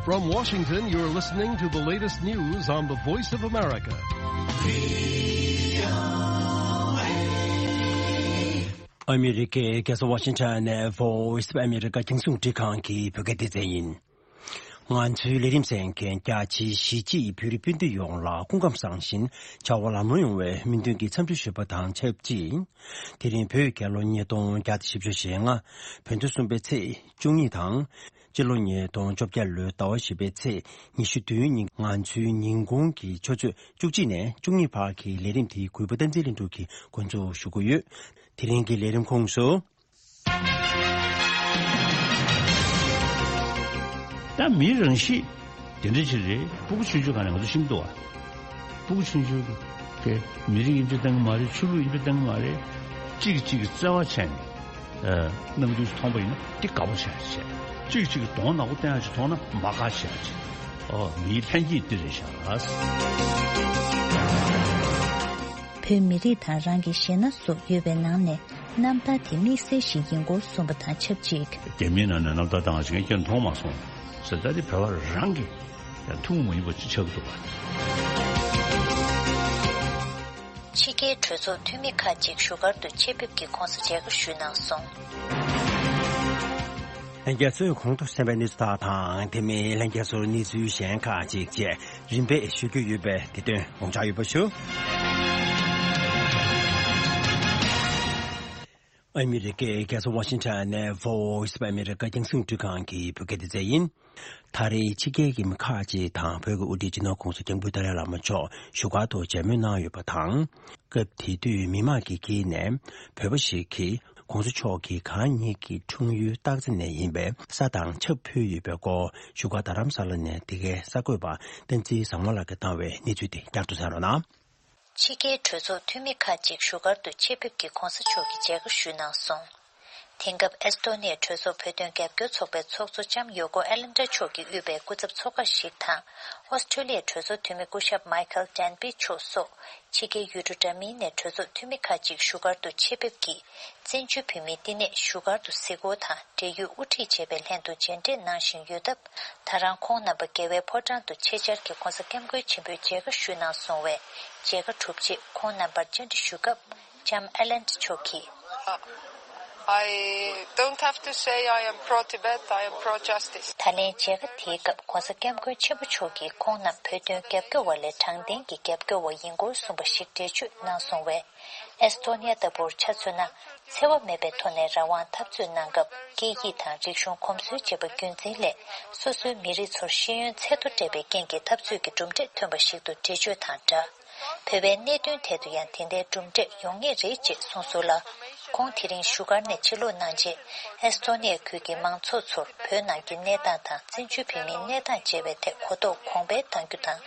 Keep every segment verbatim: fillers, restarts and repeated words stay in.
From Washington, you're listening to the latest news on the Voice of America. ཨ་མི་རི་ཀའི་རྒྱལ་ས་ཝ་ཤིང་ཊོན་ནས་Voice of America རྒྱང་སྲིང་རླུང་འཕྲིན་ཁང་གི་བོད་སྐད་སྡེ་ཚན་ཡིན། ང་ཚོའི་ལས་རིམ་གསན་མཁན་རྒྱ་ཆེའི་གཞིས་བྱེས་བོད་རིགས་སྤུན་ཟླ་ཡོངས་ལ་སྐུ་ཁམས་བཟང་ཞིང་བྱ་བ་ལམ་ལྷོང་ཡོང་བའི་སྨོན་འདུན་གྱི་འཚམས་འདྲི་ཞུས་པ་དང་ཆབས་ཅིག་དེ་རིང་བོད་རྒྱལ་ལོ་ཉིས་སྟོང་བརྒྱ་དང་བཞི་བཅུ་ཞེ་ལྔ། བོད་ཟླ་གསུམ་པའི་ཚེས་བཅུ་གཉིས་དང་། སྤྱི་ལོ་ཉིས་སྟོང་བཅོ་བརྒྱད་ལོའི་ཟླ་བ་བཞི་པའི་ཚེས་ཉི་ཤུ་བདུན་ཉིན་ང་ཚོའི་ཉིན་གུང་གི་ཆུ་ཚོད་བཅུ་གཅིག་ནས་བཅུ་གཉིས་བར་གྱི་ལས་རིམ་དེའི་གུས་པ་བསྟན་འཛིན་ལྷུན་གྲུབ་ཀྱིས་འགོ་འཛུགས་ཞུ་གི་ཡོད། དེ་རིང་གི་ལས་རིམ་ཁོངས་སུ། ད་མིའི་རང་གཤིས་དེ་འདྲ་ཅིག་རེད། སྤུ་གུ་ཆུང་ཆུང་ག་ནས་ང་ཚོ་ཤེས་ཀྱི་འདུག་བ། སྤུ་གུ་ཆུང་ཆུང་གི་མི་རིགས་ཡིན་པའི་སྟེང་མ་རེད། ཆོས་ལུགས་ཡིན་པའི་སྟེང་མ་རེད། གཅིག་གིས་གཅིག་གི་བརྩེ་བ་བྱས་ནས་ཨ་གནང་དུས་མཐོང་པ་ཡིན་ན་དེ་དགའ་པོ་བྱས་བྱས། གཅིག་གིས་གཅིག་གི་གདོང་ནག་པོ་བསྟན་ཡག་ཅིག་མཐོང་ན་མ་དགའ་བྱས་བྱས། ཨོ་མིའི་ལྷན་སྐྱེས་འདི་རེད་ཤག་བོད་མི་རིགས་དང་རང་གི་གཞས་སྣ་སོགས་ཡོད་པའི་ནང་ནས་རྣམ་ཐར་དེ་དམིགས་བསལ་ཞིག་ཡིན་སྐོར་གསུངས་པ་དང་ཆབས་ཅིག་རྒྱ་མིའི་ནང་ནས་རྣམ་ཐར་བཏང་བ་ཞིག་ངས་ཁྱོན་མཐོང་མ་སོང་ཟེར། ད་དེ་བོད་པ་རང་གི་ཡང་ཐུན་མོང་མ་ཡིན་པ་ཅིག་ཆགས་ཀྱི་འདུག་བ། ཕྱི་རྒྱལ་གྲོས་ཚོགས་འཐུས་མི་ཁག་ཅིག་བཞུགས་སྒར་དུ་ཆེད་ཕེབས་ཀྱིས་༸གོང་ས་མཇལ་ཁ་ཞུས་གནང་སོང་། ལྷན་རྒྱས་ཚོས་གོང་དུ་གསན་པའི་གནས་ཚུལ་དག་དང་དེ་མིན་ལྷན་རྒྱས་ཚོར་གནས་ཚུལ་གཞན་ཁག་ཅིག་བཅས་རིམ་པས་ཞུ་རྒྱུ་ཡོད་པས་དེ་དོན་དགོངས་འཇགས་ཡོད་པ་ཞུ། ཨ་མི་རི་ཀའི་རྒྱལ་ས་ཝ་ཤིང་ཊོན་ནས་Voice of America རྒྱང་སྲིང་འཕྲིན་ཁང་གི་བོད་སྐད་སྡེ་ཚན་ཡིན། ད་རེས་ཕྱི་རྒྱལ་གྱི་མི་ཁག་ཅིག་དང་བོད་ཀྱི་དབུ་ཁྲིད་སྤྱི་ནོར་༸གོང་ས་༸སྐྱབས་མགོན་ཏཱ་ལའི་བླ་མ་མཆོག་བཞུགས་སྒར་དུ་མཇལ་མོལ་གནང་ཡོད་པ་དང་། སྐབས་དེ་དུས་མི་མང་གི་དཀྱིལ་ནས་བོད་པ་ཞིག་གིས་༸གོང་ས་མཆོག་གི་གང་ཉིད་ཀྱི་འཁྲུངས་ཡུལ་སྟག་རྩེ་ནས་ཡིན་པའི་ས་དང་ཆབ་ཕུལ་ཡོད་པའི་སྐོར་བཞུགས་སྒར་རྡ་རམ་ས་ལ་ནས་དེ་གའི་གསར་འགོད་པ་བསྟན་འཛིན་བཟང་མོ་ལགས་ཀྱིས་བཏང་བའི་གནས་ཚུལ་དེ་བསྐྱར་དུ་གསན་རོགས་གནང་། ཕྱི་རྒྱལ་གྲོས་ཚོགས་འཐུས་མི་ཁག་ཅིག་བཞུགས་སྒར་དུ་ཆེད་ཕེབས་ཀྱིས་༸གོང་ས་མཆོག་གི་མཇལ་ཁ་ཞུས་གནང་སོང་། དེང་སྐབས་ཨེ་སི་ཐོ་ནི་ཡའི་གྲོས་ཚོགས་བོད་དོན་རྒྱབ་སྐྱོར་ཚོགས་པའི་ཚོགས་གཙོ་ལྕམ་ཡོ་ཀོ་ཨེ་ལན་ཏྲ་མཆོག་གིས་དབུས་པའི་སྐུ་ཚབ་ཚོགས་ཁག་ཞིག་དང་། ཨོ་སི་ཁྲུ་ལི་ཡའི་གྲོས་ཚོགས་འཐུས་མི་སྐུ་ཞབས་མའི་ཁལ་ཏན་པི་མཆོག་སོགས་ཕྱི་རྒྱལ་ཡུལ་གྲུ་འདྲ་མིན་ནས་གྲོས་ཚོགས་འཐུས་མི་ཁག་ཅིག་བཞུགས་སྒར་དུ་ཆེད་ཕེབས་ཀྱིས་བཙན་བྱོལ་བོད་མིའི་བསྟི་གནས་བཞུགས་སྒར་དུ་གཟིགས་སྐོར་དང་འབྲེལ་ཡོད་དབུ་ཁྲིད་བཅས་པའི་ལྷན་དུ་མཇལ་འཕྲད་གནང་བཞིན་ཡོད་སྟབས། ད་རང་ཁོང་རྣམ་པ་རྒྱལ་བའི་ཕོ་བྲང་དུ་ཆེད་བཅར་གྱིས་༸གོང་ས་༸སྐྱབས་མགོན་ཆེན་པོའི་མཇལ་ཁ་ཞུས་གནང་སོང་བས། མཇལ་ཁ་གྲུབ་རྗེས་ཁོང་རྣམ་པར་བཅར་འདྲི་ཞུ་སྐབས། ལྕམ་ཨེ་ལན་མཆོག་གིས། I don't have to say I am pro-Tibet, I am pro-justice. ད་ལན་མཇལ་ཁ་དེའི་སྐབས་༸གོང་ས་༸སྐྱབས་མགོན་ཆེན་པོ་མཆོག་གིས་ཁོང་རྣམས་བོད་དོན་རྒྱབ་སྐྱོར་བ་ལས་དྲང་བདེན་གྱི་རྒྱབ་སྐྱོར་བ་ཡིན་སྐོར་གསུངས་པ་ཞིག་འགྲེལ་བརྗོད་གནང་སོང་བས། ཨེ་སི་ཐོ་ནི་ཡ་ལྟ་བུར་ཆ་མཚོན་ན། འཚེ་བ་མེད་པའི་ཐོག་ནས་རང་དབང་འཐབ་རྩོད་གནང་སྐབས་སྐད་ཡིག་དང་རིག་གཞུང་གོམས་སྲོལ་བཅས་པ་རྒྱུན་འཛིན་སླད་སོ་སོའི་མི་རིགས་ཚོར་ཤེས་ཡོན་ཚད་མཐོ་སྤྲད་པའི་རྐྱེན་གྱིས་འཐབ་རྩོད་ཀྱི་གྲུབ་འབྲས་ཐོན་པ་ཞིག་ཏུ་འགྲེལ་བརྗོད་དང་སྦྲགས། བོད་པའི་གནད་དོན་ཐད་དུ་ཡང་དེ་འདྲའི་གྲུབ་འབྲས་ཡོང་ངེས་རེད་ཅེས་གསུངས་སོང་ལ། ཁོང་དེ་རིང་བཞུགས་སྒར་ནས་ཕྱིར་ལོག་གནང་རྗེས། ཨེ་སི་ཐོ་ནི་ཡ་ཁུལ་གྱི་མང་ཚོགས་ཚོར་བོད་ནང་གི་གནས་སྟངས་དང་བཙན་བྱོལ་བོད་མིའི་གནས་སྟངས་བཅས་པའི་ཐད་གོ་རྟོགས་གོང་འཕེལ་གཏང་རྒྱུ་དང་།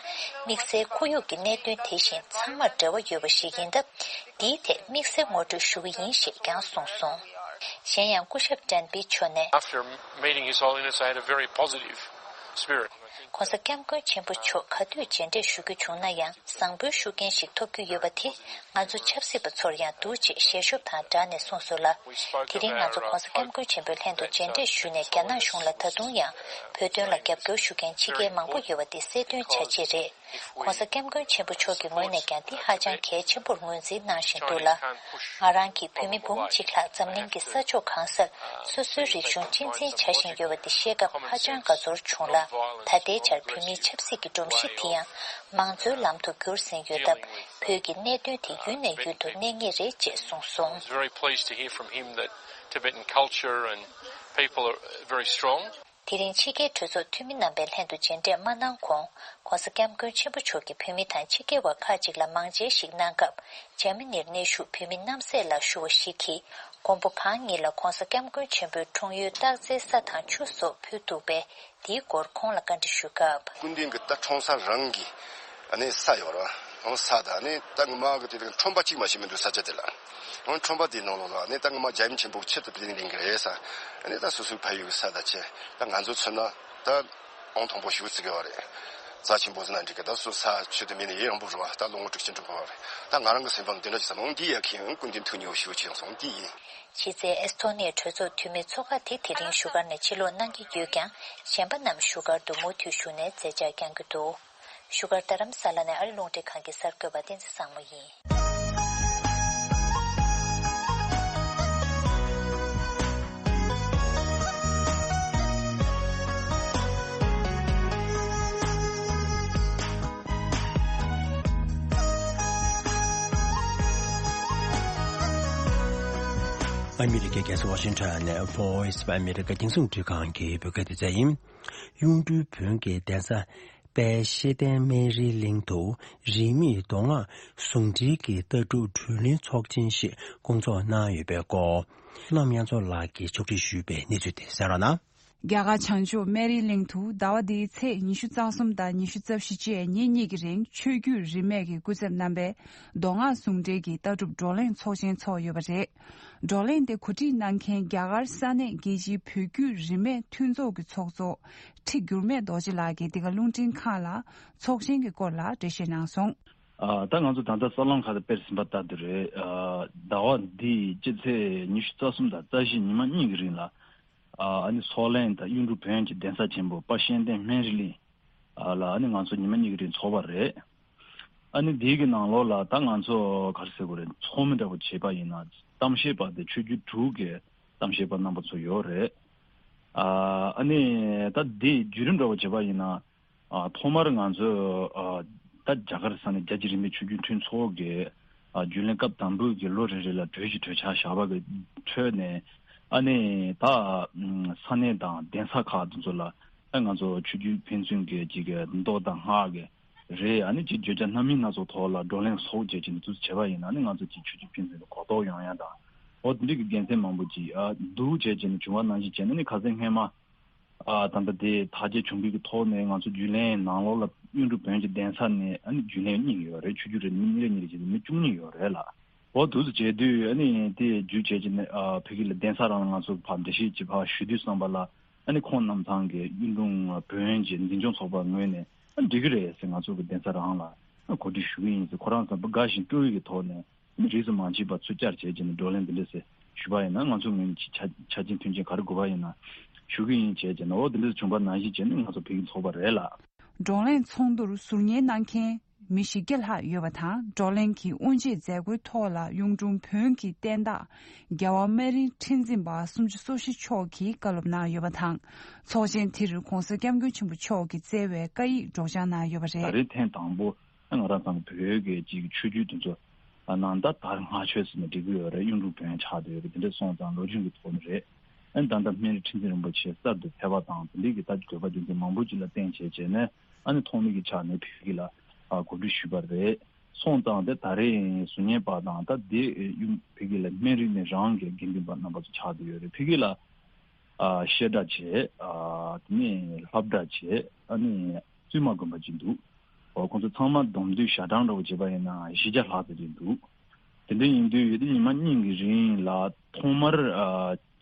དམིགས་བསལ་ཁོར་ཡུག་གི་གནད་དོན་དེ་བཞིན་ཚང་མར་འབྲེལ་བ་ཡོད་པ་ཞིག་ཡིན་སྟབས། འདིའི་ཐད་དམིགས་བསལ་ངོ་སྤྲོད་ཞུ་གི་ཡིན་ཞེས་ཀྱང་གསུངས་སོང་། གཞན་ཡང་སྐུ་ཞབས་ཏན་པི་མཆོག་ནས། After meeting His Holiness, I had a very positive spirit. ༸གོང་ས་༸སྐྱབས་མགོན་ཆེན་པོ་མཆོག་ག་དུས་མཇལ་འཕྲད་ཞུ་རྒྱུ་བྱུང་ན་ཡང་བཟང་པོའི་ཤུགས་རྐྱེན་ཞིག་ཐོབ་རྒྱུ་ཡོད་པ་དེ་ང་ཚོ་ཆབ་སྲིད་པ་ཚོར་ཡང་འདུག་ཅེས་ཞལ་ཤོབ་དང་སྦྲགས་ནས་གསུངས་སོང་ལ། དེ་རིང་ང་ཚོ་༸གོང་ས་༸སྐྱབས་མགོན་ཆེན་པོའི་ལྷན་དུ་མཇལ་འཕྲད་ཞུས་ནས་རྒྱ་ནག་གཞུང་ལ་ད་དུང་ཡང་བོད་དོན་ལ་རྒྱབ་སྐྱོར་ཞུ་མཁན་ཕྱི་རྒྱལ་མང་པོ་ཡོད་པ་དེ་གསལ་སྟོན་བྱ་ཆེད་རེད། ༸གོང་ས་༸སྐྱབས་མགོན་ཆེན་པོ་མཆོག་གི་ངོས་ནས་ཀྱང་འདི་ཧ་ཅང་གལ་ཆེན་པོར་ངོས་འཛིན་གནང་བཞིན་འདུག་ལ། ང་རང་གིས་བོད་མི་འབུམ་གཅིག་ལྷག་འཛམ་གླིང་གི་ས་ཕྱོགས་གང་སར་སོ་སོའི་རིག་གཞུང་གཅེས་འཛིན་བྱ་བཞིན་ཡོད་པ་འདི་ཤེས་སྐབས་ཧ་ཅང་དགའ་ཚོར་བྱུང་ལ། ད་ལྟའི་ཆར་བོད་མིའི་ཆབ་སྲིད་ཀྱི་སྒྲོམ་གཞི་དེ་ཡང་མང་གཙོའི་ལམ་དུ་བསྒྱུར་ཟིན་ཡོད་སྟབས། བོད་ཀྱི་གནད་དོན་དེ་ཡུན་ནས་ཡུན་དུ་གནས་ངེས་རེད་ཅེས་གསུངས་སོང་། I was very pleased to hear from him that Tibetan culture and people are very strong. དེ་རིང་ཕྱི་རྒྱལ་གྲོས་ཚོགས་འཐུས་མི་རྣམ་པའི་ལྷན་དུ་མཇལ་འཕྲད་མ་གནང་གོང་༸གོང་ས་༸སྐྱབས་མགོན་ཆེན་པོ་མཆོག་གིས་བོད་མི་དང་ཕྱི་རྒྱལ་བ་ཁག་ཅིག་ལ་མང་མཇལ་ཞིག་གནང་སྐབས། འཇར་མ་ནིར་གནས་བཞུགས་བོད་མི་རྣམ་སྲས་ལ་ཞུ་བ་ཞིག་གིས། མགོན་པོ་གང་ཉིད་ལ་༸གོང་ས་༸སྐྱབས་མགོན་ཆེན་པོའི་འཁྲུངས་ཡུལ་སྟག་རྩེའི་ས་དང་ཆུ་སོགས་ཕུལ་འདུག་པས། འདིའི་སྐོར་ཁོང་ལ་བཀའ་འདྲི་ཞུ་སྐབས། སྐུ་མདུན་གྱི་ད་འཁྲུངས་ས་རང་གི་ཨ་ནི་ས་ཡོད་ར། ཨང་ས་དང་ཨ་ནི་ད་ངོ་མ་གི་དེ་ཁྲོམ་པ་གཅིག་མ་ཞིག་མི་འདུག་ས་ཆ་དེ་ལ། ཨང་ཁྲོམ་པ་དེའི་ནང་ལོགས་ལ་ཨ་ནི་ད་ངོ་མ་རྒྱལ་ཡུམ་ཆེན་པོ་ཆེད་དུ་དེ་ལིང་གི་རེད་ས། ཨ་ནི་ད་སོ་སོའི་ཕ་ཡུལ་གྱི་ས་ད་ཆེ་ད་ང་ཚོ་མཚོན་ན་ད་ཨང་དང་པོ་ཞུ་ཚིག་གི་བ་རེད། རྩ་ཆེན་པོ་ཟེར་ན་འགྲིག་གི། ད་སུ་ས་ཆུ་དུ་མི་ནི་ཡེ་རང་པོ་རུ་བ། ད་ལོ་ངོ་དྲུག་ཅུ་འགྲོ་བ་རེད། ད་ང་རང་གི་སེམས་པ་འདི་འདྲ་ཅིག་བསམ་འོང་འདི་ཡ་ཁྱེད་ཡང་སྐུ་མདུན་ཐུགས་ཉེ་བོ་ཞུ་ཅེས་སོང་འདི་ཡིན། ཕྱི་ཚེས་ཨེ་སི་ཐོ་ནི་ཡའི་གྲོས་ཚོགས་འཐུས་མི་ཚོ་ཁག་དེ་དེ་རིང་བཞུགས་སྒར་ནས་ཕྱིར་ལོག་གནང་གི་ཡོད་ཀྱང་། གཞན་པ་རྣམས་བཞུགས་སྒར་དུ་མུ་མཐུད་བཞུགས་ནས་མཛད་འཆར་བསྐྱང་གི་འདུག་བཞུགས་སྒར་རྡ་རམ་ས་ལ་ནས་ཨ་རི་རླུང་འཕྲིན་ཁང་གི་གསར་འགོད་པ་བསྟན་འཛིན་བཟང་མོ་ཡིན། ཨ་མི་རི་ཀའི་རྒྱལ་ས་ཝ་ཤིང་ཊོན་ནས་Voice of America རྒྱང་སྲིང་འཕྲུལ་ཁང་གི་བོད་སྐད་སྡེ་ཚན་ཡིན། གཡུང་དྲུང་བོན་གྱི་གདན་ས་དཔལ་ཤེས་ལྡན་སྨན་རིའི་གླིང་དུ་རིས་མེད་མདོ་སྔགས་ཟུང་འབྲེལ་གྱི་ལྟ་གྲུབ་དྲུང་ལེན་ཚོགས་ཆེན་ཞིག་སྐོང་ཚོགས་གནང་ཡོད་པའི་སྐོར། བསོད་ནམས་དབྱངས་མཚོ་ལགས་ཀྱིས་ཕྱོགས་སྒྲིག་ཞུས་པའི་གནས་ཚུལ་དེ་གསན་རོགས་གནང་། རྒྱ་གར་བྱང་ཕྱོགས་སྨན་རིའི་གླིང་དུ་ཟླ་བ་འདིའི་ཚེས་ཉི་ཤུ་རྩ་གསུམ་དང་ཉི་ཤུ་རྩ་བཞི་བཅས་ཉིན་གཉིས་ཀྱི་རིང་ཆོས་བརྒྱུད་རིས་མེད་ཀྱི་སྐུ་ཚབ་རྣམ་པས་མདོ་སྔགས་ཟུང་འབྲེལ་གྱི་ལྟ་གྲུབ་བགྲོ་གླེང་ཚོགས་ཆེན་ཚོགས་ཡོད་པ་རེད། བགྲོ་གླེང་དེ་གོ་སྒྲིག་གནང་མཁན་རྒྱ་གར་ས་གནས་རྒྱལ་སྤྱིའི་བོད་བརྒྱུད་རིས་མེད་མཐུན་ཚོགས་ཀྱི་ཚོགས་གཙོ་ཁྲི་འགྱུར་མེད་རྡོ་རྗེ་ལགས་ཀྱིས་འདི་ག་རླུང་འཕྲིན་ཁང་ལ་ཚོགས་ཆེན་གྱི་སྐོར་ལ་འགྲེལ་བཤད་གནང་སོང་། ཨ། ད་ང་ཚོ་ད་ལྟ་གསར་ལམ་ཁག་ཏུ་དཔེར་ཟིན་པ་ལྟར་དུ་རེད། ཨ། ཟླ་བ་འདིའི་སྤྱི་ཚེས་ཉི་ཤུ་རྩ་གསུམ་དང་རྩ་བཞི་ཉི་མ་གཉིས་ཀྱི་རིང་ལ། ཨ་ནི་སོག་ལན་དང་གཡུང་དྲུང་བོན་གྱི་གདན་ས་ཆེན་པོ་དཔལ་ཤེས་ལྡན་སྨན་རི་གླིང་ལ་ཨ་ནི་ང་ཚོ་ཉི་མ་གཉིས་ཀྱི་རིང་ཚོགས་པ་རེད། ཨ་ནི་འདི་གི་ནང་ལོགས་ལ་ད་ང་ཚོ་ག་རེ་ཟེར་དགོས་རེད། ཚོགས་མི་འདྲ་པོ་བྱས་པ་ཡིན་ན་གཏམ་བཤད་པ་དེ་ཆོས་བརྒྱུད་དྲུག་གི་གཏམ་བཤད་པ་རྣམ་པ་ཚོ་ཡོད་རེད། ཨ་ནི་ད་འདི་བརྒྱུད་རིམ་འདྲ་པོ་བྱས་པ་ཡིན་ན། ཨ། ཐོག་མར་ང་ཚོས། ཨ། ད་རྒྱ་གར་ས་གནས་རྒྱལ་སྤྱིའི་རིས་མེད་ཆོས་བརྒྱུད་མཐུན་ཚོགས་ཀྱི། ཨ། རྒྱུན་ལས་སྐབས་དང་པོའི་གི་ལོ་རེ་རེ་ལ་གྲོས་གཞི་གྲོས་འཆར་བཞག་པ་གི་ཁྲོད་ནས། ཨ་ནི་ད་ས་གནས་དང་གདན་ས་ཁག་དེ་ཚོ་ལ་ཨ་ང་ཚོ་ཆོས་བརྒྱུད་ཕན་ཚུན་གྱི་ཅིག་གི་མདོ་དང་སྔགས་ཀྱི་རེད། ཨ་ནི་ཅིག་བརྗོད་བྱ་སྣ་མིན་སྣ་ཚོགས་ཐོག་ལ་བགྲོ་གླེང་སོགས་བྱས་བྱས་ནས་དུས་ཚོད་བྱས་པ་ཡིན་ན་ཨ་ནི་ང་ཚོ་ཅིག་ཆོས་བརྒྱུད་ཕན་ཚུན་གྱི་གོ་རྟོགས་ཡོང་ཡ་དང་། འོ་དེ་འདྲའི་གི་དགེ་མཚན་མང་པོ་ཅིག་ཨ་འདུག་བྱས་བྱས་ནས་བྱུང་བ་ནང་བཞིན་བྱས་ན་ནི་ཁ་སང་སྔས་མ། ཨ། ད་ལྟ་དེ་དར་རྒྱས་བྱུང་བའི་གི་ཐོག་ནས་ང་ཚོ་རྒྱུན་ལས་ནང་ལོགས་ལ་གཡུང་དྲུང་བོན་གྱི་གདན་ས་ནས་ཨ་ནི་རྒྱུན་ལས་གཉིས་ཡོད་རེད། ཆོས་བརྒྱུད་རེད། མི་གཉིས་རེ་གཉིས་རེ་བྱས་ཏེ་མི་བཅུ་གཉིས་ཡོད་རེད་ལ། འོ་འདུག་སེ་བྱས་དུས་ཨ་ནི་དེ་བརྒྱུད་བྱས་ཀྱི་ནས་ཨ་བོད་ཀྱི་ལ་གདན་ས་རང་ལ་ང་ཚོ་ཕར་འགྲེལ་བཤད་ཅིག་ཕར་ཞུ་དུས་བསམ་པ་ལ་ཨ་ནི་ཁོང་རྣམ་ཚང་གི་གཡུང་དྲུང་བོན་གྱི་འཛིན་སྐྱོང་ཚོགས་པ་ངོས་ནས་ཨ་འགྲིག་གི་རེད་ཟེར། ང་ཚོ་གི་གདན་ས་རང་ལ་ཨ་གོ་སྒྲིག་ཞུ་གི་ཡིན་ཟེར། ཁོ་རང་ཚོ་དགའ་བཞིན་སྤྲོ་བའི་གི་ཐོག་ནས། མི་རིས་སུ་མ་མཆིས་པ་ཚུར་བཅར་བྱས་བྱས་ནས་བགྲོ་གླེང་འདི་འདྲ་ཟེར་ཞུས་པ་ཡིན་ན་ང་ཚོ་ངོས་ནས་ཆ་ཆ་རྐྱེན་མཐུན་རྐྱེན་ག་རེ་དགོས་པ་ཡིན་ན་ཞུ་གི་ཡིན་བྱས་བྱས་ནས། འོ་འདི་འདྲ་བྱུང་པ་ནང་བཞིན་བྱས་ནས་ང་ཚོ་ཕ་གི་ཚོགས་པ་རེད་ལ། བགྲོ་གླེང་ཚོགས་འདུར་ཟུར་ཉན་གནང་མཁན་མི་བཞི་བརྒྱ་ལྷག་ཡོད་པ་དང་། བགྲོ་གླེང་གི་དབུ་འབྱེད་མཛད་སྒོའི་ཐོག་ལ་གཡུང་དྲུང་བོན་གྱི་བསྟན་བདག་རྒྱལ་བ་སྨན་རིའི་ཁྲི་འཛིན་པ་སུམ་ཅུ་སོ་བཞི་མཆོག་གིས་བཀའ་སློབ་གནང་ཡོད་པ་དང་། ཚོགས་ཆེན་དེར་༧གོང་ས་༧སྐྱབས་མགོན་ཆེན་པོ་མཆོག་གིས་བསྩལ་བའི་བཀའ་ཡིག་སྒྲོག་སྦྱང་གནང་ཡོད་པ་རེད། ད་རེས་ཐེངས་དང་པོ། ང་རང་ཚང་བོད་ཀྱི་ཅིག་ཆོས་བརྒྱུད་དེ་ཚོ་ནང་ད་དར་སྔ་ཆོས་ཟེར་ནས་འགྲིག་གི་ཡོད་རེད། གཡུང་དྲུང་བོན་ཆགས་བསྡད་ཡོད་རེད། དེ་འདྲ་སོང་ཙང་ལོ་རྒྱུས་ཀྱི་ཐོག་ནས་རེད། ཨ་ནི་ད་ལྟ་སྨན་རི་ཁྲི་འཛིན་རིན་པོ་ཆེ་གསར་དུ་ཕེབས་པ་དང་དེ་འདྲའི་གི་ད་དགོས་པ་རྒྱུ་མཚན་མང་པོ་ཅིག་ལ་བརྟེན་བྱས་བྱས་ནས་ཨ་ནི་ཐོག་མའི་གི་ཆ་ནས་བོད་ཀྱི་ལ་གོ་སྒྲིག་ཞུས་པ་རེད། སོང་ཙང་དེ་ད་རེས་ཟུར་ཉན་པ་དང་ད་དེ་གཡུང་བོད་ཀྱི་ལ་སྨན་རི་ནས་རང་གི་དགེ་འདུན་པ་རྣམ་པ་ཚོ་ཆགས་བསྡད་ཡོད་རེད། བོད་ཀྱི་ལ་ཨ་བཤད་གྲྭ་བྱས། ཨ་དེ་ནས་སློབ་གྲྭ་བྱས། ཨ་ནི་བཙུན་མ་དགོན་པ་ཅིག་འདུག་འོ་ཁོང་ཚོ་ཚང་མ་བསྡོམས་དུས་ཞལ་གྲངས་འདྲ་བོ་བྱས་པ་ཡིན་ན་བཞི་བརྒྱ་ལྷག་ཙམ་ཅིག་འདུག་དེ་འདྲ་ཡིན་དུས་ཡོད་དུས་ཉི་མ་གཉིས་ཀྱི་རིང་ལ་ཐོག་མར་ཨ་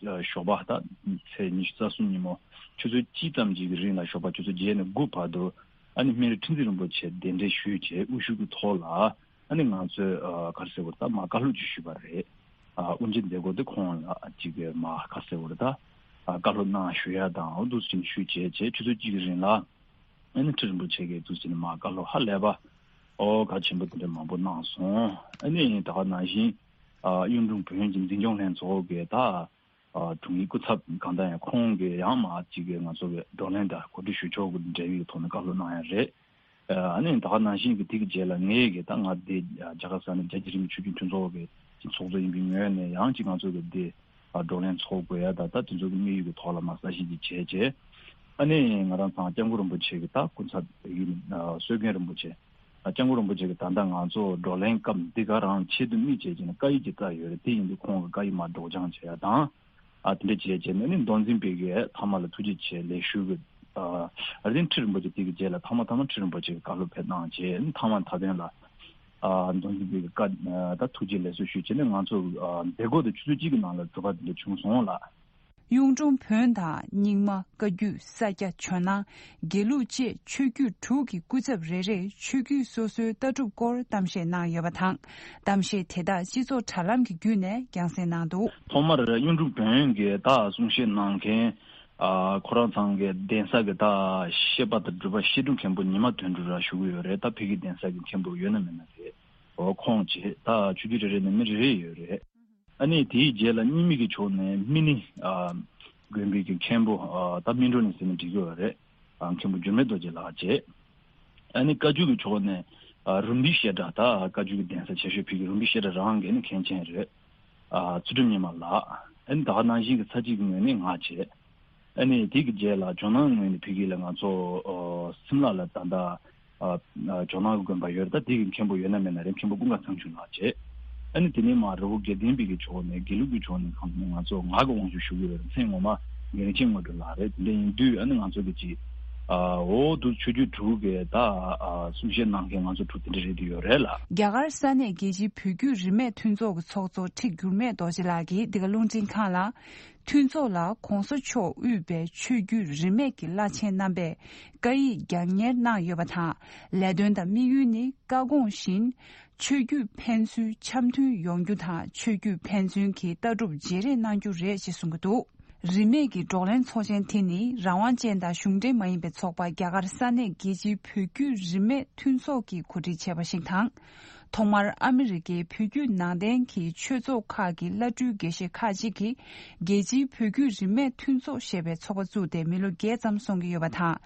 ཞོགས་པ་ད་ཚེས་ཉི་ཤུ་རྩ་གསུམ་ཉིན་མོ་ཆུ་ཚོད་གཅིག་ཙམ་ཅིག་གི་རིང་ལ་ཞོགས་པ་ཆུ་ཚོད་བརྒྱད་ནས་དགུ་བར་དུ་ཨ་ནི་སྨན་རི་ཁྲི་འཛིན་རིན་པོ་ཆེ་གདན་འདྲེན་ཞུས་བྱས་དབུ་བཞུགས་ཀྱི་ཐོག་ལ་ཨ་ནི་ང་ཚོས་ཨ་ག་རེ་ཟེར་དགོས་རེད། ད་མར་བཀའ་སློབ་ཅིག་ཞུས་པ་རེད། ཨ་དབུ་འབྱེད་མཛད་སྒོ་དེ་ཁོང་ལ་ཅིག་གི་མར་ག་རེ་ཟེར་དགོས་རེད། ད་ཨ་བཀའ་སློབ་གནང་ཞུ་ཡ་དང་འོ་འདུག་སེ་ཞུས་བྱས་བྱས་ཆུ་ཚོད་གཅིག་གི་རིང་ལ། ཨ་ནི་ཁྲི་རིན་པོ་ཆེ་གིས་འདུག་སེ་ནས་མར་བཀའ་སློབ་ཧ་ལས་པ་ཨོ་གལ་ཆེན་པོ་དེ་འདྲ་མང་པོ་གནང་སོང་། ཨ་ནི་ད་ག་ནང་བཞིན་ཨ་གཡུང་དྲུང་བོན་གྱི་འཛིན་སྐྱོང་ལྷན་ཚོགས་ཀྱི་ད་ཨ་དྲུང་ཡིག་སྐུ་ཚབ་གང་ལྟར་ཡང་ཁོང་གིས་ཡང་མར་ཅིག་གི་ང་ཚོ་གི་བགྲོ་གླེང་དང་གོ་སྒྲིག་ཞུ་ཕྱོགས་ཀྱི་འབྲེལ་ཡོད་ཐོག་ནས་བཀའ་སློབ་གནང་ཡ་རེད། ཨ་ནི་ད་ག་ནང་བཞིན་གྱི་དེ་གི་རྗེས་ལ་ངས་གི་ད་ང་དེ་རྒྱ་གར་ས་གནས་རྒྱལ་སྤྱིའི་རིས་མེད་ཆོས་བརྒྱུད་མཐུན་ཚོགས་ཀྱི་ཚོགས་གཙོ་ཡིན་པའི་ངོས་ནས་ཡང་ཅིག་ང་ཚོ་གི་དེ་བགྲོ་གླེང་ཚོགས་དགོས་ཡ་ད་ད་དེ་ཚོ་གི་དམིགས་ཡུལ་གྱི་ཐོག་ལ་མར་གསལ་བཤད་ཅིག་བྱས་རྗེས། ཨ་ནི་ང་རང་ཚང་སྐྱབས་མགོན་རིན་པོ་ཆེ་གི་ད་སྐུ་ཚབ་ཡིན་སྲོལ་རྒྱན་རིན་པོ་ཆེ། ཨ་སྐྱབས་མགོན་རིན་པོ་ཆེ་གི་ད་ལྟ་ང་ཚོ་བགྲོ་གླེང་སྐབས་འདི་ག་རང་ཆེད་དུ་དམིགས་བྱས་ཀྱི་ནས་བཀའ་ཡིག་ཅིག་བཏབ་ཡོད་རེད། དེ་ཡིན་དུས་ཁོང་གི་བཀའ་ཡིག་མར་སྒྲོག་སྦྱང་བྱས་ཡ་དང་། ཨ་དེ་འདྲ་བྱས་བྱས་ནས་ནི་མདོ་འཛིན་པའི་གི་ཐ་མ་ལ་ཐུགས་རྗེ་ཆེ་ལེགས་ཞུ་གི་ཨ་རིན་ཁྲི་རིན་པོ་ཆེ་དེ་གི་རྗེས་ལ་ཐ་མ་ཐ་མ་ཁྲི་རིན་པོ་ཆེ་གི་བཀའ་སློབ་ཕེབས་གནང་བྱས་ནི་ཐ་མ་མཐའ་དོན་ལ་ཨ་མདོ་འཛིན་པའི་གི་བཀའ་ད་ཐུགས་རྗེ་ལེགས་གསོལ་ཞུས་བྱས་ནས་ང་ཚོ་ཨ་མཛད་སྒོ་དེ་ཆུ་ཚོད་གཅིག་གི་ནང་ལ་གྲུབ་པ་དེ་འདྲ་བྱུང་སོང་ལགས། གཡུང་དྲུང་བོན་དང་རྙིང་མ། བཀའ་བརྒྱུད། ས་སྐྱ། ཇོ་ནང་། དགེ་ལུགས་བཅས་ཆོས་བརྒྱུད་དྲུག་གི་སྐུ་ཚབ་རེ་རེས་ཆོས་བརྒྱུད་སོ་སོའི་ལྟ་གྲུབ་སྐོར་གཏམ་བཤད་གནང་ཡོད་པ་དང་། གཏམ་བཤད་དེ་དག་སྤྱི་ཚོགས་དྲ་ལམ་གྱི་བརྒྱུད་ནས་རྒྱང་སྲིང་གནང་འདུག། ཐོག་མར་གཡུང་དྲུང་བོན་གྱི་ད་གསུང་བཤད་གནང་མཁན། ཨ། ཁོ་རང་ཚང་གི་གདན་ས་གི་ད་བཤད་པ་དང་སྒྲུབ་པ་བཤད་སྒྲུབ་མཁན་པོ་ཉི་མ་དོན་གྲུབ་ར་ཞུ་གི་ཡོད་རེད། ད་ཕ་གི་གདན་ས་གི་མཁན་པོ་ཡོད་ན་མེད་ན་རེད། འོ་ཁོང་བཅས་ད་ཆོས་བརྒྱུད་རེ་རེ་ནས་མི་རེ་རེ་ཡོད་རེད། ཨ་ནི་དེའི་རྗེས་ལ་རྙིང་མའི་གི་ཕྱོགས་ནས་སྨན་ནི། ཨ། དགོན་པའི་གི་མཁན་པོ། ཨ། ད་སྨིན་གྲོལ་ནས་ཟེར་ན་འགྲིག་གི་ཡོད་རེད། ཨ། མཁན་པོ་འགྱུར་མེད་རྡོ་རྗེ་ལགས་བཅས། ཨ་ནི་བཀའ་བརྒྱུད་ཀྱི་ཕྱོགས་ནས། ཨ། རུམ་བི་བཤད་གྲྭ། ད་བཀའ་བརྒྱུད་ཀྱི་གདན་ས་ཆེ་ཤོས་ཕ་གི་རུམ་བི་བཤད་གྲྭ་རང་གི་ནི་མཁན་ཆེན་རེད། ཨ། ཚུལ་ཁྲིམས་ཉི་མ་ལགས། ཨ་ནི་ད་ག་ནང་བཞིན་གྱི་ཚ་གཅིག་གི་ངོས་ནས་ང་བཅས། ཨ་ནི་དེ་གི་རྗེས་ལ་ཇོ་ནང་ངོས་ནས་ཕ་གི་ལ་ང་ཚོ། ཨོ། སིམ་ལ་ལ་ད་ལྟ། ཨ། ཨ། ཇོ་ནང་གི་དགོན་པ་ཡོད་རེད། ད་དེ་གི་མཁན་པོ་ཡོད་ན་མེད་ན་རེད། མཁན་པོ་ཀུན་དགའ་ཚང་ཆུང་ལགས་བཅས། ཨ་ནི་དེ་ནས་མར་རི་བོ་དགེ་ལྡན་པའི་གི་ཕྱོགས་ནས་དགེ་ལུགས་ཀྱི་ཕྱོགས་ནས་ཁམས་ནས་ང་ཚོ་ང་གི་དབང་ཤུགས་ཞུ་གི་ཡོད་རེད། མཚན་ངོ་མ་ངེས་ཅན་དངོས་གྲུབ་ལགས་རེད། དེ་འདྲ་ཡིན་དུས་ཨ་ནི་ང་ཚོ་གི་ཅིག། ཨ། འོ་འདུག་ཆོས་བརྒྱུད་དྲུག་གི་ད། ཨ། གསུང་བཤད་གནང་མཁན་ང་ཚོ་དྲུག་དེ་འདྲ་རེད་དུ་ཡོད་རེད་ལགས། རྒྱ་གར་ས་གནས་རྒྱལ་སྤྱིའི་བོད་བརྒྱུད་རིས་མེད་མཐུན་ཚོགས་ཀྱི་ཚོགས་གཙོ་ཁྲི་འགྱུར་མེད་རྡོ་རྗེ་ལགས་ཀྱིས་འདི་ག་རླུང་འཕྲིན་ཁང་ལ། མཐུན་ཚོགས་ལ་༸གོང་ས་མཆོག་དབུས་པའི་ཆོས་བརྒྱུད་རིས་མེད་ཀྱི་བླ་ཆེན་རྣམ་པས་བཀའ་ཡིག་རྒྱང་གཉེར་གནང་ཡོད་པ་དང་། ལས་དོན་དང་དམིགས་ཡུལ་ནི་བཀའ་དགོངས་བཞིན་ཆོས་བརྒྱུད་ཕན་ཚུན་འཆམ་མཐུན་ཡོང་རྒྱུ་དང་། ཆོས་བརྒྱུད་ཕན་ཚུན་གྱི་ལྟ་གྲུབ་བརྗེ་རེས་གནང་རྒྱུ་རེད་ཅེས་གསུང་གི་འདུག། རིས་མེད་ཀྱི་བགྲོ་གླེང་ཚོགས་ཆེན་དེ་ནི་རང་དབང་ཅན་དང་གཞུང་འབྲེལ་མ་ཡིན་པའི་ཚོགས་པ་རྒྱ་གར་ས་གནས་རྒྱལ་སྤྱིའི་བོད་བརྒྱུད་རིས་མེད་མཐུན་ཚོགས་ཀྱིས་གོ་སྒྲིག་བྱས་པ་ཞིག་དང་། ཐོག་མར་ཨ་མི་རི་ཀའི་བོད་བརྒྱུད་ནང་བསྟན་གྱི་ཆོས་ཚོགས་ཁག་གི་བླ་སྤྲུལ་དགེ་བཤེས་ཁག་ཅིག་གིས་རྒྱལ་སྤྱིའི་བོད་བརྒྱུད་རིས་མེད་མཐུན་ཚོགས་ཞེས་པའི་ཚོགས་པ་བཙུགས་ཏེ་མི་ལོ་བརྒྱད་ཙམ་སོང་གི་ཡོད་པ་དང་།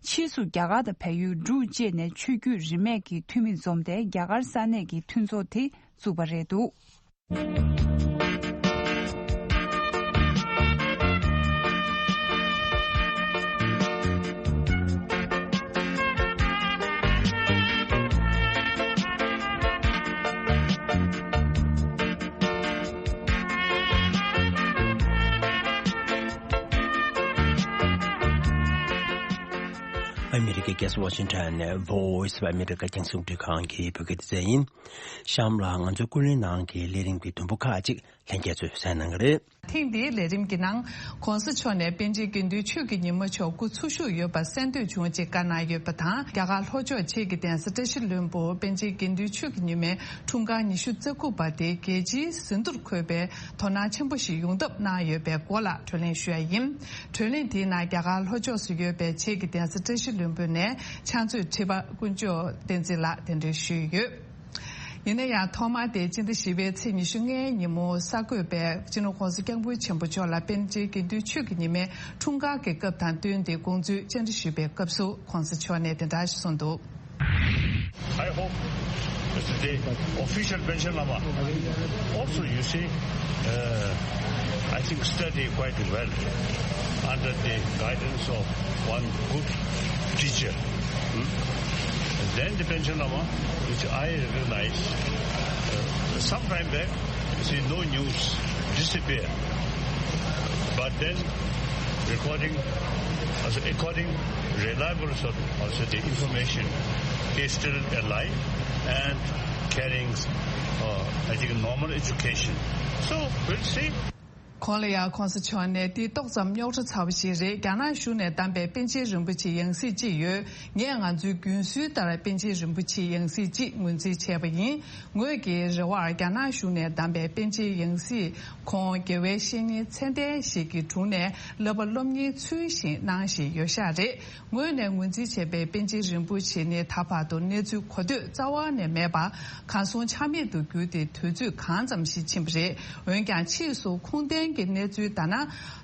ཕྱིས་སུ་རྒྱ་གར་དང་བལ་ཡུལ་འབྲུག་བཅས་ནས་ཆོས་བརྒྱུད་རིས་མེད་ཀྱི་འཐུས་མི་འཛོམས་ཏེ་རྒྱ་གར་ས་གནས་ཀྱི་མཐུན་ཚོགས་དེ་བཙུགས་པ་རེད་འདུག། ཨ་མི་རི་ཀའི་རྒྱལ་ས་ཝ་ཤིང་ཊོན་ནས་Voice of America རྒྱང་སྲིང་རླུང་འཕྲིན་ཁང་གི་བོད་སྐད་སྡེ་ཚན་ཡིན། གཤམ་ལ་ང་ཚོའི་ཀུན་གླེང་ནང་གི་ལས་རིམ་གྱི་དུམ་བུ་ཁག་ཅིག་ལྷན་རྒྱས་ཚོས་གསན་གནང་གི་རེད། ཐེངས་འདིའི་ལས་རིམ་གྱི་ནང་། ༸གོང་ས་མཆོག་ནས་པཎ་ཆེན་དགེ་འདུན་ཆོས་ཀྱི་ཉི་མ་མཆོག་སྐུ་འཚོ་བཞུགས་ཡོད་པ་གསན་འདོད་བྱུང་ཅེས་བཀའ་གནང་ཡོད་པ་དང་། རྒྱ་གར་ལྷོ་ཕྱོགས་བྱེས་ཀྱི་གདན་ས་བཀྲ་ཤིས་ལྷུན་པོར་པཎ་ཆེན་དགེ་འདུན་ཆོས་ཀྱི་ཉི་མའི་འཁྲུངས་སྐར་ཉི་ཤུ་རྩ་དགུ་པ་དེ་རྒྱལ་སྤྱིའི་ཟིན་ཐོར་འཁོད་པའི་དོ་སྣང་ཆེན་པོ་ཞིག་ཡོང་ཐབས་གནང་ཡོད་པའི་སྐོར་ལ་བགྲོ་གླེང་ཞུ་ཡ་ཡིན། བགྲོ་གླེང་དེའི་ནང་རྒྱ་གར་ལྷོ་ཕྱོགས་སུ་ཡོད་པའི་བྱེས་ཀྱི་གདན་ས་བཀྲ་ཤིས་ལྷུན་པོ་ནས་ཕྱག་མཛོད་ཁྲི་པ་དཀོན་མཆོག་བསྟན་འཛིན་ལགས་གདན་འདྲེན་ཞུས་ཡོད། ཡིན་ན་ཡང་ཐོག་མར་དེ་སྤྱི་ཟླ་བཞི་པའི་ཚེས་ཉི་ཤུ་ལྔའི་ཉིན་མོ་གསར་འགོད་པས་སྤྱི་ནོར་༸གོང་ས་༸སྐྱབས་མགོན་ཆེན་པོ་མཆོག་ལ་པཎ་ཆེན་དགེ་འདུན་ཆོས་ཀྱི་ཉི་མའི་འཁྲུངས་སྐར་གྱི་སྐབས་དང་བསྟུན་ཏེ་དགོངས་ཚུལ་བཅར་འདྲི་ཞུས་པའི་སྐབས་སུ་༸གོང་ས་མཆོག་ནས་དེ་འདྲ་ཞིག་གསུངས་འདུག། I hope the official Panchen Lama also, you see, uh, I think study quite well under the guidance of one good teacher. Hmm? Then the Panchen Lama, which I recognize, uh, some time back, you see, no news, disappear. But then, recording, also according reliable source, also the information is still alive and carrying, uh, I think, normal education. So, we'll see. གོང་ལ་ཡང་༸གོང་ས་མཆོག་ནས་འདི་ཏོག་ཙམ་རྙོག་དྲ་ཚ་བོ་ཞིག་རེད། རྒྱ་ནག་གཞུང་ནས་བདམས་པའི་པཎ་ཆེན་རིན་པོ་ཆེ་ཡང་སྲིད་ཅིག་ཡོད། ངས་ང་ཚོའི་རྒྱུན་སྲོལ་ལྟར་པཎ་ཆེན་རིན་པོ་ཆེའི་ཡང་སྲིད་ཅིག་ངོས་འཛིན་བྱས་པ་ཡིན། ངོས་ཀྱི་རེ་བར་རྒྱ་ནག་གཞུང་ནས་བདམས་པའི་པཎ་ཆེན་ཡང་སྲིད་ཁོང་དགེ་བའི་བཤེས་གཉེན་ཚད་ལྡན་ཞིག་གི་དྲུང་ནས་བསླབ་པ་སློབ་གཉེར་ཚུལ་བཞིན་གནང་བཞིན་ཡོད་ཤག་རེད། ངོས་ནས་ངོས་འཛིན་བྱས་པའི་པཎ་ཆེན་རིན་པོ་ཆེ་ནི་ད་བར་དུ་གནས་ཚུལ་གོ་ཐོས་རྩ་བ་ནས་མེད་པར་གང་སོང་ཆ་མེད་དུ་གྱུར་ཏེ་དུས་ཚོད་གང་ཙམ་ཞིག་ཕྱིན་པ་རེད། འོན་ཀྱང་ཕྱིས་སུ་ཁུངས་ལྡན་གྱི་གནས་ཚུལ་ལྟར་ན།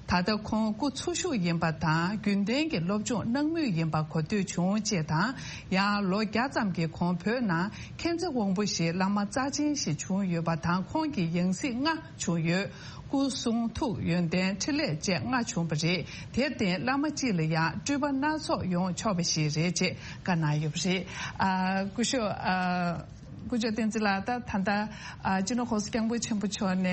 ད་ལྟ་ཁོང་སྐུ་འཚོ་བཞུགས་ཡིན་པ་དང་རྒྱུན་ལྡན་གྱི་སློབ་སྦྱོང་གནང་མུས་ཡིན་པ་གོ་ཐོས་བྱུང་ཅེས་དང་། ཡང་ལོ་བརྒྱ་ཙམ་གྱི་གོང་བོད་ནང་མཁྱེན་བརྩེ་དབང་པོ་ཞེས་བླ་མ་རྩ་ཆེན་ཞིག་བྱུང་ཡོད་པ་དང་། ཁོང་གི་ཡང་སྲིད་ལྔ་བྱུང་ཡོད། སྐུ་གསུང་ཐུགས་ཡོན་ཏན་འཕྲིན་ལས་བཅས་ལྔ་བྱུང་བ་རེད། དེར་བརྟེན་བླ་མ་གཅིག་ལ་ཡང་སྤྲུལ་པ་སྣ་ཚོགས་ཡོང་ཆོག་པ་ཞིག་རེད་ཅེས་བཀའ་གནང་ཡོད་པ་རེད། ཨ། སྐུ་ཞབས། ཨ། སྐུ་ཞབས་བསྟན་འཛིན་ལགས། ད་ད་ལྟ་ཨ་སྤྱི་ནོར་༸གོང་ས་༸སྐྱབས་མགོན་ཆེན་པོ་མཆོག་ནས་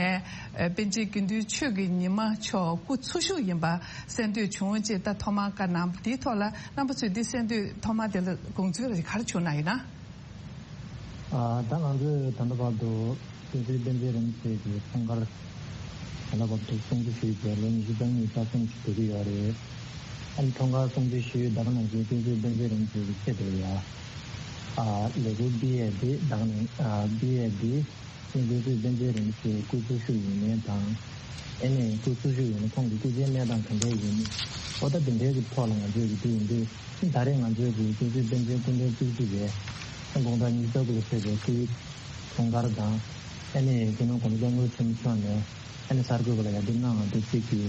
ཨ་པཎ་ཆེན་དགེ་འདུན་ཆོས་ཀྱི་ཉི་མ་མཆོག་སྐུ་འཚོ་བཞུགས་ཡིན་པ་གསན་འདོད་བྱུང་ཅེས་ད་ཐོག་མར་བཀའ་གནང་། འདིའི་ཐོག་ལ་རྣམ་པ་ཚོས་འདི་གསན་དུས་ཐོག་མར་དེ་ལ་དགོངས་ཚུལ་ག་རེ་བྱུང་གནང་ཡོད་ན། ཨ། ད་ང་ཚོས་ད་ལྟ་བར་དུ་བསྟན་འཛིན་བསྟན་འཛིན་རིན་པོ་ཆེ་གི་འཁྲུངས་སྐར་ ད་ལྟ་བར་དུ་སྲུང་བརྩི་ཞུས་བྱས་ལོ་ཉི་ཤུ་རྩ་གཉིས་རྩ་གསུམ་ཞིག་འགྲོ་གི་ཡོད་རེད། ཨ་ནི་འཁྲུངས་སྐར་སྲུང་བརྩི་ཞུས་ད་ག་ནང་བཞིན་སྐུ་ཚེ་དཔལ་འཛེ་རིན་པོ་ཆེ་གི་ཆེད་དུ་ཡ། ཨ་ལས་འགུལ་སྤེལ་ཡས་འདི་ད་ག་ནང་ཨ་སྤེལ་ཡས་འདི་སྐུ་ཚེ་དཔལ་འཛེ་རིན་པོ་ཆེ་སྐུ་འཚོ་བཞུགས་ཡོད་མེད་དང་། ཨ་ནི་སྐུ་འཚོ་བཞུགས་ཡོད་ན་ཁོང་གི་སྐུ་ཚེའི་གནས་སྟངས་ག་འདྲས་ཡིན་མིན། ཨོ་ད་འདི་འདྲའི་གི་ཐོག་ལ་ང་ཚོས་ཀྱི་འདི་ཡིན་དུས། ད་རེས་ང་ཚོས་ཀྱི་སྐུ་ཚེ་དཔལ་འཛེ་སྐུ་ཕྲེང་བཅུ་གཅིག་པའི་དགུང་གྲངས་ཉི་ཤུ་རྩ་དགུ་ལ་ཕེབས་པའི་སྐུའི་འཁྲུངས་སྐར་དང་། ཨ་ནི་སྤྱི་ནོར་༸གོང་ས་༸སྐྱབས་མགོན་ཆེན་པོ་མཆོག་ནས་ཨ་ནི་གསར་འགོད་པ་ལ་ཡར་འདེམས་གནང་བ་དེ་གཅིག་གི་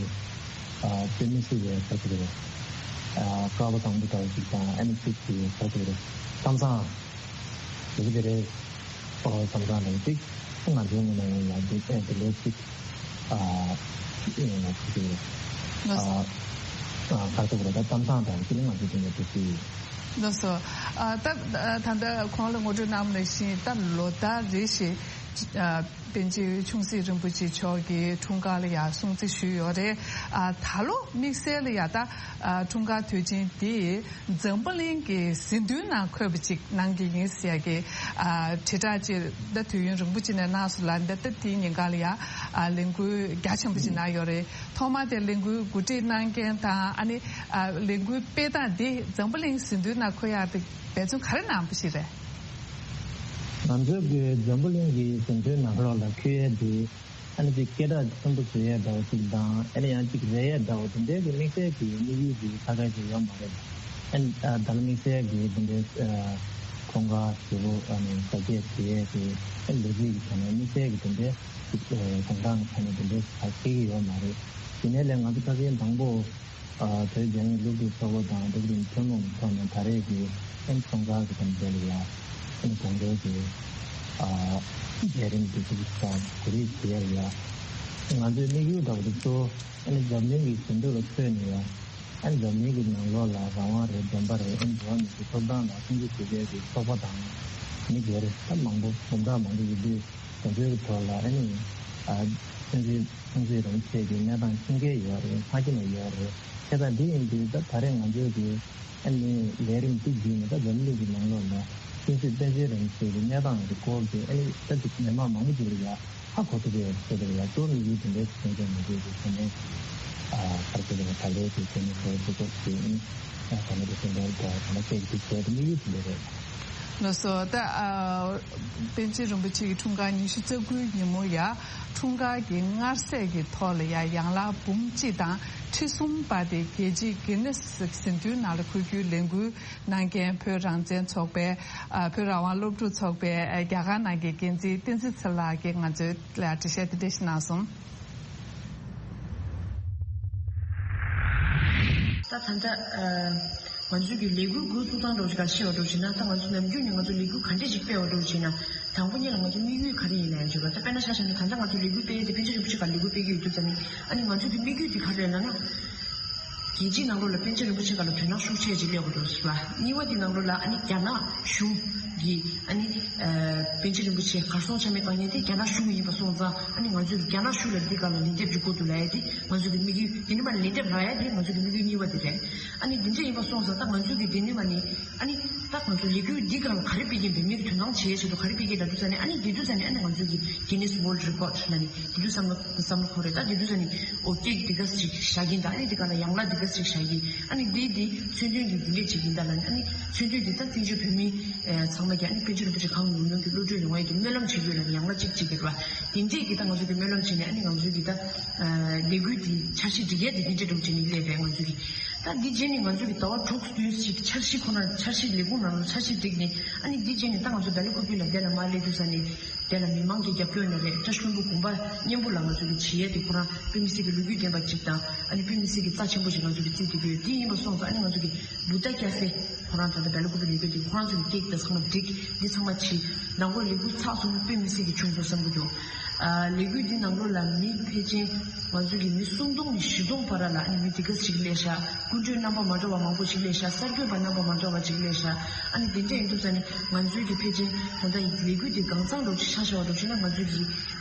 ཨ་དཔེ་མི་སྲིད་པའི་གསར་འགོད་པ་རེད། ཨ་སྐལ་བ་བཟང་པོ་འདྲ་བ་ཞིག་དང་ཨ་ནི་གཅིག་གི་གསར་འགོད་པ་རེད། གཏམ་བཟང་། ཞེས་པ་དེ་རེད། ཨོ་བསམ་བློ་ལ་ཡིན་ཏེ། ང་ཚོའི་ངོས་ནས་ཡང་ཡང་དེ་ཨེ་དེ་ལོ་གཅིག་ཨ་ཨེ་ང་ཚོ་དེ་ཨ་ཨ་ག་རེ་ཟེར་དགོས་རེད། ད་གཏམ་བཟང་དང་དེ་ནི་ང་ཚོ་དེ་ནས་དེ་ཅི། ལགས་སོ། ཨ་ད་ད་ལྟ་གོང་ལ་ངོ་སྤྲོད་གནང་བ་ནང་བཞིན་ད་ལོ་ལྟར་རེ་བཞིན་ཨ་པཎ་ཆེན་ཆུང་སྲིད་རིན་པོ་ཆེ་མཆོག་གི་འཁྲུངས་སྐར་ལ་ཡང་སྲུང་བརྩི་ཞུས་ཡོད་རེད། ཨ་ད་ལོ་དམིགས་བསལ་ལ་ཡང་ད་ཨ་འཁྲུངས་སྐར་དུས་ཆེན་དེ། འཛམ་བུ་གླིང་གི་ཟིན་ཐོའི་ནང་འཁོད་པ་ཅིག་གནང་གི་ཡིན་ཟེར་ཡ་གི་ཨ་དྲིལ་བསྒྲགས་ཅིག་ད་དུས་ཡུན་རིང་པོ་ཅིག་ནས་གནང་སོང་ལ། འདི་ལྟ་དེའི་ཉིན་གང་ལ་ཡ་ཨ་ལས་འགུལ་རྒྱ་ཆེན་པོ་ཅིག་གནང་ཡོད་རེད། ཐོག་མ་དེ་ལས་འགུལ་གོ་སྒྲིག་གནང་མཁན་དང་ཨ་ནི་ཨ་ལས་འགུལ་སྤེལ་སྟངས་འདི་འཛམ་བུ་གླིང་ཟིན་ཐོའི་ནང་འཁོད་ཡ་དེ་འབད་བརྩོན་ག་རེ་གནང་པ་ཞིག་རེད། ང་ཚོས་ཀྱི་འཛམ་བུ་གླིང་གི་ཟིན་ཐོའི་ནང་ལོགས་ལ་འཁོད་ཡ་དེ། ཨ་ནི་དེ་སྐད་གྲགས་ཆེན་པོ་བཟོ་ཡས་འདྲ་བོ་ཅིག་དང་ཨ་ནི་ཡང་ཅིག་རེད་ཡས་འདྲ་བོ་དེ་འདྲའི་གི་དམིགས་བསལ་གྱི་དམིགས་ཡུལ་གྱི་ཁ་ཁ་ཅིག་ཡོད་མ་རེད། ཨ་ནི་ཨ་ད་ལ་དམིགས་བསལ་གྱི་དེ་འདྲའི་ཨ་འཁྲུངས་སྐར་ཞེ་པོ་ཨ་ནི་གཟབ་རྒྱས་བྱེད་ཡས་ཀྱི་ཨ་ནི་ལོ་རྒྱུས་ཀྱི་ཆ་ནས་དམིགས་བསལ་གྱི་དེ་འདྲའི་ཅིག་ཨ་དགོང་གྲངས་ཀྱི་ཆ་ནས་དེ་འདྲའི་ཁ་སྐད་ཀྱི་ཡོད་མ་རེད། དེ་ནས་ལས་ང་ཚོ་ཁ་སྐད་དང་པོ། ཨ་བོད་རྒྱ་མིའི་སློབ་ཕྲུག་ཚོགས་པ་དང་འགྲོ་བ་རིམ་ཐུན་མོང་གི་ཐོག་ནས་ད་རེས་ཀྱི་ཨེམ་ཚོང་ཁང་གི་དམ་འབྲེལ་ལ་ཡ་ཨེམ་གོང་འཕེལ་གྱི་ཨ་མཛད་རིམ་འདི་ཚོ་གི་ཐོག་གོ་སྒྲིག་བྱེད་ཡ་ལ་ཡ་ང་ཚོའི་དམིགས་ཡུལ་འདྲ་བོ་དེ་ཚོ་ཨེམ་འཛམ་གླིང་གི་ཟིན་ཐོ་ལ་འཁོད་ནས་ཡ་ཨེམ་འཛམ་གླིང་གི་ནང་ལོགས་ལ་རང་དབང་རེད་བདེན་པ་རེད་ཨེམ་འགྲོ་བ་མི་ཚོའི་ཐོབ་ཐང་ལ་སྲུང་སྐྱོབ་བྱེད་མཁན་གྱི་ཚོགས་པ་དང་མི་སྒེར་ད་མང་པོ་འཛོམས་དག་མང་པོ་ཡོད་དུས་དེ་ཚོའི་ཐོག་ལ་ཨེམ་ཨ་ཚོན་ཚོན། ཁོང་ཚོས་རང་ཆས་ཀྱི་གནས་སྟངས་མཁྱེན་གྱི་ཡོད་རེད་མ་མཁྱེན་ནས་ཡོད་རེད། བྱས་ཙང་འདི་ཡིན་དུས་ད་ད་རེས་ང་ཚོའི་གི་ཨ་ནི་ལས་རིམ་འདི་བརྒྱུད་ནས་ད་འཛམ་གླིང་གི་ནང་ལོགས་ལ་སྤྱི་འཐུས་དཔལ་འབྱོར་རང་ཆས་ཀྱི་གནས་སྟངས་ཀྱི་སྐོར་གྱི་ཨ་ནི་ད་ཅིག་མི་མང་མང་པོ་ཅིག་ལ་ཡ་ཧ་གོ་ཐུབ་ཡོད་ཟེར་བ་ཡ་གཙོ་བོ་དམིགས་ཡུལ་དེ་འདྲའི་མཁྱེན་མཁན་ང་ཚོའི་གི་ཚོ་ནས་ཨ་ག་རེ་ཟེར་དགོས་རེད་ད་ལོའི་གི་ཚོ་ནས་གོ་ཐུབ་ཐུབ་ཀྱི་ཨ་ནི་ད་ནི་དེ་ཚོ་འདྲ་ད་ད་ལ་སྐད་ཀྱི་བྱས་ཏེ་དམིགས་ཡུལ་དེ་འདྲ་རེད། ལགས་སོ། ད་ཨ་པཎ་ཆེན་རིན་པོ་ཆེ་གི་འཁྲུངས་སྐར་ཉི་ཤུ་རྩ་དགུའི་ཉིན་མོ་ཡ། འཁྲུངས་སྐར་གྱི་མངར་ཟས་ཀྱི་ཐོག་ལ་ཡ་ཡང་ལག་འབུམ་གཅིག་དང་ཁྲི་གསུམ་པ་དེ་རྒྱལ་སྤྱིའི་གྷི་ནེ་སི་ཟིན་ཐོའི་ནང་ལ་འཁོད་རྒྱུའི་ལས་འགུལ་གནང་མཁན་བོད་རང་བཙན་ཚོགས་པའི་ཨ་བོད་རང་དབང་སློབ་ཕྲུག་ཚོགས་པའི་ཨ་རྒྱ་གར་ནང་གི་འགན་འཛིན་བསྟན་འཛིན་ཚེ་ལགས་ཀྱིས་ང་ཚོའི་ལ་འགྲེལ་བཤད་དེ་འདྲ་ཞིག་གནང་སོང་། ད་ད་ལྟ་ཨ་ང་ཚོའི་གི་ལས་འགུལ་འགོ་བཙུགས་སྟངས་འདྲ་བོ་ཞིག་ག་ཤེས་པ་འདྲ་བོ་བྱས་ན་ད་ང་ཚོ་ནམ་རྒྱུན་ནས་ང་ཚོ་ལས་འགུལ་ག་འདྲས་ཞིག་སྤེལ་བ་འདྲ་བོ་བྱས་ན་དང་པོ་ཉིད་ལ་ང་ཚོ་དམིགས་ཡུལ་ག་རེ་ཡིན་ན་ཡང་བརྗོད་པ་ད་དཔེར་ན་ཆ་བཞག་ན་ད་ལྟ་ང་ཚོ་ལས་འགུལ་སྤེལ་ཡས་དེ་པཎ་ཆེན་རིན་པོ་ཆེ་སྒང་ལས་འགུལ་སྤེལ་གྱི་ཡོད་དུས་ཙམ་ནས་ཨ་ནི་ང་ཚོའི་གི་དམིགས་ཡུལ་དེ་ག་རེ་རེད་ལབ་ན། རྒྱལ་སྤྱིའི་ནང་ལོགས་ལ་པཎ་ཆེན་རིན་པོ་ཆེ་སྒང་ལ་དོ་སྣང་ཤུགས་ཆེ་ཅིག་སླེབས་དགོས་འདུག་ཟེར་བ། གཉིས་པ་དེ་ནང་ལོགས་ལ་ཨ་ནི་རྒྱ་ནག་གཞུང་གིས་ཨ་ནི་ཨ་པཎ་ཆེན་རིན་པོ་ཆེ་གར་སོང་ཆ་མེད་བཏང་མཁན་དེ་རྒྱ་ནག་གཞུང་ཡིན་པ་སོང་ཙང་ཨ་ནི་ང་ཚོས་རྒྱ་ནག་གཞུང་ལ་འདི་སྒང་ལ་ལན་འདེབས་རྒྱག་དགོས་འདུག་ལབ་ཡ་དེ་ང་ཚོ་གི་དམིགས་ཡུལ་དེ་ནི་མ་ལན་འདེབས་རག་ཡ་དེ་ང་ཚོ་གི་དམིགས་ཡུལ་གཉིས་པ་དེ་རེད། ཨ་ནི་འདི་འདྲ་ཡིན་པ་སོང་ཙང་ད་ང་ཚོ་གི་དེ་ནི་མ་ནི་ཨ་ནི་ད་ང་ཚོ་ལས་འགུལ་འདི་སྒང་ལ་ག་རེ་སྤེལ་གྱིན་པའི་མི་གི་དོ་སྣང་བྱེད་ཆེད་དུ་ག་རེ་སྤེལ་གྱིན་ལབ་དུས་ཙ་ནི་ཨ་ནི་དེ་དུས་ཙ་ནི་ཨ་ནི་ང་ཚོ་གི་Guinness World Record་ལ་ནི་དེ་དུས་བསམ་བློ་བསམ་བློ་འཁོར་རེད། ད་དེ་དུས་ཙ་ནི་ཨོ་ཀེག་འདི་ག་ཅིག་བཞག་གིན་ད་ཨ་ནི་དེ་ག་ལ་ཡང་ལ་འདི་ག་ཅིག་བཞག་གིན་ཨ་ནི་དེ་དེ་མཚོན་དོན་དེ་འདི་འདྲས་བྱེད་ཀྱིན་ད་ལ་ནི་ཨ་ནི་མཚོན་དོན་དེ་ད་བཙན་བྱོལ་བོད་མི་ཚང་མ་གི་ཨ་ནི་པཎ་ཆེན་རིན་པོ་ཆེ་གང་ཡོང་ཡོང་གི་བློ་གྲོས་ཡོང་བ་ཡི་གི་སྨོན་ལམ་བྱེད་དགོས་ལ་ནི་ཡང་ལ་གཅིག་བྱེད་དགོས་ར། དེ་འདྲས་ཀྱི་ད་ང་ཚོ་གི་སྨོན་ལམ་བྱེད་ནས་ཨ་ནི་ང་ཚོ་གི་ད་ལས་འགུལ་དེ་འཆར་གཞི་སྒྲིག་ཡ་དེ་དེ་འདྲས་འགྲོ་བྱེད་ནི་སླེབས་རེད་ང་ཚོ་གི། ད་འདི་རྗེས་ནས་ང་ཚོ་གི་ཟླ་བ་དྲུག་བདུན་ཞིག་འཆར་གཞི་ཁོ་ན་འཆར་གཞི་ལས་ཁུངས་ནང་ལ་འཆར་གཞི་བསྒྲིགས་ནས་ཨ་ནི་འདི་རྗེས་ནས་ད་ང་ཚོ་ལྡི་ལི་ཀུ་ཀུ་ལ་དེ་ལ་མར་སླེབས་དུས་ཙ་ནས་དེ་ལ་མི་མང་གི་རྒྱབ་སྐྱོར་ནས་རེད། བཀྲ་ཤིས་ལྷུན་པོ་དགོན་པ་མཉམ་པོ་ལ་ང་ཚོ་གི་བྱེད་ཡས་དེ་ཁོ་རང་དཔེ་མི་སྲིད་ཀྱི་ལོ་རྒྱུས་ལྡན་པ་ཅིག་དང་ཨ་ནི་དཔེ་མི་སྲིད་ཀྱི་རྩ་ཆེན་པོ་ཞིག་ང་ཚོ་གི་བརྩིས་བསྡད་ཀྱི་ཡོད། དེ་ཡིན་པ་སོང་ཙང་ཨ་ནི་ང་ཚོ་གི་བུདྡྷ་ཀྱ་སེ་ཁོ་རང་ད་ལྟ་ལྡི་ལི་ཀུ་ཀུ་ལས་འགུལ་དེ་ཁོ་རང་ཚོ་གི་ཀེག་དེ་ཚང་མ་བསྒྲིགས་འདི་ཚང་མ་བྱེད་ནང་ཁོ་ལས་འགུལ་ཚགས་ཚུད་པོ་དཔེ་མི་སྲིད་ཀྱི་བྱུང་སོང་བསམ་གྱི་འདུག་ཨ་ལས་འགུལ་འདི་ནང་ལོགས་ལ་མི་ཕལ་ཆེར་ང་ཚོ་གི་མི་སུམ་སྟོང་ནས་བཞི་སྟོང་བར་ལ་ཨ་ནི་མི་དེ་ག་ཞིག་སླེབས་ཤག་སྐུ་མགྲོན་རྣམ་པ་མ་འདྲ་བ་མང་པོ་ཞིག་སླེབས་ཤག་གསར་འགོད་པ་རྣམ་པ་མ་འདྲ་བ་ཞིག་སླེབས་ཤག་ཨ་ནི་དེ་འདྲ་ཡིན་དུས་ཙ་ནི་ང་ཚོའི་གི་ཕལ་ཆེར་ད་ལྟ་ཡི་ལས་འགུལ་དེ་གང་ཚང་འགྲོ་ཆ་བཞག་པ་འགྲོ་ཆ་ན་ང་ཚོ་གི་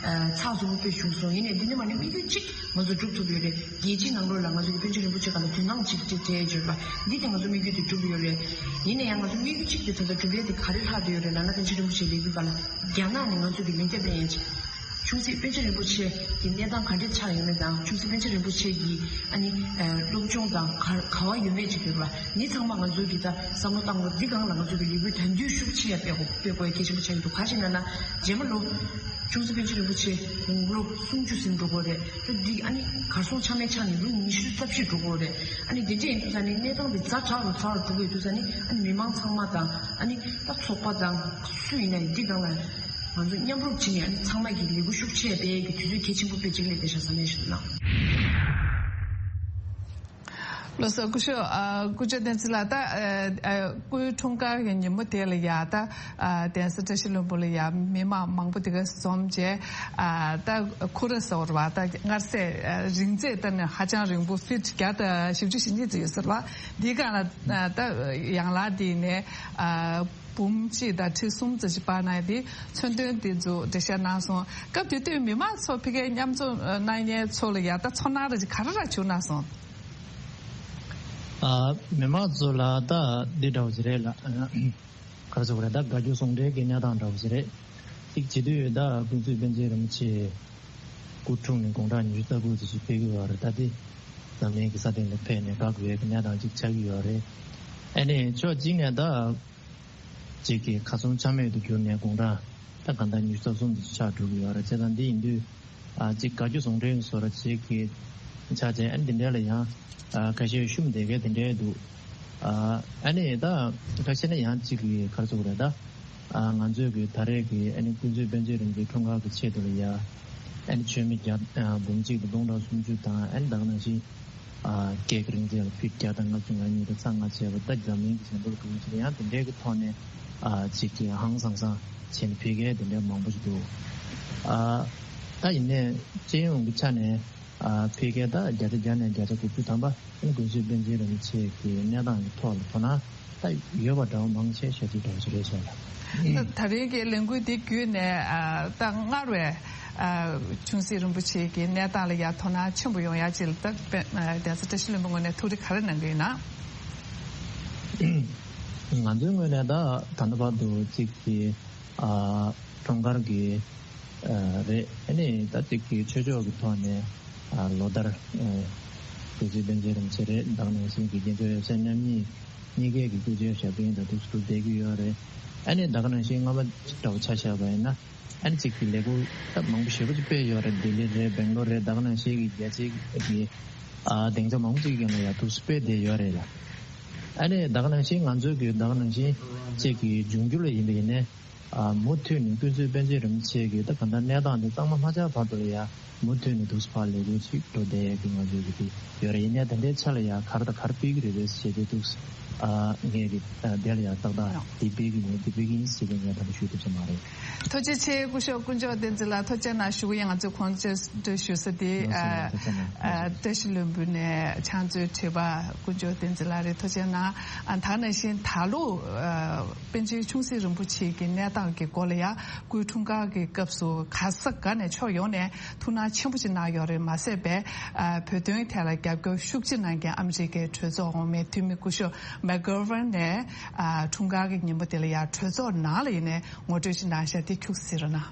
ཚགས་ཚུད་པོ་དཔེ་བྱུང་སོང་། ཡིན་ནའི་འདི་ནི་མ་ནི་དམིགས་ཡུལ་གཅིག་ང་ཚོ་སྒྲུབ་ཐུབ་ཡོད་རེད། རྒྱལ་སྤྱིའི་ནང་ལོགས་ལ་ང་ཚོ་གི་པཎ་ཆེན་རིན་པོ་ཆེ་སྒང་ལ་དོ་སྣང་གཅིག་སྤྲད་བྱས་ཡོད་པ་འདི་དེ་ང་ཚོ་དམིགས་ཡུལ་དེ་གྲུབ་ཡོད་རེད། ཡིན་ན་ཡང་ང་ཚོ་དམིགས་ཡུལ་གཅིག་དེ་ད་ལྟ་གྲུབ་ཡས་དེ་ག་རེ་ལྷག་བསྡད་ཡོད་རེད་ལབ་ན་པཎ་ཆེན་རིན་པོ་ཆེའི་ལས་འགུལ་སྒང་ལ་རྒྱ་ནག་ནས་ང་ཚོ་གི་ལན་འདེབས་ལེན་ཡས་ཅིག་ ཆུང་སྲིད་པཎ་ཆེན་རིན་པོ་ཆེ་གི་གནས་སྟངས་ག་འདྲས་ཆགས་ཡོད་མེད་དང་། ཆུང་སྲིད་པཎ་ཆེན་རིན་པོ་ཆེ་གི་ཨ་ནི་ཨ་སློབ་སྦྱོང་དང་ག་ག་བ་ཡོད་མེད་ཅིག་ཡོད་པ་འདི་ཚང་མ་ང་ཚོ་གི་ད་བསམ་བློ་བཏང་དགོས། འདི་སྒང་ལ་ང་ཚོ་གི་ལས་འགུལ་དང་དུས་ཤུགས་ཆེ་ཡ་སྤེལ་དགོས་སྤེལ་དགོས་ཡ་གལ་ཆེན་པོ་ཆགས་ཀྱི་འདུག་ག་ཅི་ན་ན་རྗེས་མ་ལོ་ཆུང་སྲིད་པཎ་ཆེན་རིན་པོ་ཆེ་དགུང་ལོ་སུམ་ཅུ་ཟིན་འགྲོ་གི་རེད། ད་འདི་ཨ་ནི་གར་སོང་ཆ་མེད་ཆགས་ནས་ལོ་ཉི་ཤུ་རྩ་བཞི་འགྲོ་གི་རེད། ཨ་ནི་དེ་འདྲས་ཡིན་དུས་ས་ནི་གནས་སྟངས་འདི་ཛ་དྲག་རུ་ཛ་དྲག་རུ་འགྲོ་གི་ཡོད་དུས་ས་ནི་ཨ་ནི་མི་མང་ཚང་མ་དང་ཨ་ནི་ད་ཚོགས་པ་དང་སུ་ཡིན་ན་ཡིན་འདི་སྒང་ལ། ང་ཚོ་མཉམ་རུབ་བྱས་ནས་ཨ་ནི་ཚང་མ་གི་ལས་འགུལ་ཤུགས་ཆེ་སྤེལ་གྱི་དུས་ཚོད་གལ་ཆེན་པོ་དཔེ་གཅིག་སླེབས་བསྡད་ཤག་བསམ་ཡས་ཞིག་གནང་། ལགས་སོ། སྐུ་ཞབས་ཨ་སྐུ་ཞབས་བསྟན་འཛིན་ལགས། ད་ཨ་ཨ་སྐུའི་འཁྲུངས་སྐར་གྱི་ཉིན་མོ་དེ་ལ་ཡ་ད་ཨ་གདན་ས་བཀྲ་ཤིས་ལྷུན་པོ་ལ་ཡ་མི་མང་མང་པོ་དེ་ག་འཛོམས་བྱས། ཨ་ད་ཁུ་ར་ཟེར་བ་ད་མངར་ཟས་ཨ་རིང་ཚད་ད་ནི་ཧ་ཅང་རིང་པོ་ཕིཊ་བརྒྱ་དང་བཞི་བཅུ་ཞེ་གཉིས་ཙམ་ཡོད་ཟེར་བ། འདིའི་སྒང་ལ་ཨ་ད་ཡང་ལག་འདི་ནས་ཨ། འབུམ་གཅིག་དང་ཁྲི་གསུམ་ཙམ་ཞིག་སྤར་གནང་སྟེ་མཚོན་དོན་དེ་ཚོ་འགྲེལ་བཤད་གནང་སོང་། སྐབས་དེ་དུས་མི་མང་ཚོ་ཕ་གིའི་མཉམ་འཛོམས་གནང་མཁན་ཚོ་ལ་ཡ་ད་ཚོར་སྣང་རེ་ག་རེ་ར་བྱུང་གནང་སོང་། ཨ་མི་མང་ཚོ་ལ་ད་འདི་འདྲ་བོ་ཞིག་རེད་ལ། ག་རེ་ཟེར་དགོས་རེད། ད་དགའ་སྐྱོ་ཟུང་འབྲེལ་གྱི་གནས་སྟངས་འདྲ་བོ་ཞིག་རེད། གཅིག་བྱེད་དུས་ད་ཀུན་གཟིགས་པཎ་ཆེན་རིན་པོ་ཆེ་སྐུ་འཁྲུངས་ནས་དགུང་གྲངས་ཉི་ཤུ་རྩ་དགུ་ཙམ་ཞིག་ཕེབས་ཀྱི་ཡོད་རེད། ད་དེ་འཛམ་གླིང་གི་ས་སྟེང་ལ་ཕེབས་ནས་དགའ་དགོས་ཡག་གི་གནས་སྟངས་ཅིག་ཆགས་ཀྱི་ཡོད་རེད། ཨ་ནི་ཕྱོགས་གཅིག་ནས་ད་ཅིག་གི་ཁ་སང་ཆ་མེད་དུ་གྱུར་ནས་དགུང་གྲངས་ད་གང་ལྟར་ཉི་ཤུ་རྩ་གསུམ་དུ་ཆགས་འགྲོ་གི་ཡོད་རེད། བྱས་ཙང་འདི་ཡིན་དུས་ཨ་ཅིག་དགའ་སྐྱོ་ཟུང་འབྲེལ་བཟོ་འདྲ་ཅིག་གི་ཆགས་བྱས། ཨ་ནི་འདི་འདྲ་ལ་ཡང་ཨ་ཁ་ཤས་ཤུམ་བསྡད་མཁན་དེ་འདྲ་འདུག་ཨ་ནི་ད་ཁ་ཤས་ནི་ཡང་ཅིག་གི་ག་རེ་ཟེར་དགོས་རེད། ད་ཨ་ང་ཚོས་གི་ད་རེས་ཀྱི་ཨ་ནི་ཀུན་གཟིགས་པཎ་ཆེན་རིན་པོ་ཆེའི་འཁྲུངས་སྐར་གྱི་ཆེད་དུ་ལ་ཡ་ཨ་ནི་མཆོད་མེ་བརྒྱ་ཨ་འབུམ་གཅིག་དང་སྟོང་ཕྲག་སུམ་ཅུ་དང་། ཨ་ནི་ད་ག་ནང་བཞིན། ཨ་ཀེག་རིང་ཚད་ལ་ཕིཊ་བརྒྱ་དང་ལྔ་བཅུ་ང་གཉིས་དང་ཚེག་ལྔ་བྱས་པ། ད་འཛམ་གླིང་གི་ཞལ་འདོན་གྱི་ཡང་དེ་འདྲའི་གི་ཐོག་ནས་ཨ་ཅིག་གི་ཧང་སང་སང་བྱས་ནས་ཕེབས་མཁན་དེ་འདྲ་མང་པོ་ཞིག་འདུག་ཨ་ད་ཡིན་ནའི་སྤྱི་ཡོངས་ཀྱི་ཆ་ནས་ཨ་ཕེབས་མཁན་ད་བརྒྱ་ཆ་བརྒྱ་ནས་བརྒྱ་ཆ་དགུ་བཅུ་ཐམ་པ་ཀུན་གཟིགས་པཎ་ཆེན་རིན་པོ་ཆེ་གི་གནས་སྟངས་ཀྱི་ཐོག་ལ་དོ་སྣང་ད་ཡོད་པ་འདྲ་བོ་མང་ཆེ་ཤོས་དེ་འདྲ་བོ་ཞིག་རེད་བྱུང་ལ། ད་ད་རིང་གི་ལས་འགུལ་འདི་བརྒྱུད་ནས་ཨ་ད་སྔར་བས་ཨ་ཆུང་སྲིད་རིན་པོ་ཆེ་གི་གནས་སྟངས་ལ་ཡ་དོ་སྣང་ཆེན་པོ་ཡོང་ཡ་ཅིག་ལ་ད་དཔེ་ཨ་གདན་ས་བཀྲ་ཤིས་ལྷུན་པོའི་ངོས་ནས་ཐུགས་རེ་ག་རེ་གནང་གི་ཡོད་ན། ང་ཚོའི་ངོས་ནས་ད་ད་ལྟ་བར་དུ་གཅིག་གི་ཨ་འཁྲུངས་སྐར་གྱི་ཨ་རེད། ཨ་ནི་ད་གཅིག་གི་ཆོས་ཕྱོགས་ཀྱི་ཐོག་ནས་ཨ་ལོ་ལྟར་ཨ་སྐུ་ཚེ་པཎ་ཆེན་རིན་པོ་ཆེ་རེད། ད་ག་ནང་བཞིན་གྱི་རྒན་ཆོས་ཡབ་སྲས་རྣམ་གཉིས་གཉིས་ཀའི་གི་སྐུ་ཚེ་ཞབས་བརྟན་ད་དུང་སུ་བསྡད་ཀྱི་ཡོད་རེད། ཨ་ནི་ད་ག་ནང་བཞིན་སྔ་མ་འདྲ་བོ་ཆ་བཞག་པ་ཡིན་ན། ཨ་ནི་གཅིག་གི་ལས་འགུལ་ད་མང་པོ་ཞེ་པོ་ཅིག་སྤེལ་ཡོད་རེད། ལྡི་ལི་རེད། སྦེང་ལོར་རེད། ད་ག་ནང་བཞིན་གྱི་རྒྱལ་སྤྱིའི་གི་ཨ་སྡིངས་ཆ་མང་པོ་ཅིག་གི་ནང་ཡ་ཐུགས་སུ་སྤེལ་བསྡད་ཡོད་རེད་ལ། ཨ་ནི་ད་ག་ནང་བཞིན་ང་ཚོའི་གི་ད་ག་ནང་བཞིན་གཅིག་གི་འབྱུང་འགྱུར་ལ་ཡིན་པ་ཡིན་ནའི། ཨ་མུ་མཐུད་ནས་ཀུན་གཟིགས་པཎ་ཆེན་རིན་པོ་ཆེ་གི་ད་ག་འདྲ་གནས་སྟངས་དེ་གཙང་མ་མ་ཆགས་བར་དུ་ལ་ཡ་མུ་མཐུད་ནས་འདུག་སེ་ཕར་ལས་འགུལ་ཅིག་འགྲོ་བསྡད་ཡག་གི་ང་ཚོའི་གི་དེ་ཡོད་རེད། ཡིན་ནའི་ད་ལྟའི་ཆ་ལ་ཡ་ག་རེ་དང་ག་རེ་སྤེལ་གི་རེད་པས་ཞེས་དེ་འདུག་ཨ་ངས་གི་ཨ་དེ་ལ་ཡ་ཏག་ཏག་འདི་སྤེལ་གི་ཡིན། འདི་སྤེལ་གི་ཡིན་ཟེར་གི་ངས་ད་ལྟ་ཞུ་ཐུབ་ས་མ་རེད། ཐུགས་རྗེ་ཆེ། སྐུ་ཞབས་དཀོན་མཆོག་བསྟན་འཛིན་ལགས་ཐུགས་རྗེ་གནང་ཞུ་གི་ཡིན། ང་ཚོས་གོང་བརྗོད་ཞུ་ས་དེ་ལགས་སོ། ཨ་ཐུགས་རྗེ་གནང་། ཨ་བཀྲ་ཤིས་ལྷུན་པོ་ནས་ཕྱག་མཛོད་ཁྲི་པ་དཀོན་མཆོག་བསྟན་འཛིན་ལགས་རེད། ཐུགས་རྗེ་གནང་། ཨ་ད་ག་ནང་བཞིན་ད་ལོ་ཨ་པཎ་ཆེན་ཆུང་སྲིད་རིན་པོ་ཆེ་གི་གནས་སྟངས་ཀྱི་སྐོར་ལ་ཡང་སྐུའི་འཁྲུངས་སྐར་གྱི་སྐབས་སུ་ག་ས་ག་ནས་ཕྱོགས་ཡོངས་ནས་ཐུགས་སྣང་ཆེན་པོ་ཅིག་གནང་ཡོད་རེད། མ་ཟད་པའི་ཨ་བོད་དོན་ཐད་ལ་རྒྱབ་སྐྱོར་ཤུགས་ཆེ་གནང་མཁན་ཨ་མི་རི་ཀའི་གྲོས་ཚོགས་འོག་མའི་འཐུས་མི་སྐུ་ཞབས་མེག་གྷོ་ཝན་ནས་ཨ་འཁྲུངས་སྐར་གྱི་ཉིན་མོ་དེ་ལ་ཡང་གྲོས་ཚོགས་ནང་ལ་ཡིན་ནའི་ངོ་སྤྲོད་ཅིག་གནང་ཤག་དེ་ཁྱུག་ཙམ་གཟིགས་རོགས་གནང་།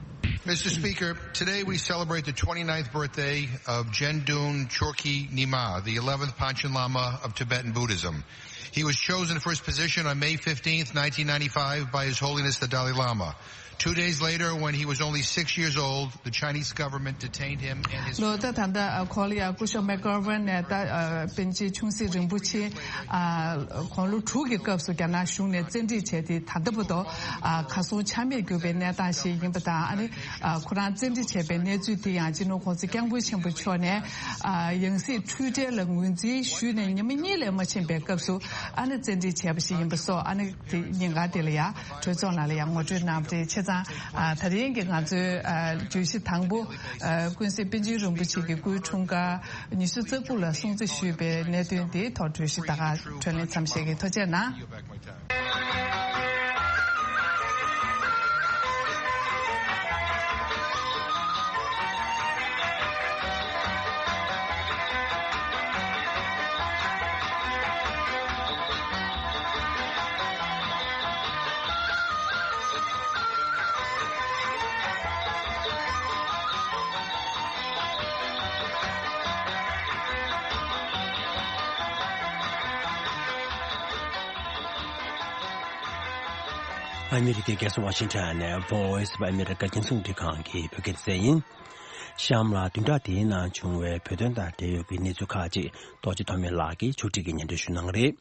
Mister Speaker, today we celebrate the twenty-ninth birthday of Jendun Chorkhi Nyima, the eleventh Panchen Lama of Tibetan Buddhism. He was chosen for his position on May fifteenth, nineteen ninety-five, by His Holiness the Dalai Lama. Two days later, when he was only six years old, the Chinese government detained him and his ལོ་ད་ད་ལྟ་ཁོ་ལ་ཡ་སྐུ་ཞབས་མེག་གྷོ་ཝན་ནས་ད་པཎ་ཆེན་ཆུང་སྲིད་རིན་པོ་ཆེ་དགུང་ལོ་དྲུག་གི་སྐབས་སུ་རྒྱ་ནག་གཞུང་ནས་བཙན་ཁྲིད་བྱས་ཏེ་ད་ལྟ་བར་དུ་ཁ་སང་ཆ་མེད་གྱུར་པའི་གནས་སྟངས་ཤིག་ཡིན་པ་དང་། ཨ་ནི་ཁོ་རང་བཙན་ཁྲིད་བྱས་པའི་གནས་ཚུལ་དེ་ཡང་སྤྱི་ནོར་༸གོང་ས་༸སྐྱབས་མགོན་ཆེན་པོ་མཆོག་ནས་ཡང་སྲིད་འཁྲུལ་བྲལ་ལ་ངོས་འཛིན་ཞུས་ནས་ཉི་མ་གཉིས་ལས་མ་ཕྱིན་པའི་སྐབས་སུ་ཨ་ནི་བཙན་ཁྲིད་བྱས་པ་ཞིག་ཡིན་པ་སོགས། ཨ་ནི་དེ་ཉིན་གང་དེ་ལ་ཡང་གྲོས་ཚོགས་ནང་ལ་ཡང་ངོ་སྤྲོད་གནང་བ་རེད། བྱས་ཙང་ཨ་ད་རིང་གི་ང་ཚོའི་ཨ་བརྗོད་གཞི་དང་པོ་ཨ་ཀུན་གཟིགས་པཎ་ཆེན་རིན་པོ་ཆེ་གི་སྐུའི་འཁྲུངས་སྐར་ཉི་ཤུ་རྩ་དགུ་ལ་སྲུང་བརྩི་ཞུས་པའི་གནད་དོན་དེའི་ཐོག་བརྗོད་གཞི་ད་ག་འཕྲོས་ལེན་མཚམས་བཞག་གི། ཐུགས་རྗེ་གནང་། ཨ་མི་རི་ཀའི་རྒྱལ་ས་ཝ་ཤིང་ཊོན་ནས་Voice of America རྒྱང་སྲིང་རླུང་འཕྲིན་ཁང་གི་བོད་སྐད་སྡེ་ཚན་ཡིན། གཤམ་ལ་བདུན་ཕྲག་འདིའི་ནང་བྱུང་བའི་བོད་དོན་དང་འབྲེལ་ཡོད་ཀྱི་གནས་ཚུལ་ཁག་ཅིག་རྡོ་རྗེ་ཐོགས་མེད་ལགས་ཀྱིས་ཕྱོགས་སྒྲིག་གིས་སྙན་སྒྲོན་ཞུ་གནང་གི་རེད།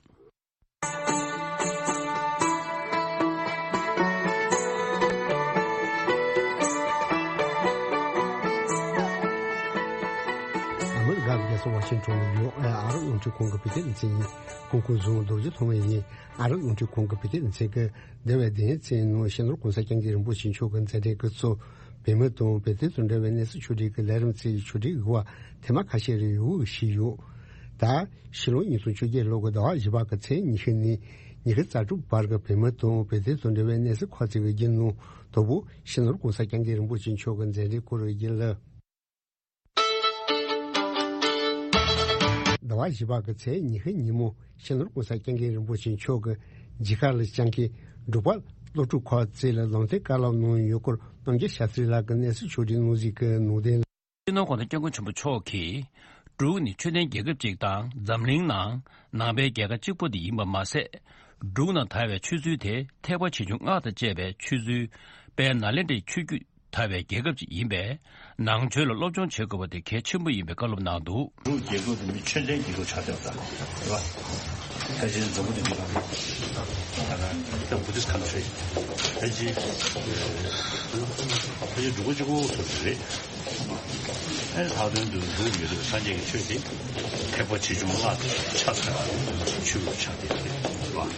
ཨ་མི་རི་ཀའི་རྒྱལ་ས་ཝ་ཤིང་ཊོན་ནས་ཡོད་ཨ་ཨ་རི་རླུང་འཕྲིན་ཁང་གི་བོད་སྐད་སྡེ་ཚན་ཡིན། སྐུ་ཁམས་བཟང་། རྡོ་རྗེ་ཐོགས་མེད་ཡིན། ཨ་རི་རླུང་འཕྲིན་ཁང་གི་བོད་སྐད་སྡེ་ཚན་གྱི་འདས་པའི་བདུན་ཕྲག་ནང་སྤྱི་ནོར་གོང་ས་སྐྱབས་མགོན་རིན་པོ་ཆེ་མཆོག་གི་མཛད་འཕྲིན་སྐབས་སུ་བོད་མི་དང་བོད་དོན་དང་འབྲེལ་བའི་གནས་ཚུལ་ཕྱོགས་སྒྲིག་གི་ལས་རིམ་གྱི་ཕྱོགས་སྒྲིག་གི་བར་ཐེངས་མ་ཁ་ཤས་རེ་ཡོད་ཞུས་ཡོད། ད་ཕྱི་ལོ་ཉིས་སྟོང་བཅོ་བརྒྱད་ལོ་གི་ཟླ་བ་བཞི་པ་གི་ཚེས་ཉི་ཤུ་ནས་ཉི་ཤུ་རྩ་དྲུག་བར་གྱི་བོད་མི་དང་བོད་དོན་དང་འབྲེལ་བའི་གནས་ཚུལ་ཁག་ཅིག་གི་བརྒྱུད་ནང་དང་པོ་སྤྱི་ནོར་གོང་ས་སྐྱབས་མགོན་རིན་པོ་ཆེ་མཆོག་གི་མཛད་འཕྲིན་སྐོར་གྱི་བརྒྱུད་ལ། ཟླ་བ་བཞི་པ་གི་ཚེས་ཉི་ཤུ་ཉིན་མོ་སྤྱི་ནོར་གོང་ས་སྐྱབས་མགོན་རིན་པོ་ཆེ་མཆོག་གིས་མཇལ་ཁ་ལ་བཅར་མཁན་འབྲུག་པ་སློབ་ཕྲུག་ཁག་ཅིག་ལ་ལམ་སྟོན་བཀའ་སློབ་གནང་ཡོད་སྐོར་རྣམ་རྒྱལ་ཤཱ་སྟྲི་ལགས་ཀྱིས་གནས་ཚུལ་ཕྱོགས་སྒྲིག་གནང་གཟིགས་ཀྱི་ནང་དོན། སྤྱི་ནོར་གོང་ས་སྐྱབས་མགོན་ཆེན་པོ་མཆོག་གིས་འབྲུག་ནི་ཆོས་ལྡན་རྒྱལ་ཁབ་ཅིག་དང་འཛམ་གླིང་ནང་ནང་པའི་རྒྱལ་ཁབ་གཅིག་པོ་དེ་ཡིན་པ་མ་ཟད། འབྲུག་ནང་དར་བའི་ཆོས་ཚུལ་དེ་ཐེག་པ་ཆེ་ཆུང་སྔགས་དང་བཅས་པའི་ཆོས་ཚུལ་དཔལ་ནཱ་ལེནྡྲའི་ཆོས་བརྒྱུད་དར་བའི་རྒྱལ་ཁབ་ཅིག་ཡིན་པས། ནང་ཆོས་ལ་སློབ་སྦྱོང་བྱེད་དགོས་པ་དེ་གལ་ཆེན་པོ་ཡིན་པའི་བཀའ་སློབ་གནང་འདུག། འབྲུག་རྒྱལ་ཁབ་དེ་ནི་ཆོས་ལྡན་རྒྱལ་ཁབ་ཆགས་བསྡད་པ་དང་། རེད་པ། ཕལ་ཆེར་འཛམ་བུ་གླིང་འདི་ལ། ད་ལྟ་Buddhist country། ཕལ་ཆེར། ཕལ་ཆེར་འབྲུག་པ་གཅིག་པོ་ཚོ་རེད། ཨེ་ལྷག་དོན་དུ་འབྲུག་ཡོད་དུས་སངས་རྒྱས་ཀྱི་ཆོས་དེ་ཐེག་པ་ཆེ་ཆུང་སྔགས་དང་ཆ་ཚང་ཆོས་ལུགས་ཆགས་བསྡད་ཡོད་རེད་པ།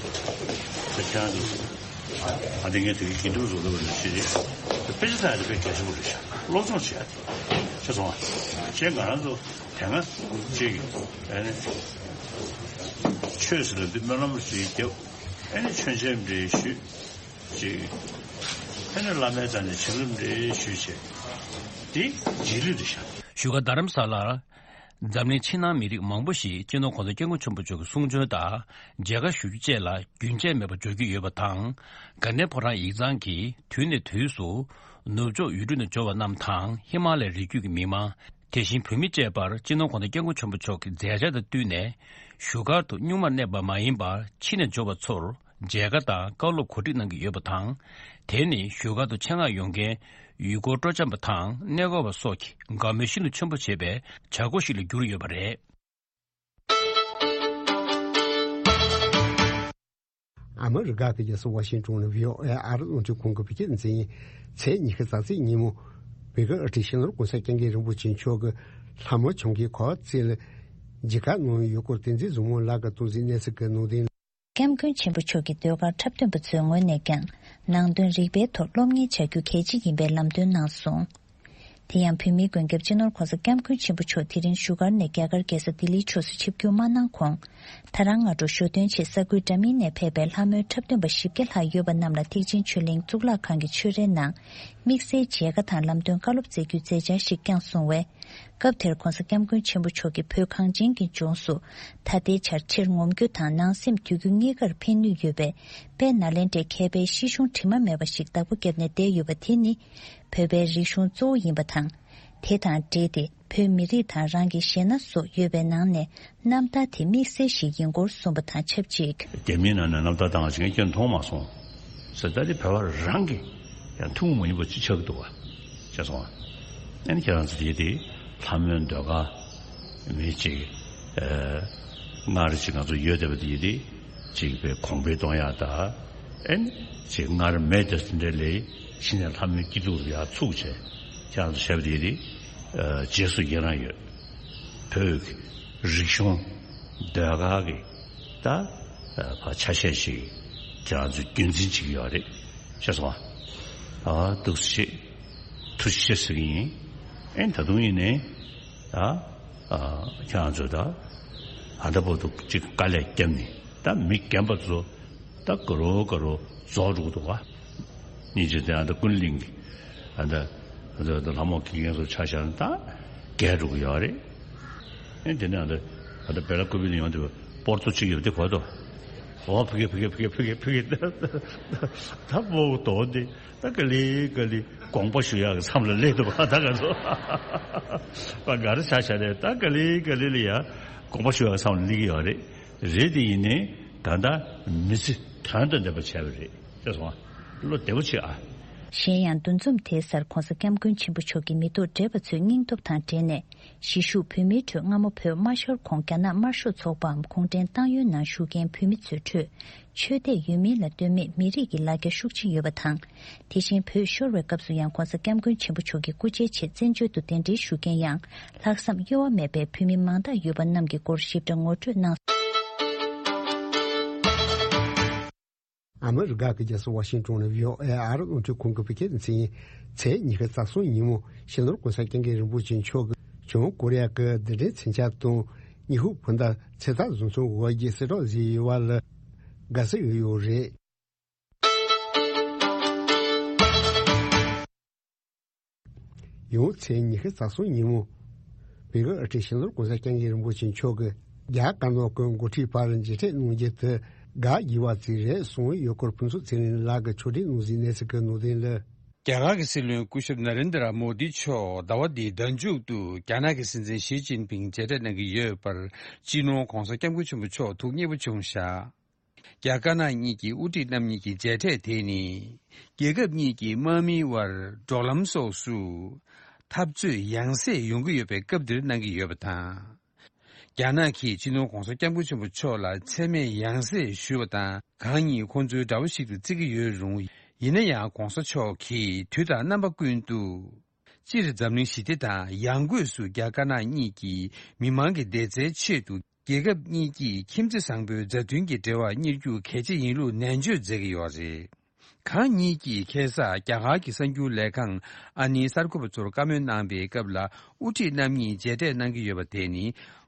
ད་ཁྱེད་རང་ཚོ། ཨ་འདི་ངས་དེ་གའི་དགེ་འདུན་རྫོགས་ལ་བར་ཞེས་རེད། དཔེ་ཆ་ཚང་ཡང་དཔེ་གལ་ཆེན་པོ་རེད་ཤག། སློབ་སྦྱོང་བྱེད་ཡ་དེ་ཤེས་སོང་ང་། ཁྱེད་ང་རང་ཚོ་དེ་སྔ་ཅིག་ཨ་ནི་ཆོས་ཟེར་ལ་འདི་སྨོན་ལམ་ཞིག་བརྒྱབ། ཨ་ནི་མཆོད་མཇལ་འདྲ་ཞུས། ཅིག། ཨ་ནི་བླ་མའི་རྩ་ནས་བྱིན་རླབས་འདྲ་ཞུས་བྱས། འདི་རྗེས་ལུས་རེད་ཤག། བཞུགས་སྒར་རྡ་རམ་ས་ལར། འཛམ་གླིང་ཕྱི་ནང་མི་རིགས་མང་པོ་ཞིག་སྤྱི་ནོར་གོང་ས་སྐྱབས་མགོན་ཆེན་པོ་མཆོག་གི་གསུང་ཆོས་དང་མཇལ་ཁ་ཞུ་རྒྱུ་བཅས་ལ་རྒྱུན་ཆད་མེད་པར་འབྱོར་གྱི་ཡོད་པ་དང་། དགའ་ལྡན་ཕོ་བྲང་ཡིག་ཚང་གིས་དུས་ནས་དུས་སུ་ནུབ་ཕྱོགས་ཡུལ་གྲུ་ནས་འབྱོར་བ་རྣམས་དང་ཧི་མ་ལའི་རི་རྒྱུད་ཀྱི་མི་མང་། དེ་བཞིན་བོད་མི་བཅས་པར་སྤྱི་ནོར་གོང་ས་སྐྱབས་མགོན་ཆེན་པོ་མཆོག་གི་མཛད་འཆར་དང་བསྟུན་ནས་བཞུགས་སྒར་དུ་སྨྱུག་མར་གནས་པ་མ་ཡིན་པར་ཕྱི་ནས་འབྱོར་བ་ཚོར་མཇལ་ཁ་དང་བཀའ་སློབ་གོ་སྒྲིག་གནང་གི་ཡོད་པ་དང་། དེ་ནི་བཞུགས་སྒར་དུ་ཆེད་མངགས་ཡོང་མཁན་ཡུལ་སྐོར་སྤྲོ་འཆམ་པ་དང་གནས་སྐོར་བ་སོགས་ཀྱི་དགའ་མོས་ཤིན་ཏུ་ཆེན་པོ་བྱེད་པའི་བྱ་སྒོ་ཞིག་ལ་གྱུར་ཡོད་པ་རེད། ཨ་མི་རི་ཀ་གི་རྒྱལ་ས་ཝ་ཤིང་ཏོན་ནས་བྷི་ཨོ་ཨེ་ཨ་རི་རླུང་འཕྲིན་ཁང་གི་བོད་སྐད་སྡེ་ཚན་ཡིན། ཚེས་ཉི་ཤུ་རྩ་གཅིག་ཉིན་མོ་བོད་ཀྱི་ཨ་ཁྲིད་སྤྱི་ནོར་གོང་ས་སྐྱབས་མགོན་རིན་པོ་ཆེ་མཆོག་གི་ལྷ་མོ་བྱུང་མཁན་ཁག་ཅིག་ལ་མཇལ་ཁ་གནང་ཡོད་སྐོར་བསྟན་འཛིན་བཟང་མོ་ལགས་ཀྱིས་གཏོང་གཟིགས་གནང་གསལ་གྱི་ནང་དོན། སྐྱབས་མགོན་ཆེན་པོ་མཆོག་གི་ཟློས་གར་འཁྲབ་སྟོན་པ་ཚོའི་ངོས་ནས་ཀྱང་ནང་དོན་རིག་པའི་ཐོག་སློབ་གཉེར་བྱ་རྒྱུ་གལ་ཆེ་ཡིན་པའི་ལམ་སྟོན་གནང་སོང་། དེ་ཡང་བོད་མིའི་མགོན་སྐྱབས་སྤྱི་ནོར་གོང་ས་སྐྱབས་མགོན་ཆེན་པོ་མཆོག་དེ་རིང་བཞུགས་སྒར་ནས་རྒྱ་གར་རྒྱལ་ས་ལྡི་ལིའི་ཕྱོགས་སུ་ཆིབས་བསྒྱུར་མ་གནང་གོང་། ད་རང་སྔ་དྲོ་ཞོ་སྟོན་ཆེད་ས་ཁུལ་འདྲ་མིན་ནས་ཕེབས་པའི་ལྷ་མོའི་འཁྲབ་སྟོན་པ་བཞི་བརྒྱ་ལྷག་ཡོད་པ་རྣམས་ལ་ཐེག་ཆེན་ཆོས་གླིང་གཙུག་ལག་ཁང་གི་ཆོས་རའི་ནང་དམིགས་བསལ་མཇལ་ཁ་དང་ལམ་སྟོན་བཀའ་སློབ་སྩལ་རྒྱུའི་མཛད་འཆར་ཞིག་བསྐྱངས་སོང་བས། སྐབས་དེར་གོང་ས་སྐྱབས་མགོན་ཆེན་པོ་མཆོག་གིས་བོད་གངས་ཅན་གྱི་ལྗོངས་སུ་ད་ལྟའི་ཆར་ཕྱིར་ངོམ་རྒྱུ་དང་ནང་སེམས་དུས་རྒྱུན་གཉིས་ཀར་ཕན་ནུས་ཡོད་པའི་དཔལ་ནཱ་ལེནྡྲའི་མཁས་པའི་ཤེས་གཞུང་དྲི་མ་མེད་པ་ཞིག་བདག་པོ་བརྒྱབ་ནས་བསྡད་ཡོད་པ་དེ་ནི་བོད་པའི་རིག་གཞུང་གཙོ་བོ་ཡིན་པ་དང་། དེ་དང་འབྲེལ་ཏེ་བོད་མི་རིགས་དང་རང་གི་གཞས་སྣ་སོགས་ཡོད་པའི་ནང་ནས་རྣམ་ཐར་དེ་དམིགས་བསལ་ཞིག་ཡིན་སྐོར་གསུངས་པ་དང་ཆབས་ཅིག། རྒྱ་མིའི་ནང་ནས་རྣམ་ཐར་བཏང་བ་ཞིག་ངས་ཁྱོན་མཐོང་མ་སོང་ཟེར། ད་དེ་བོད་པ་རང་གི་ཡང་ཐུན་མོང་མ་ཡིན་པ་ཅིག་ཆགས་ཀྱི་འདུག་བ། ཤེས་སོང་ཨ། ཨ་ནི་ཁྱེད་རང་ཚོ་དེ་དེ་ལྷ་མོའི་ཟློས་གར་མི་ཅིག་ཨ་སྔར་ཅིག་ང་ཚོ་ཡོད་བསྡད་པ་དེ་དེ་ཅིག་པའི་གོང་འཕེལ་གཏོང་ཡག་ད་ཨ་ནི་ཅིག་སྔར་མེད་དེ་འདྲ་ལས་གཞི་ནས་ལྷ་མོའི་སྐྱིད་སྡུག་ལ་ཡར་ཚུགས་བྱས་ཁྱེད་རང་ཚོ་བྱས་པ་དེ་དེ་ཨ་རྗེས་སུ་ཡི་རང་ཡོད། བོད་ཀྱི་རིག་གཞུང་ཟློས་གར་གྱི་ད་ཕར་ཆ་ཤས་ཤིག་ཁྱེད་རང་ཚོས་རྒྱུན་འཛིན་བྱེད་ཀྱི་ཡོད་རེད། ཤེས་སོང་ཨ། ཨ་འདུག་སེ་བྱེད། ཐུགས་རྗེ་ཆེ་ཟེར་གྱི་ཡིན། ཨེ་ད་དུང་ཡིན་ནའི་ད་ཨ་ཁྱེད་རང་ཚོས་ད་ཨ་ད་བར་དུ་ཅིག་དཀའ་ལས་བརྒྱབ་ནས་ད་མི་རྒན་པ་ཚོ་ད་དགའ་རོགས་དགའ་རོགས་རྫོགས་འགྲོ་གི་འདུག་བ། སྙིང་རྗེ་དེ་ཨ་ད་ཀུན་གླིང་གི་ཨ་ད་ཨ་ད་ལྷ་མོ་དགེ་རྒན་ཚོ་ཆ་བཞག་ན་ད་རྒས་འགྲོ་གི་ཡོད་རེད། ཨེ་དེ་ནས་ཨ་ད་ཨ་ད་བེ་ལ་ཀུ་པི་ལ་ཡོང་དུས་པོར་ཏོ་གཅིག་ཡོད་དེ་གོ་དོ། འོ་ཕི་གེ་ཕི་གེ་ཕི་གེ་ཕི་གེ་ཕི་གེ་ད་ད་པོ་དོ་དེ་ད་ག་ལེ་ག་ལེ་དགོངས་པ་ཞུ་ཡག་གི་མཚམས་ལ་སླེབས་འདུག་བ། ད་ག་ཚོ་པ་ག་རེ་ཆ་བཞག་རེད། ད་ག་ལེ་ག་ལེ་ལ་ཡ་དགོངས་པ་ཞུ་ཡག་གི་མཚམས་ལ་སླེབས་ཀྱི་ཡོད་རེད། རེད་དེ་ཡིན་ནའི་ད་ལྟ་མི་ཚེ་དོན་དང་ལྡན་པ་བྱས་པ་རེད། ཤེས་སོང་ཨ། བློ་བདེ་པོ་བྱོས་ཨ། གཞན་ཡང་འདུ་འཛོམས་དེའི་སར་༧གོང་ས་༧སྐྱབས་མགོན་ཆེན་པོ་མཆོག་གིས་མི་ཐོག་བགྲེས་པ་ཚོའི་སྙིང་སྟོབས་དང་འབྲེལ་ནས་གཞིས་བཞུགས་བོད་མིའི་ཁྲོད་སྔ་མོ་བོད་དམར་ཤོར་གོང་རྒྱ་ནག་དམར་ཤོག་ཚོགས་པའམ་གུང་ཁྲན་ཏང་ཡོན་ནང་བཞུགས་མཁན་བོད་མི་ཚོའི་ཁྲོད་ཆོས་དད་ཡོད་མིན་ལ་ལྟོས་མེད་མི་རིགས་ཀྱི་ལ་རྒྱ་ཤུགས་ཆེ་ཡོད་པ་དང་། དེ་བཞིན་བོད་ཤོར་བའི་སྐབས་སུ་ཡང་༧གོང་ས་༧སྐྱབས་མགོན་ཆེན་པོ་མཆོག་གི་སྐུ་ཕྱྭའི་ཆེད་བཙན་བྱོལ་དུ་གདན་འདྲེན་ཞུ་མཁན་ཡང་ལྷག་བསམ་གཡོ་བ་མེད་པའི་བོད་མི་མང་དག་ཡོད་པ་རྣམས་ཀྱི་སྐོར་ཞིབ་ཕྲ་ངོ་སྤྲོད་གནང་། ཨ་མི་རི་ཀ་གི་རྒྱལ་ས་ཝ་ཤིང་ཏོན་ནས་བྷི་ཨོ་ཨེ་ཨ་རི་རླུང་འཕྲིན་ཁང་གི་བོད་སྐད་སྡེ་ཚན་ཡིན། ཚེས་ཉི་ཤུ་རྩ་གསུམ་ཉིན་མོ་སྤྱི་ནོར་༧གོང་ས་༧སྐྱབས་མགོན་རིན་པོ་ཆེ་མཆོག་གིས་བྱང་ཀོ་རི་ཡ་གི་རྡུལ་ཕྲན་མཚོན་ཆ་དང་ཉི་ཧོང་བོད་ཟླ་ཚེས་རྟགས་བཟོ་ཚོང་འོག་གི་གསལ་བསྒྲགས་བཟོས་ཡོད་པ་ལ་དགའ་བསུ་ཡོད་ཡོད་རེད། ཡང་ཚེས་ཉི་ཤུ་རྩ་གསུམ་ཉིན་མོ། བོད་ཀྱི་དབུ་ཁྲིད་སྤྱི་ནོར་༧གོང་ས་༧སྐྱབས་མགོན་རིན་པོ་ཆེ་མཆོག་གིས་རྒྱ་དཀར་ནག་གི་འགོ་ཁྲིད་བར་མཇལ་འཕྲད་གནང་རྒྱུ་དེ་དགའ་དགོས་པ་ཅིག་རེད་གསུངས་ཡོད་སྐོར་ཕུན་ཚོགས་ཚེ་རིང་ལགས་ཀྱིས་ཕྱོགས་སྒྲིག་གནང་ཟིན་གནས་ཚུལ་གྱི་ནང་དོན་ལ། རྒྱ་གར་གྱི་སྲིད་བློན་སྐུ་ཞབས་ན་རེན་དྲ་མོ་དི་མཆོག་ཟླ་བ་འདིའི་ཟླ་མཇུག་ཏུ་རྒྱ་ནག་གི་སྲིད་འཛིན་ཞི་ཅིན་ཕིང་མཇལ་འཕྲད་གནང་གི་ཡོད་པར་སྤྱི་ནོར་༧གོང་ས་༧སྐྱབས་མགོན་ཆེན་པོ་མཆོག་ཐུགས་མཉེས་པོ་བྱུང་བཞག་རྒྱ་དཀར་ནག་གཉིས་ཀྱི་དབུ་ཁྲིད་རྣམ་གཉིས་ཀྱི་མཇལ་འཕྲད་དེ་ནི། རྒྱལ་ཁབ་གཉིས་ཀྱི་དམག་མིའི་དབར་འབྲོག་ལམ་སོགས་སུ་འཐབ་རྩོད་ཡང་སེ་ཡོང་གི་ཡོད་པའི་སྐབས་འདིར་གནང་གི་ཡོད་པ་དང་། རྒྱ་ནག་གིས་སྤྱི་ནོར་༧གོང་ས་༧སྐྱབས་མགོན་ཆེན་པོ་མཆོག་ལ་མཚན་སྨད་ཡང་སེ་ཞུས་པ་དང་། གང་ཉིད་ཁོང་ཚོའི་དགྲ་བོ་ཞིག་ཏུ་བརྩི་གི་ཡོད་རུང་། ཡིན་ན་ཡང་༧གོང་ས་མཆོག་གིས་དུས་དང་རྣམ་པ་ཀུན་ཏུ། སྤྱིར་འཛམ་གླིང་ཞི་བདེ་དང་ཡང་སྒོས་སུ་རྒྱ་དཀར་ནག་གཉིས་ཀྱི་མི་མང་གི་བདེ་རྩའི་ཆེད་དུ་རྒྱལ་ཁབ་གཉིས་ཀྱི་ཁྱིམ་མཚེས་བཟང་པོའི་མཛའ་མཐུན་གྱི་འབྲེལ་བ་གཉེར་རྒྱུ་གལ་ཆེ་ཡིན་ལུགས་ནན་བརྗོད་མཛད་ཀྱི་ཡོད་རེད། གང་ཉིད་ཀྱིས་ཁ་སང་རྒྱ་གར་གྱི་གསར་འགྱུར་ལས་ཁང་ཨ་ནིའི་གསར་འགོད་པ་ཚོར་བཀའ་མོལ་གནང་པའི་སྐབས་ལ་དབུ་ཁྲིད་རྣམ་གཉིས་མཇལ་འཕྲད་གནང་གི་ཡོད་པ་དེ་ནི་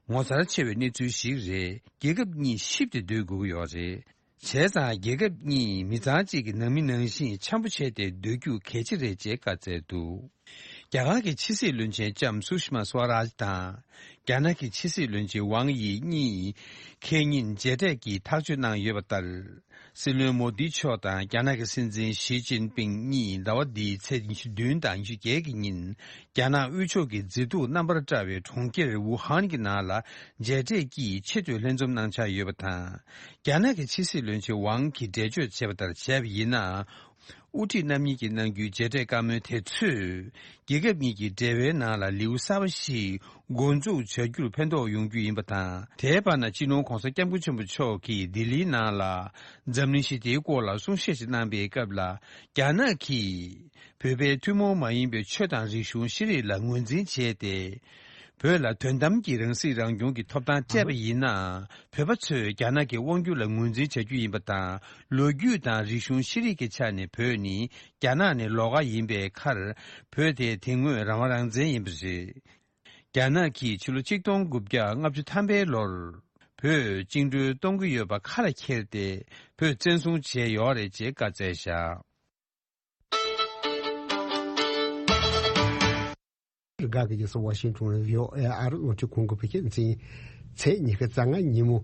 ངོ་མཚར་ཆེ་བའི་གནས་ཚུལ་ཞིག་རེད། རྒྱལ་ཁབ་གཉིས་གཤིབ་སྟེ་སྡོད་དགོས་ཀྱི་ཡོད་རེད། བྱས་ཙང་རྒྱལ་ཁབ་གཉིས་མི་ཚང་གཅིག་གི་ནང་མི་ནང་བཞིན་འཆམ་པོ་བྱས་ཏེ་སྡོད་རྒྱུ་གལ་ཆེ་རེད་ཅེས་བཀའ་སྩལ་འདུག་རྒྱ་གར་གྱི་ཕྱི་སྲིད་བློན་ཆེན་ལྕམ་སུ་ཤི་མ་སུ་ཝ་རཱཇ་དང་། རྒྱ་ནག་གི་ཕྱི་སྲིད་བློན་ཆེན་ཝང་དབྱི་གཉིས་ཁེ་ཉིན་མཇལ་འཕྲད་ཀྱིས་ཐག་གཅོད་གནང་ཡོད་པ་ལྟར། སྲིད་བློན་མོ་དི་མཆོག་དང་རྒྱ་ནག་གི་སྲིད་འཛིན་ཞི་ཅིན་ཕིང་གཉིས་ཟླ་བ་འདིའི་ཚེས་ཉི་ཤུ་བདུན་དང་ཉི་ཤུ་བརྒྱད་ཀྱི་ཉིན། རྒྱ་ནག་དབུས་ཕྱོགས་ཀྱི་མཛེས་སྡུག་རྣམ་པར་བཀྲ་བའི་གྲོང་ཁྱེར་ཝུ་ཧན་གྱི་ནང་ལ་མཇལ་འཕྲད་ཀྱིས་ཆེས་མཐོའི་ལྷན་འཛོམས་གནང་འཆར་ཡོད་པ་དང་། རྒྱ་ནག་གི་ཕྱི་སྲིད་བློན་ཆེན་ཝང་གིས་འགྲེལ་བརྗོད་བྱས་པ་ལྟར་བྱས་པ་ཡིན་ན། དབུ་ཁྲིད་རྣམ་གཉིས་ཀྱིས་གནང་རྒྱུའི་མཇལ་འཕྲད་བཀའ་མོལ་དེ་ཚོས། རྒྱལ་ཁབ་གཉིས་ཀྱི་འབྲེལ་བའི་ནང་ལ་ལེའུ་གསར་པ་ཞིག་འགོ་འཛུགས་བྱ་རྒྱུར་ཕན་ཐོགས་ཡོང་རྒྱུ་ཡིན་པ་དང་། དེའི་བར་ན་སྤྱི་ནོར་༧གོང་ས་༧སྐྱབས་མགོན་ཆེན་པོ་མཆོག་གིས་ལྡི་ལིའི་ནང་ལ། འཛམ་གླིང་ཞི་བདེའི་སྐོར་ལ་གསུང་བཤད་ཞིག་གནང་པའི་སྐབས་ལ། རྒྱ་ནག་གིས། བོད་པའི་ཐུན་མོང་མ་ཡིན་པའི་ཆོས་དང་རིག་གཞུང་ཤེས་རིག་ལ་ངོས་འཛིན་བྱས་ཏེ། བོད་ལ་དོན་དམ་གྱི་རང་སྲིད་རང་སྐྱོང་གི་ཐོབ་ཐང་སྤྲད་པ་ཡིན་ན། བོད་པ་ཚོས་རྒྱ་ནག་གི་དབང་སྒྱུར་ལ་ངོས་འཛིན་བྱ་རྒྱུ་ཡིན་པ་དང་། ལོ་རྒྱུས་དང་རིག་གཞུང་ཤེས་རིག་གི་ཆ་ནས་བོད་ནི་རྒྱ་ནག་ནས་ལོགས་ཀ་ཡིན་པའི་ཁར། བོད་དེ་དེ་སྔོན་རང་དབང་རང་བཙན་ཡིན་པ་རེད། རྒྱ་ནག་གིས་ཕྱི་ལོ་ཆིག་སྟོང་དགུ་བརྒྱ་ལྔ་བཅུ་ཐམ་པའི་ལོར། བོད་བཅིངས་འགྲོལ་གཏོང་གི་ཡོད་པ་ཁ་ལ་འཁྱེར་ཏེ། བོད་བཙན་བཟུང་བྱས་ཡོད་རེད་ཅེས་བཀའ་སྩལ་བཞག་རི་ག་གི་རྒྱལ་ས་ཝ་ཤིང་ཏོན་ལ་བྷི་ཨོ་ཨེ་ཨ་རི་རླུང་འཕྲིན་ཁང་གི་བོད་སྐད་སྡེ་ཚན་ཡིན། ཚེས་ཉི་ཤུ་རྩ་ལྔ་ཉིན་མོ།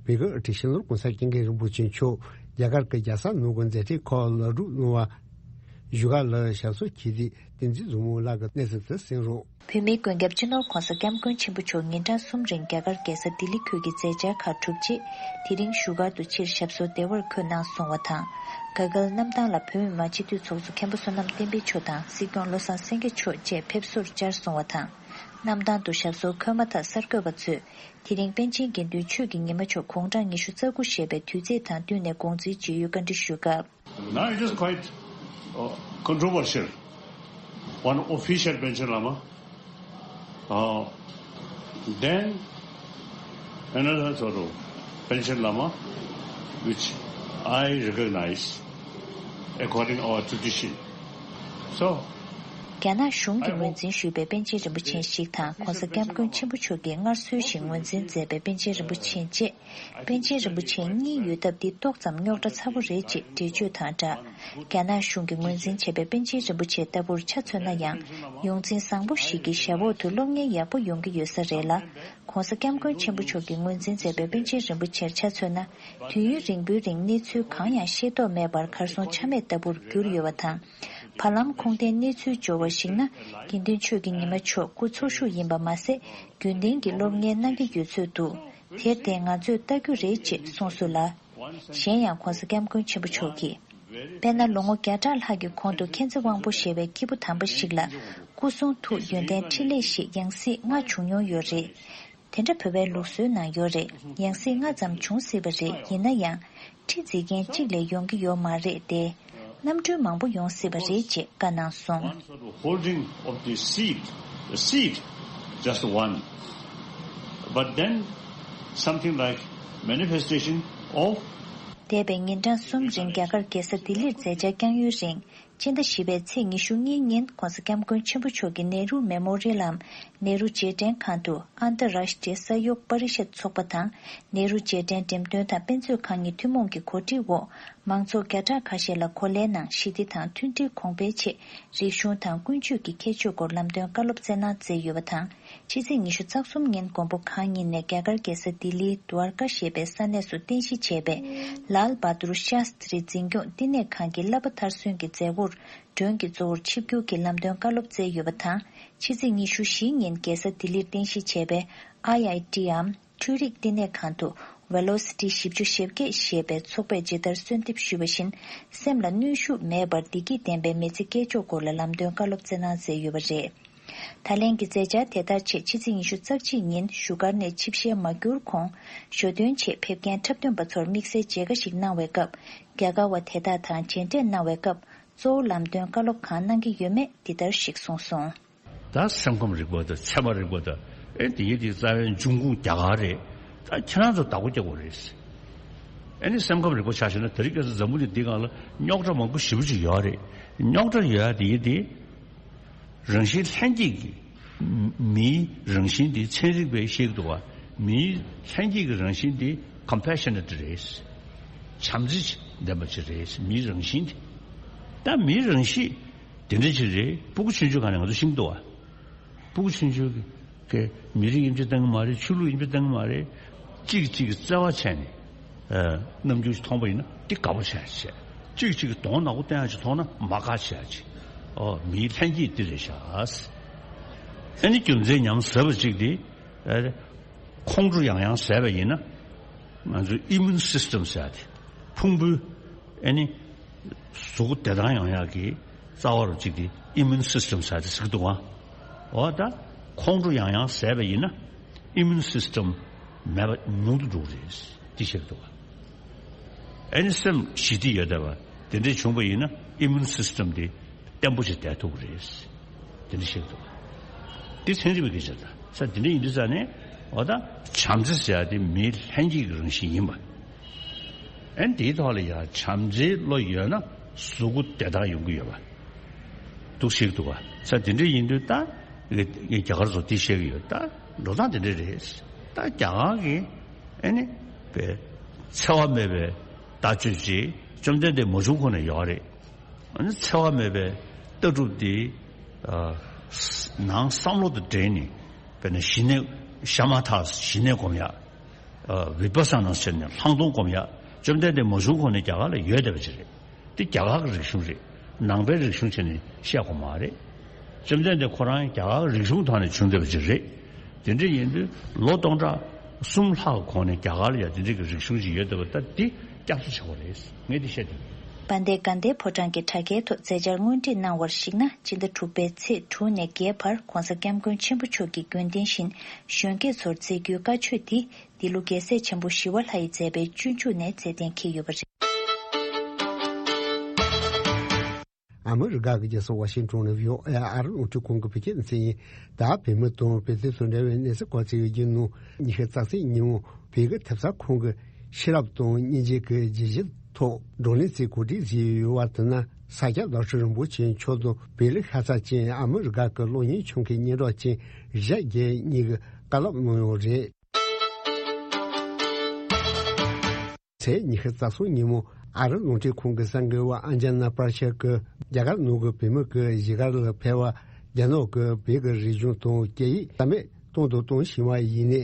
བོད་ཀྱི་དབུ་ཁྲིད་སྤྱི་ནོར་༧གོང་ས་༧སྐྱབས་མགོན་རིན་པོ་ཆེ་མཆོག་རྒྱ་གར་གྱི་རྒྱལ་ས་ནང་གི་མཛད་འཕྲིན་ཁག་ལ་གྲུབ་གནང་བ། བཞུགས་སྒར་ལ་ཞབས་སོར་ཁྱེད་ཚོས་བསྟན་འཛིན་བཟང་མོ་ལགས་ཀྱི་གནས་ཚུལ་དེ་གསན་རོགས། བོད་མིའི་མགོན་སྐྱབས་སྤྱི་ནོར་༧གོང་ས་༧སྐྱབས་མགོན་ཆེན་པོ་མཆོག་ཉིན་གྲངས་གསུམ་རིང་རྒྱ་གར་རྒྱལ་ས་ལྡི་ལི་ཁུལ་གྱི་མཛད་འཆར་ཁག་གྲུབ་རྗེས། དེ་རིང་བཞུགས་སྒར་དུ་ཕྱིར་ཞབས་སོར་བདེ་བར་འཁོད་གནང་སོང་བ་དང་། ག་གལ་གནམ་ཐང་ལ་བོད་མི་མང་སྤྱི་འཐུས་ཚོགས་གཙོ་མཁན་པོ་བསོད་ནམས་བསྟན་འཕེལ་མཆོག་དང་སྲིད་སྐྱོང་བློ་བཟང་སེང་གེ་མཆོག་བཅས་ཕེབས་བསུར་བཅར་སོང་བ་དང་། གནམ་ཐང་དུ་ཞབས་སོར་འཁོད་མ་ཐག་གསར་འགོད་པ་ཚོས། དེ་རིང་པཎ་ཆེན་དགེ་འདུན་ཆོས་ཀྱི་ཉི་མ་མཆོག་དགུང་གྲངས་ཉི་ཤུ་རྩ་དགུ་བཞེས་པའི་དུས་ཚེས་དང་བསྟུན་ནས་དགོངས་ཚུལ་ཇི་ཡོད་བཀའ་འདྲི་ཞུས་སྐབས། Now it is quite uh, controversial. One official Panchen Lama, uh, then another sort of Panchen Lama, which I recognize according our tradition. So, རྒྱ་ནག་གཞུང་གིས་ངོས་འཛིན་ཞུས་པའི་པཎ་ཆེན་རིན་པོ་ཆེ་ཞིག་དང་༧གོང་ས་༧སྐྱབས་མགོན་ཆེན་པོ་མཆོག་གིས་སྔར་སྲོལ་བཞིན་ངོས་འཛིན་མཛད་པའི་པཎ་ཆེན་རིན་པོ་ཆེ་བཅས། པཎ་ཆེན་རིན་པོ་ཆེ་གཉིས་ཡོད་སྟབས་འདི་ཏོག་ཙམ་རྙོག་དྲ་ཚ་པོ་རེད་ཅེས་འགྲེལ་བརྗོད་དང་སྦྲགས། རྒྱ་ནག་གཞུང་གིས་ངོས་འཛིན་བྱས་པའི་པཎ་ཆེན་རིན་པོ་ཆེ་ལྟ་བུར་ཆ་མཚོན་ན་ཡང་། ཡོངས་འཛིན་བཟང་པོ་ཞིག་གི་ཞབས་འོག་ཏུ་སློབ་གཉེར་ཡག་པོ་ཡོང་གི་ཡོད་ས་རེད་ལ། ༧གོང་ས་༧སྐྱབས་མགོན་ཆེན་པོ་མཆོག་གིས་ངོས་འཛིན་མཛད་པའི་པཎ་ཆེན་རིན་པོ་ཆེར་ཆ་མཚོན་ན། དུས་ཡུན་རིང་པོའི་རིང་གནས་ཚུལ་གང་ཡང་ཤེས་རྟོགས་མེད་པར་གར་སོང་ཆ་མེད་ལྟ་བུར་གྱུར་ཡོད་པ་དང་། བར་ལམ་ཁུངས་ལྡན་གནས་ཚུལ་འབྱོར་བར་གཞིགས་ན། དགེ་འདུན་ཆོས་ཀྱི་ཉི་མ་མཆོག་སྐུ་འཚོ་བཞུགས་ཡིན་པ་མ་ཟད། རྒྱུན་ལྡན་གྱི་སློབ་གཉེར་གནང་གི་ཡོད་ཚོད་འདུག་དེར་བརྟེན་ང་ཚོས་ལྟ་རྒྱུ་རེད་ཅེས་གསུངས་སོང་ལ། གཞན་ཡང་༧གོང་ས་༧སྐྱབས་མགོན་ཆེན་པོ་མཆོག་གིས། དཔེར་ན། ལོ་ངོ་བརྒྱ་ཕྲག་ལྷག་གི་གོང་དུ་མཁྱེན་བརྩེ་དབང་པོ་ཞེས་པའི་སྐྱེས་བུ་དམ་པ་ཞིག་ལ། སྐུ་གསུང་ཐུགས་ཡོན་ཏན་ཕྲིན་ལས་ཞེས་ཡང་སྲིད་ལྔ་བྱུང་མྱོང་ཡོད་རེད། དེ་འདྲ་བོད་པའི་ལུགས་སྲོལ་ནང་ཡོད་རེད། ཡང་སྲིད་ལྔ་ཙམ་འབྱུང་སྲིད་པ་རེད། ཡིན་ན་ཡང་། ཁྲི་འཛིན་མཁན་གཅིག་ལས་ཡོང་གི་ཡོད་མ་རེད་དེ། རྣམ་སྤྲུལ་མང་པོ་ཡོང་སྲིད་པ་རེད་ཅེས་བཀའ་གནང་སོང་། One sort of holding of the seat, the seat, just one. But then something like manifestation of འདས་པའི་ཉིན་གྲངས་གསུམ་རིང་རྒྱ་གར་རྒྱལ་ས་ལྡི་ལིར་མཛད་འཆར་བསྐྱངས་ཡུན་རིང་། སྤྱི་ཟླ་བཞི་པའི་ཚེས་ཉི་ཤུ་གཉིས་ཉིན་༧གོང་ས་༧སྐྱབས་མགོན་ཆེན་པོ་མཆོག་གིས་ནེ་རུ་མེ་མོ་རི་ཡལ་འམ་ནེ་རུ་རྗེས་དྲན་ཁང་དུ་ཨན་ཏ་རཱཤ་ཏྲི་ཡ་ས་ཡོག་པ་རི་ཤད་ཚོགས་པ་དང་ནེ་རུ་རྗེས་དྲན་འགྲེམས་སྟོན་དང་དཔེ་མཛོད་ཁང་གཉིས་ཐུན་མོང་གི་གོ་སྒྲིག་འོག་མང་ཚོགས་བརྒྱ་ཕྲག་ཁ་ཤས་ལ་གོ་ལའི་ནང་ཞི་བདེ་དང་མཐུན་སྒྲིལ་གོང་འཕེལ་ཆེད་རིག་གཞུང་དང་ཀུན་སྤྱོད་ཀྱི་ཁྱད་ཆོས་སྐོར་ལམ་སྟོན་བཀའ་སློབ་སྩལ་གནང་མཛད་ཡོད་པ་དང་། ཕྱི་ཚེས་ཉི་ཤུ་རྩ་གསུམ་ཉིན་མགོན་པོ་གང་ཉིད་ནས་རྒྱ་གར་རྒྱལ་ས་ལྡི་ལིའི་དུ་ཨར་ཀ་ཞེས་པའི་ས་གནས་སུ་རྟེན་གཞི་བྱས་པའི་ལཱལ་བྷ་དུར་ཤཱས་ཏྲི་འཛིན་སྐྱོང་བསྟི་གནས་ཁང་གི་བསླབ་པ་མཐར་སོན་གྱི་མཛད་སྒོར་མགྲོན་གྱི་གཙོ་བོར་ཆིབས་བསྒྱུར་གྱི་ལམ་སྟོན་བཀའ་སློབ་སྩལ་ཡོད་པ་དང་། ཕྱི་ཚེས་ཉི་ཤུ་བཞི་ཉིན་རྒྱལ་ས་ལྡི་ལིར་རྟེན་གཞི་བྱས་པའི་ཨའི་ཨའི་ཊི་འམ་འཕྲུལ་རིག་བསྟི་གནས་ཁང་དུ་ཝེ་ལོ་སི་ཊི་བཞི་བཅུ་ཞེ་བརྒྱད་ཞེས་པའི་ཚོགས་པས་ཇི་ལྟར་གསོལ་འདེབས་ཞུས་པ་བཞིན། སེམས་ལ་གནོན་ཤུགས་མེད་པར་བདེ་སྐྱིད་ལྡན་པའི་མི་ཚེ་སྐྱེལ་ཕྱོགས་སྐོར་ལ་ལམ་སྟོན་བཀའ་སློབ་སྩལ་གནང་མཛད་ཡོད་པ་རེད། ད་ལན་གྱི་མཛད་འཆར་དེ་ལྟར་ཆེད་ཕྱི་ཚེས་ཉི་ཤུ་རྩ་གཅིག་ཉིན་བཞུགས་སྒར་ནས་ཆིབས་ཞལ་མ་བསྒྱུར་གོང་། ཞོ་སྟོན་ཆེད་ཕེབས་མཁན་འཁྲབ་སྟོན་པ་ཚོར་དམིགས་བསལ་མཇལ་ཁ་ཞིག་གནང་བའི་སྐབས། རྒྱ་གར་བ་དེ་དག་དང་མཇལ་འཕྲད་གནང་བའི་སྐབས། གཙོ་བོ་ལམ་སྟོན་བཀའ་སློབ་གང་གནང་གི་ཡོད་མེད་འདི་ལྟར་ཞིག་གསུངས་སོང་། ད་སེམས་ཁམས་རིག་པ་དང་ཚད་མ་རིག་པ་དང་། ཨེ་དེ་ཡི་དེ་རྩ་བའི་འབྱུང་ཁུངས་རྒྱ་གར་རེད། ད་ཁྱེད་རང་ཚོ་བདག་པོ་རྒྱག་དགོས་རེད། ཨེ་ནི་སེམས་ཁམས་རིག་པ་ཆ་བཞག་ན་དེ་རིང་ཁ་སང་འཛམ་བུ་གླིང་འདི་སྒང་ལ་རྙོག་དྲ་མང་པོ་ཞེ་པོ་ཅིག་ཡོད་རེད། རྙོག་དྲ་ཡོད་ཡ་དེ་ཡི་དེ། རང་བཞིན་ལྷན་སྐྱེས་ཀྱི། མིའི་རང་བཞིན་དེ་ཚན་རིག་པས་བཤད་ཀྱི་འདུག་བ། མིའི་ལྷན་སྐྱེས་ཀྱི་རང་བཞིན་དེ་ཀམ་པེ་ཤ་ནེ་ཊི་རེད། བྱམས་བརྩེ་ལྡན་པ་ཅིག་རེད། མིའི་རང་བཞིན་དེ། ད་མིའི་རང་གཤིས་དེ་འདྲ་ཅིག་རེད། སྤུ་གུ་ཆུང་ཆུང་ག་ནས་ང་ཚོ་ཤེས་ཀྱི་འདུག་བ། སྤུ་གུ་ཆུང་ཆུང་གི་མི་རིགས་དབྱེ་འབྱེད་བཏང་གི་མ་རེད། ཆོས་ལུགས་དབྱེ་འབྱེད་བཏང་གི་མ་རེད། གཅིག་གིས་གཅིག་གི་བརྩེ་བ་བྱས་ནས། ཨ། རྣམ་འགྱུར་ཞིག་མཐོང་པ་ཡིན་ན་འདི་དགའ་པོ་བྱས་བྱས། གཅིག་གིས་གཅིག་གི་གདོང་ནག་པོ་བསྟན་ཡག་ཅིག་མཐོང་ན་མ་དགའ་བྱས་ཅིག། ཨོ། མིའི་ལྷན་སྐྱེས་འདི་རེད་ཤག། ཨ་ནི་རྒྱུ་མཚན་ཉམས་ཟབ་པ་གཅིག་དེ། ཨ། ཁོང་ཁྲོ་ཡང་ཡང་ཟ་བ་ཡིན་ན། ང་ཚོའི་ཨི་མུན་སིས་ཊམ་ཟེར་ཡ་དེ། ཕུང་པོའི། ཨ་ནི། གཟུགས་པོ་བདེ་ཐང་ཡོང་ཡག་གི་རྩ་བ་རུ་གཅིག་དེ་ཨི་མུན་སིས་ཊམ་ཟེར་ཡ་དེ་ཟེར་གྱི་འདུག་ག། འོ་ད། ཁོང་ཁྲོ་ཡང་ཡང་ཟ་བ་ཡིན་ན། ཨི་མུན་སིས་ཊམ་མེད་པ་ཉུང་དུ་འགྲོ་གི་རེད། དེ་བཤད་འདུག་ག། ཨ་ནི་སེམས་ཞི་བདེ་ཡོད་བསྡད་པ་དེ་འདྲས་བྱུང་བ་ཡིན་ན་ཨི་མུན་སིས་ཊམ་དེ་བརྟན་པོ་ཞིག་བསྡད་ཐུབ་ཀྱི་རེད། དེ་འདྲ་བཤད་འདུག་ག། དེ་ཚན་རིག་པའི་སྐད་ཆ་རེད། ས་དེ་འདྲ་ཡིན་དུས་ཙང་ནས། འོ་ད། བྱམས་བརྩེ་ཟེར་ཡ་དེ་མིའི་ལྷན་སྐྱེས་ཀྱི་རང་བཞིན་ཡིན་པ། ཨ་ནི་དེའི་ཐོག་ལ་ཡང་བྱམས་བརྩེའི་བློ་ཡོད་ན་གཟུགས་པོ་བདེ་ཐང་ཡོང་གི་ཡོད་པ། འདུག་ཤེས་ཀྱི་འདུག་ག། ས་དེ་འདྲ་ཡིན་དུས་ད། ངས་རྒྱ་གར་ཚོ་དེ་བཤད་ཀྱི་ཡོད། ད་འགྲོ་སྟངས་དེ་འདྲ་རེད། ད་རྒྱ་གར་གྱི། ཨ་ནི། པའི། འཚེ་བ་མེད་པའི་ལྟ་སྤྱོད་ཅིག་བཅོམ་ལྡན་འདས་མ་བྱུང་གོང་ནས་ཡོད་རེད། ཨ་ནི་འཚེ་བ་མེད་པའི་ལྟ་གྲུབ་དེ། ཨ། ནང་བསམ་བློ་དང་འབྲེལ་ནས། དཔེར་ན་ཞི་གནས། ཤ་མ་ཐག་ཞི་གནས་སྒོམ་ཡག། ཨ། བི་པ་ས་ན་ཟེར་ནས་ལྷག་མཐོང་སྒོམ་ཡག། བཅོམ་ལྡན་འདས་མ་བྱུང་གོང་ནས་རྒྱ་གར་ལ་ཡོད་བསྡད་པ་ཅིག་རེད། འདི་རྒྱ་གར་གྱི་རིག་གཞུང་རེད། ནང་པའི་རིག་གཞུང་བྱས་ནས་བཤད་དགོས་མ་རེད། བཅོམ་ལྡན་འདས་ཁོ་རང་རྒྱ་གར་རིག་གཞུང་ཐོག་ནས་བྱུང་བསྡད་པ་ཅིག་རེད། དེ་འདྲ་ཡིན་དུས་ལོ་སྟོང་ཕྲག་གསུམ་ལྷག་གོང་ནས་རྒྱ་གར་ལ་ཡང་དེ་འདྲ་གི་རིག་གཞུང་ཅིག་ཡོད་བསྡད་པ། ད་འདི་བསྐྱར་གསོ་བྱེད་དགོས་རེད། ངས་འདི་བཤད་དེ། དཔལ་ལྡན་དགའ་ལྡན་ཕོ་བྲང་གི་དྲ་རྒྱའི་ཐོག་མཛད་འཆར་དངོས་བྲིས་གནང་བར་གཞིགས་ན། སྤྱི་ཟླ་དྲུག་པའི་ཚེས་དྲུག་ནས་བརྒྱད་བར་༧གོང་ས་༧སྐྱབས་མགོན་ཆེན་པོ་མཆོག་གི་དགོན་སྡེ་བཞིན་གཞོན་སྐྱེས་ཚོར་མཛད་རྒྱུའི་བཀའ་ཆོས་འདི། འདི་ལོ་རྒྱལ་སྲས་ཆེན་པོ་ཞི་བ་ལྷ་ཡིས་མཛད་པའི་སྤྱོད་འཇུག་ནས་མཛད་གཏན་འཁེལ་ཡོད་པ་རེད། ཨ་མི་རི་ཀ་གི་རྒྱལ་ས་ཝ་ཤིང་ཊོན་ནས་བྷི་ཨོ་ཨེ་ཨ་རི་རླུང་འཕྲིན་ཁང་གི་བོད་སྐད་སྡེ་ཚན་ཡིན། ད་བོད་མི་དང་བོད་དོན་དང་འབྲེལ་བའི་གནས་ཚུལ་སྐོར་བརྩི་བའི་རྒྱུན་ནོར་ཉི་ཤུ་རྩ་གཅིག་ཉིན་མོ་བོད་ཀྱི་ཐེབས་རྩ་ཁང་གི་ཤེས་རབ་དང་སྙིང་རྗེ་གི་བརྗོད་གཞིའི་ཐོག་བགྲོ་གླེང་ཅིག་གོ་སྒྲིག་བྱས་ཡོད་པར་བལྟས་ན། ས་སྐྱ་བདག་ཁྲི་རིན་པོ་ཆེ་མཆོག་དང་བོད་ལ་ཤ་ཚ་ཅན་ཨ་མི་རི་ཀ་གི་གློག་བརྙན་ཁྱོན་གྱི་སྙན་གྲགས་ཅན་གཞན་བརྒྱད་གཉིས་ཀྱིས་བཀའ་སློབ་གནང་ཡོད་རེད། ཚེས་ཉི་ཤུ་རྩ་གསུམ་ཉིན་མོ་ཨ་རི་རླུང་འཕྲིན་ཁང་གི་གསར་འགོད་པ་ཨན་ཇ་ན་པར་ཤར་གྱིས་རྒྱ་གར་ནང་གི་བོད་མི་གི་གཞིས་སྒར་ལ་ཕེབས་པར་རྒྱ་ནག་གི་བོད་ཀྱི་རིག་གཞུང་དང་སྐད་ཡིག་རྩ་མེད་གཏོང་དང་གཏོང་བཞིན་པ་ཡིན་ནའི།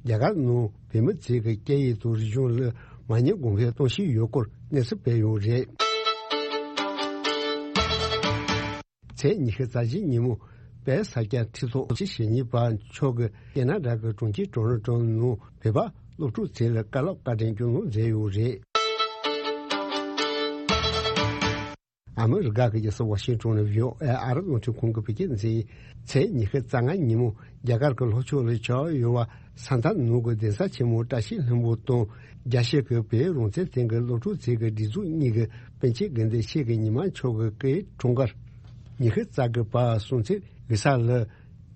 རྒྱ་གར་ནང་བོད་མི་ཚོས་ཀྱི་སྐད་ཡིག་དང་རིག་གཞུང་ལ་མ་ཉེས་དགོངས་འགལ་གཏོང་བཞིན་ཡོད་སྐོར་གནས་ཚུལ་སྤེལ་ཡོད་རེད། ཚེས་ཉི་ཤུ་རྩ་བཞི་ཉིན་མོ་དཔལ་ས་སྐྱ་ཁྲི་ཐོག་སྤྱི་ཞེ་གཉིས་པ་མཆོག་གིས་ཁེ་ན་ཌ་གི་གྲོང་ཁྱེར་ཊོ་རོན་ཊོ་ནང་བོད་པ་སློབ་ཕྲུག་ཚོ་ལ་བཀའ་སློབ་བཀའ་དྲིན་སྐྱོན་གནང་མཛད་ཡོད་རེད། ཨ་མི་རི་ཀ་གི་རྒྱལ་ས་ཝ་ཤིང་ཏོན་ནས་བྷི་ཨོ་ཨེ་ཨ་རི་རླུང་འཕྲིན་ཁང་གིས་བོད་སྐད་སྡེ་ཚན་ཚེས་ཉི་ཤུ་རྩ་ལྔ་ཉིན་མོ་རྒྱ་གར་གྱི་ལྷོ་ཕྱོགས་ལ་བྱས་ཡོད་པ་ས་མཐའ་ནང་གི་གདན་ས་ཆེན་མོ་བཀྲ་ཤིས་ལྷུན་པོ་དང་རྒྱལ་སྤྱི་གི་བོད་རང་བཙན་སྟེང་གི་སློབ་ཕྲུག་ཚོའི་གི་སྒྲིག་འཛུགས་གཉིས་ཀྱི་པཎ་ཆེན་དགེ་འདུན་ཆོས་ཀྱི་ཉི་མ་མཆོག་གི་སྐུའི་འཁྲུངས་སྐར་ཉི་ཤུ་རྩ་དགུ་པ་སྲུང་བརྩི་གི་ས་ལ་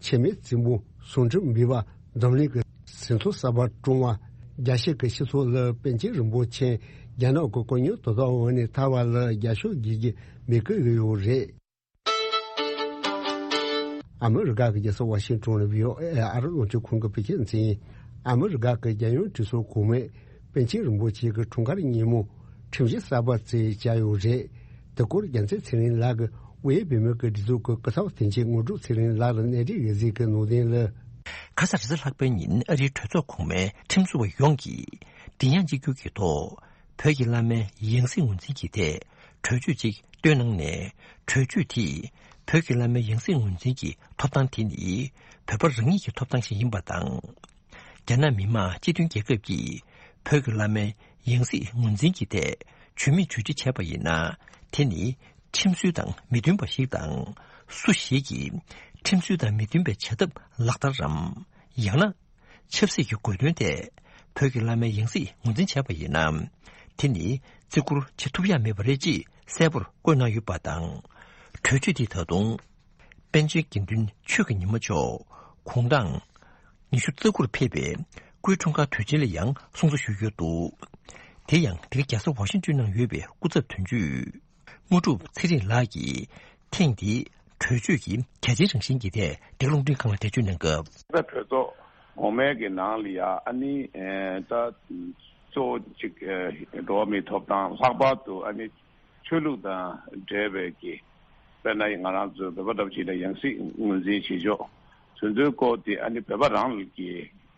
འཆི་མེད་རྩེ་མོ་ཟུང་འབྲེལ་འབུལ་བ། འཛམ་གླིང་གི་ཟིན་ཐོ་གསར་པ་བསྐྲུན་པ། རྒྱལ་སྤྱི་གི་སྤྱི་ཚོགས་ལ་པཎ་ཆེན་རིན་པོ་ཆེ་རྒྱ་ནག་གི་གོ་རྙོག་དོ་དམ་འོག་ནས་ཐར་བ་ལ་རྒྱབ་སྐྱོར་བྱེད་ཀྱི་མི་བསྐོ་གི་ཡོད་རེད། ཨ་མི་རི་ཀ་གི་རྒྱལ་ས་ཝ་ཤིང་ཏོན་ནས་བྷི་ཨོ་ཨེ་ཨ་རི་རླུང་འཕྲིན་ཁང་གིས་བོད་སྐད་འཛིན། ཨ་མི་རི་ཀ་གི་རྒྱལ་ཡོངས་གྲོས་ཚོགས་གོང་མས་པཎ་ཆེན་རིན་པོ་ཆེ་གི་འཁྲུངས་སྐར་ཉིན་མོ་ཁྲིམས་གཞི་གསར་པ་བརྩི་བྱས་ཡོད་རེད། དེ་སྐོར་རྒྱལ་མཚན་ཚེ་རིང་ལགས་ཀྱིས་དབུས་བོད་མི་གི་སྒྲིག་འཛུགས་ཀྱི་སྐུ་ཚབ་དོན་གཅོད་དངོས་གྲུབ་ཚེ་རིང་ལགས་ལ་གནས་འདྲི་ཡོད་ཚད་ཀྱི་ནང་དོན་ལ། ཁ་ས་རེས་གཟའ་ལྷག་པའི་ཉིན་ཨ་རིའི་གྲོས་ཚོགས་གོང་མའི་ཁྲིམས་བཟོ་བ་ཡོངས་ཀྱིས་མགྲིན་དབྱངས་གཅིག་གྱུར་གྱི་ཐོག་བོད་ཀྱི་བླ་མའི་ཡང་སྲིད་ངོས་འཛིན་གྱི་ཐད་གྲོས་ཆོད་ཅིག་བཏོན་གནང་ནས། གྲོས་ཆོད་དེས་བོད་ཀྱི་བླ་མའི་ཡང་སྲིད་ངོས་འཛིན་གྱི་ཐོབ་ཐང་དེ་ནི་བོད་པ་རང་ཉིད་ཀྱི་ཐོབ་ཐང་ཞིག་ཡིན་པ་དང་། རྒྱ་ནག་མི་དམངས་སྤྱི་མཐུན་རྒྱལ་ཁབ་ཀྱིས་བོད་ཀྱི་བླ་མའི་ཡང་སྲིད་ངོས་འཛིན་གྱི་ཐད་ཇུས་མེད་ཇུས་སྒྲིག་བྱས་པ་ཡིན་ན། དེ་ནི་ཁྲིམས་སྲོལ་དང་མི་མཐུན་པ་ཞིག་དང་། སུ་ཞིག་གིས་ཁྲིམས་སྲོལ་དང་མི་མཐུན་པའི་བྱ་ཐབས་ལག་བསྟར་རམ། ཡང་ན། ཆབ་སྲིད་ཀྱི་དགོས་དོན་ཐད་བོད་ཀྱི་བླ་མའི་ཡང་སྲིད་ངོས་འཛིན་བྱས་པ་ཡིན་ན། དེ་ནི་བརྩི་བཀུར་བྱེད་ཐུབ་ཡ་མེད་པ་རེད་ཅེས་གསལ་པོར་བཀོད་གནང་ཡོད་པ་དང་། གྲོས་ཆོད་འདི་ད་དུང་། པཎ་ཆེན་དགེ་འདུན་ཆོས་ཀྱི་ཉི་མ་མཆོག་དགུང་གྲངས་ཉི་ཤུ་རྩ་དགུར་ཕེབས་པའི་སྐུའི་འཁྲུངས་སྐར་དུས་ཆེན་ལ་ཡང་སྲུང་བརྩི་ཞུས་ཡོད་འདུག་དེ་ཡང་འདི་ག་རྒྱལ་ས་ཝ་ཤིང་ཏོན་ནང་ཡོད་པའི་སྐུ་ཚབ་དོན་གཅོད་དངོས་གྲུབ་ཚེ་རིང་ལགས་ཀྱིས་ཐེངས་འདིའི་གྲོས་ཆོད་ཀྱི་གལ་ཆེན་རང་བཞིན་གྱི་ཐད་འདི་ག་རླུང་འཕྲིན་ཁང་ལ་འགྲེལ་བརྗོད་གནང་སྐབས། ད་གྲོས་ཚོགས་གོང་མའི་གི་ནང་ལ་ཡ་ཨ་ནི་ད་གཙོ་བོ་གཅིག་འགྲོ་བ་མིའི་ཐོབ་ཐང་ལྷག་པར་དུ་ཨ་ནི་ཆོས་ལུགས་དང་འབྲེལ་བའི་གི་དཔེར་ན་ང་རང་ཚོའི་བོད་པ་འདྲ་པོ་ཅིག་ལ་ཡང་སྲིད་ངོས་འཛིན་བྱེད་ཕྱོགས་དེ་ཚོའི་སྐོར་དེ་ཨ་ནི་བོད་པ་རང་ལ་གི་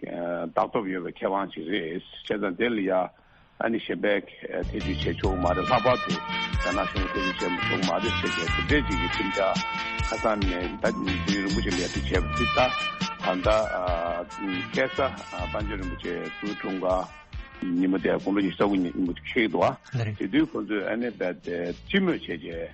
ལྟག་ཐོབ་ཡོད་པའི་ཁེ་དབང་ཅིག་རེད། བྱས་ཙང་དེ་ལ་ཡ་ཨ་ནི་གཞན་པས་ཐེ་བྱུས་བྱེད་ཆོག་མ་རེད། ལྷག་པར་དུ་རྒྱ་ནག་གཞུང་ཐེ་བྱུས་བྱེད་མི་ཆོག་མ་རེད་ཟེར་མཁན་དེ་འདྲས་ཅིག་གི་ཁྲིམས་འཆར་ཁ་སང་ནས་ད་དུས་ཡུན་རིང་པོ་ཞིག་ལ་ཡ་དེ་བྱས་པ་དེ་ད་ད་ལྟ་ཁ་སང་པཎ་ཆེན་རིན་པོ་ཆེ་སྐུའི་འཁྲུངས་སྐར་ཉིན་མོ་དེ་དགུང་ལོ་ཉི་ཤུ་རྩ་དགུ་ཉིན་མོ་དེ་འཁེལ་འདུག་ཨ། ལགས་རེད། དེ་དུས་ཁོང་ཚོས་ཨ་ནི་རྦད་དེ་སྤྱི་མོས་བྱས་རྗེས་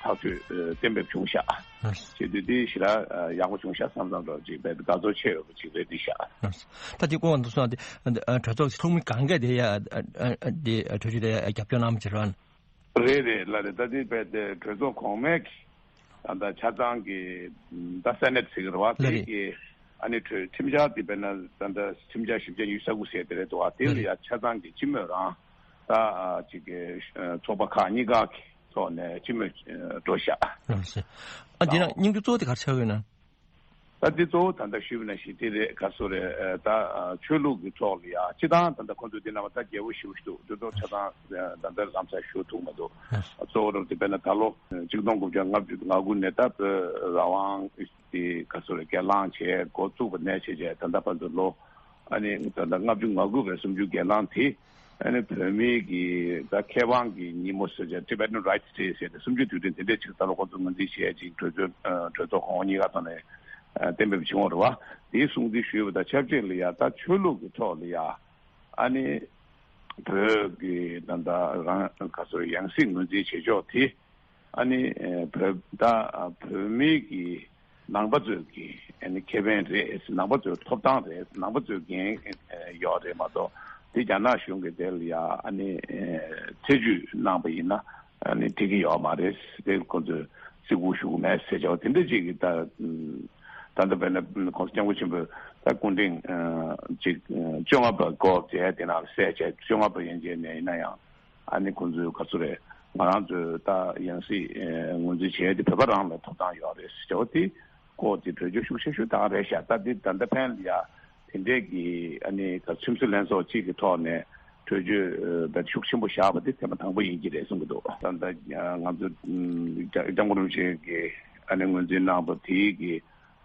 ཐག་གཅོད་གཏན་འབེབས་བྱུང་ཤག་ལགས་རེད། བྱེད་དུས་དེ་ཞེ་དྲག་ཡག་པོ་བྱུང་ཤག་བསམ་བསམ་འདྲ་ཅིག་རྦད་དེ་དགའ་ཚོར་ཆེ་ཡོད་པ་ཅིག་རེད་འདི་ཤག་ལགས་རེད། ད་དེ་སྐོར་འདུག་སོང་དེ་གྲོས་ཚོགས་ཚོགས་མི་གང་གས་དེ་ཡ་དེ་གྲོས་ཆོད་དེ་རྒྱབ་སྐྱོར་གནང་མི་བྱེད་རོགས། རེད་རེད་ལགས་རེད། ད་དེ་རྦད་དེ་གྲོས་ཚོགས་གོང་མའི་ད་ལྟ་ཆ་ཚང་གི་ད་སེ་ནེ་ཊི་ཟེར་གི་རེད་བ། ལགས་རེད། དེ་གི་ཨ་ནི་གྲོས་ཁྲིམས་འཆར་དེ་དཔེར་ན་ད་ལྟ་ཁྲིམས་འཆར་བཞི་བརྒྱ་ཉི་ཤུ་རྩ་དགུ་ཟེར་དེ་རེད་འདུག་བ། དེ་ལ་ཡ་ཆ་ཚང་གི་སྤྱི་མོས་རང་ད་ཅིག་གི་ཚོགས་པ་ཁག་གཉིས་ཀ་གི་ཐོག་ནས་སྤྱི་མོས་འགྲོ་ཤག་ལགས་སོ། ཨ་འདི་ན་སྙིང་བསྡུས་གཙོ་བོ་དེ་ག་རེ་ཆགས་ཡོད་ན། ད་འདི་གཙོ་བོ་ད་ལྟ་ཞུས་པ་ནང་བཞིན་དེ་རེད། ག་སོ་རེད། ད་ཆོས་ལུགས་ཀྱི་ཐོག་ལ་ཡ་སྤྱི་བཏང་ད་ལྟ་ཁོང་ཚོས་འདི་གནང་བ་ད་རྒྱས་པོ་ཞེ་པོ་ཞིག་འདུག་དེ་ཚོ་ཆ་ཚང་ད་ལྟ་ལམ་སང་ཞུ་ཐུབ་མ་འདུག་གཙོ་བོ་རབ་དེ་དཔེར་ན་ད་ལོ་གཅིག་སྟོང་དགུ་བརྒྱ་ལྔ་བཅུ་ང་དགུ་ནས་ད་བོད་རང་དབང་དེ་ག་སོ་རེད་སྒེར་ལངས་བྱས་འགོ་བཙུགས་པ་ནས་བྱས་བྱས་ད་ལྟ་བར་དུ་ལོ་ཨ་ནི་ད་ལྟ་ལྔ་བཅུ་ང་དགུ་བའི་གསུམ་བཅུའི་སྒེར་ལངས་དེ། ཨ་ནི་བོད་མིའི་གི་ད་ཁེ་དབང་གི་ཉིན་མོ་ཟེར་བྱས་Tibetan Rights Day ཟེར་ཏེ་གསུམ་བཅུའི་དུས་དྲན་དེ་འདྲས་ཅིག་ད་ལོ་ཁོང་ཚོ་ངོས་འཛིན་བྱས་ཅིག་གྲོས་ཚོགས་གྲོས་ཚོགས་གོང་འོག་གཉིས་ཀ་ཐོག་ནས་གཏན་འབེབས་བྱུང་བ་རེད་བ། དེའི་སྲུང་བརྩི་ཞུས་པ་དང་ཆབས་ཅིག་ལ་ཡ་ད་ཆོས་ལུགས་ཀྱི་ཐོག་ལ་ཡ་ཨ་ནི་བོད་ཀྱི་ད་ལྟ་རང་ག་ཚོད་ཡང་སྲིད་ངོས་འཛིན་བྱེད་ཕྱོགས་དེ། ཨ་ནི་ཨེ་བོད་ད་བོད་མིའི་གི་ནང་པ་ཚོའི་གི་ཨ་ནི་ཁེ་ཕན་རེད། ནང་པ་ཚོའི་ཐོབ་ཐང་རེད། ནང་པ་ཚོའི་འགན་ཨེ་ཡོད་རེད་མ་གཏོགས་དེ་རྒྱ་ནག་གཞུང་གི་དེ་ལ་ཡ་ཨ་ནི་ཨེ་ཐེ་བྱུས་གནང་པ་ཡིན་ན་ཨ་ནི་འགྲིག་གི་ཡོད་མ་རེད། དེ་ཁོ་ཚོས་བརྩི་བཀུར་ཞུ་གི་མེད་ཟེར་བྱ་བ་དེ་འདྲ་ཅིག་གི་ད་ད་ལྟ་བས་ན་༸གོང་ས་༸སྐྱབས་མགོན་ཆེན་པོས་ད་སྐུ་ཕྲེང་ཨ་ཅིག་བཅོ་ལྔ་པ་སྐོར་མཛད་དེ་ནང་ལ་གསལ་བྱས་བཅོ་ལྔ་པ་ཡན་ཆད་ནས་ཡིན་ན་ཡང་། ཨ་ནི་ཁོང་ཚོའི་ག་ཚོད་རེད། ང་རང་ཚོའི་ད་ཡང་སྲིད་ཨེ་ངོས་འཛིན་བྱས་ཏེ་བོད་པ་རང་ལ་ཐོབ་ཐང་ཡོད་རེད་ཟེར་བ་དེ་སྐོར་དེ་གྲོས་ཆོད་ཤུགས་ཆེ་ཤོས་དེ་ག་རེད་ཤག་ད་དེ་ད་ལྟ་ཕན་ལ་ཡ་དེ་འདྲས་ཀྱི་ཨ་ནི་ད་ཁྲིམས་སྲོལ་ལྷན་ཚོགས་གཅིག་གི་ཐོག་ནས་གྲོས་ཆོད་ཨེ་ཤུགས་ཆེན་པོ་བཞག་པ་དེ་ཐེངས་མ་དང་པོ་ཡིན་གྱི་རེད་གསུང་གི་འདུག་ད་ལྟ་ང་ཚོ་ཨམ་སྐྱབས་མགོན་རིན་པོ་ཆེ་གིས་ཨ་ནི་ངོས་འཛིན་གནང་བ་དེའི་གི་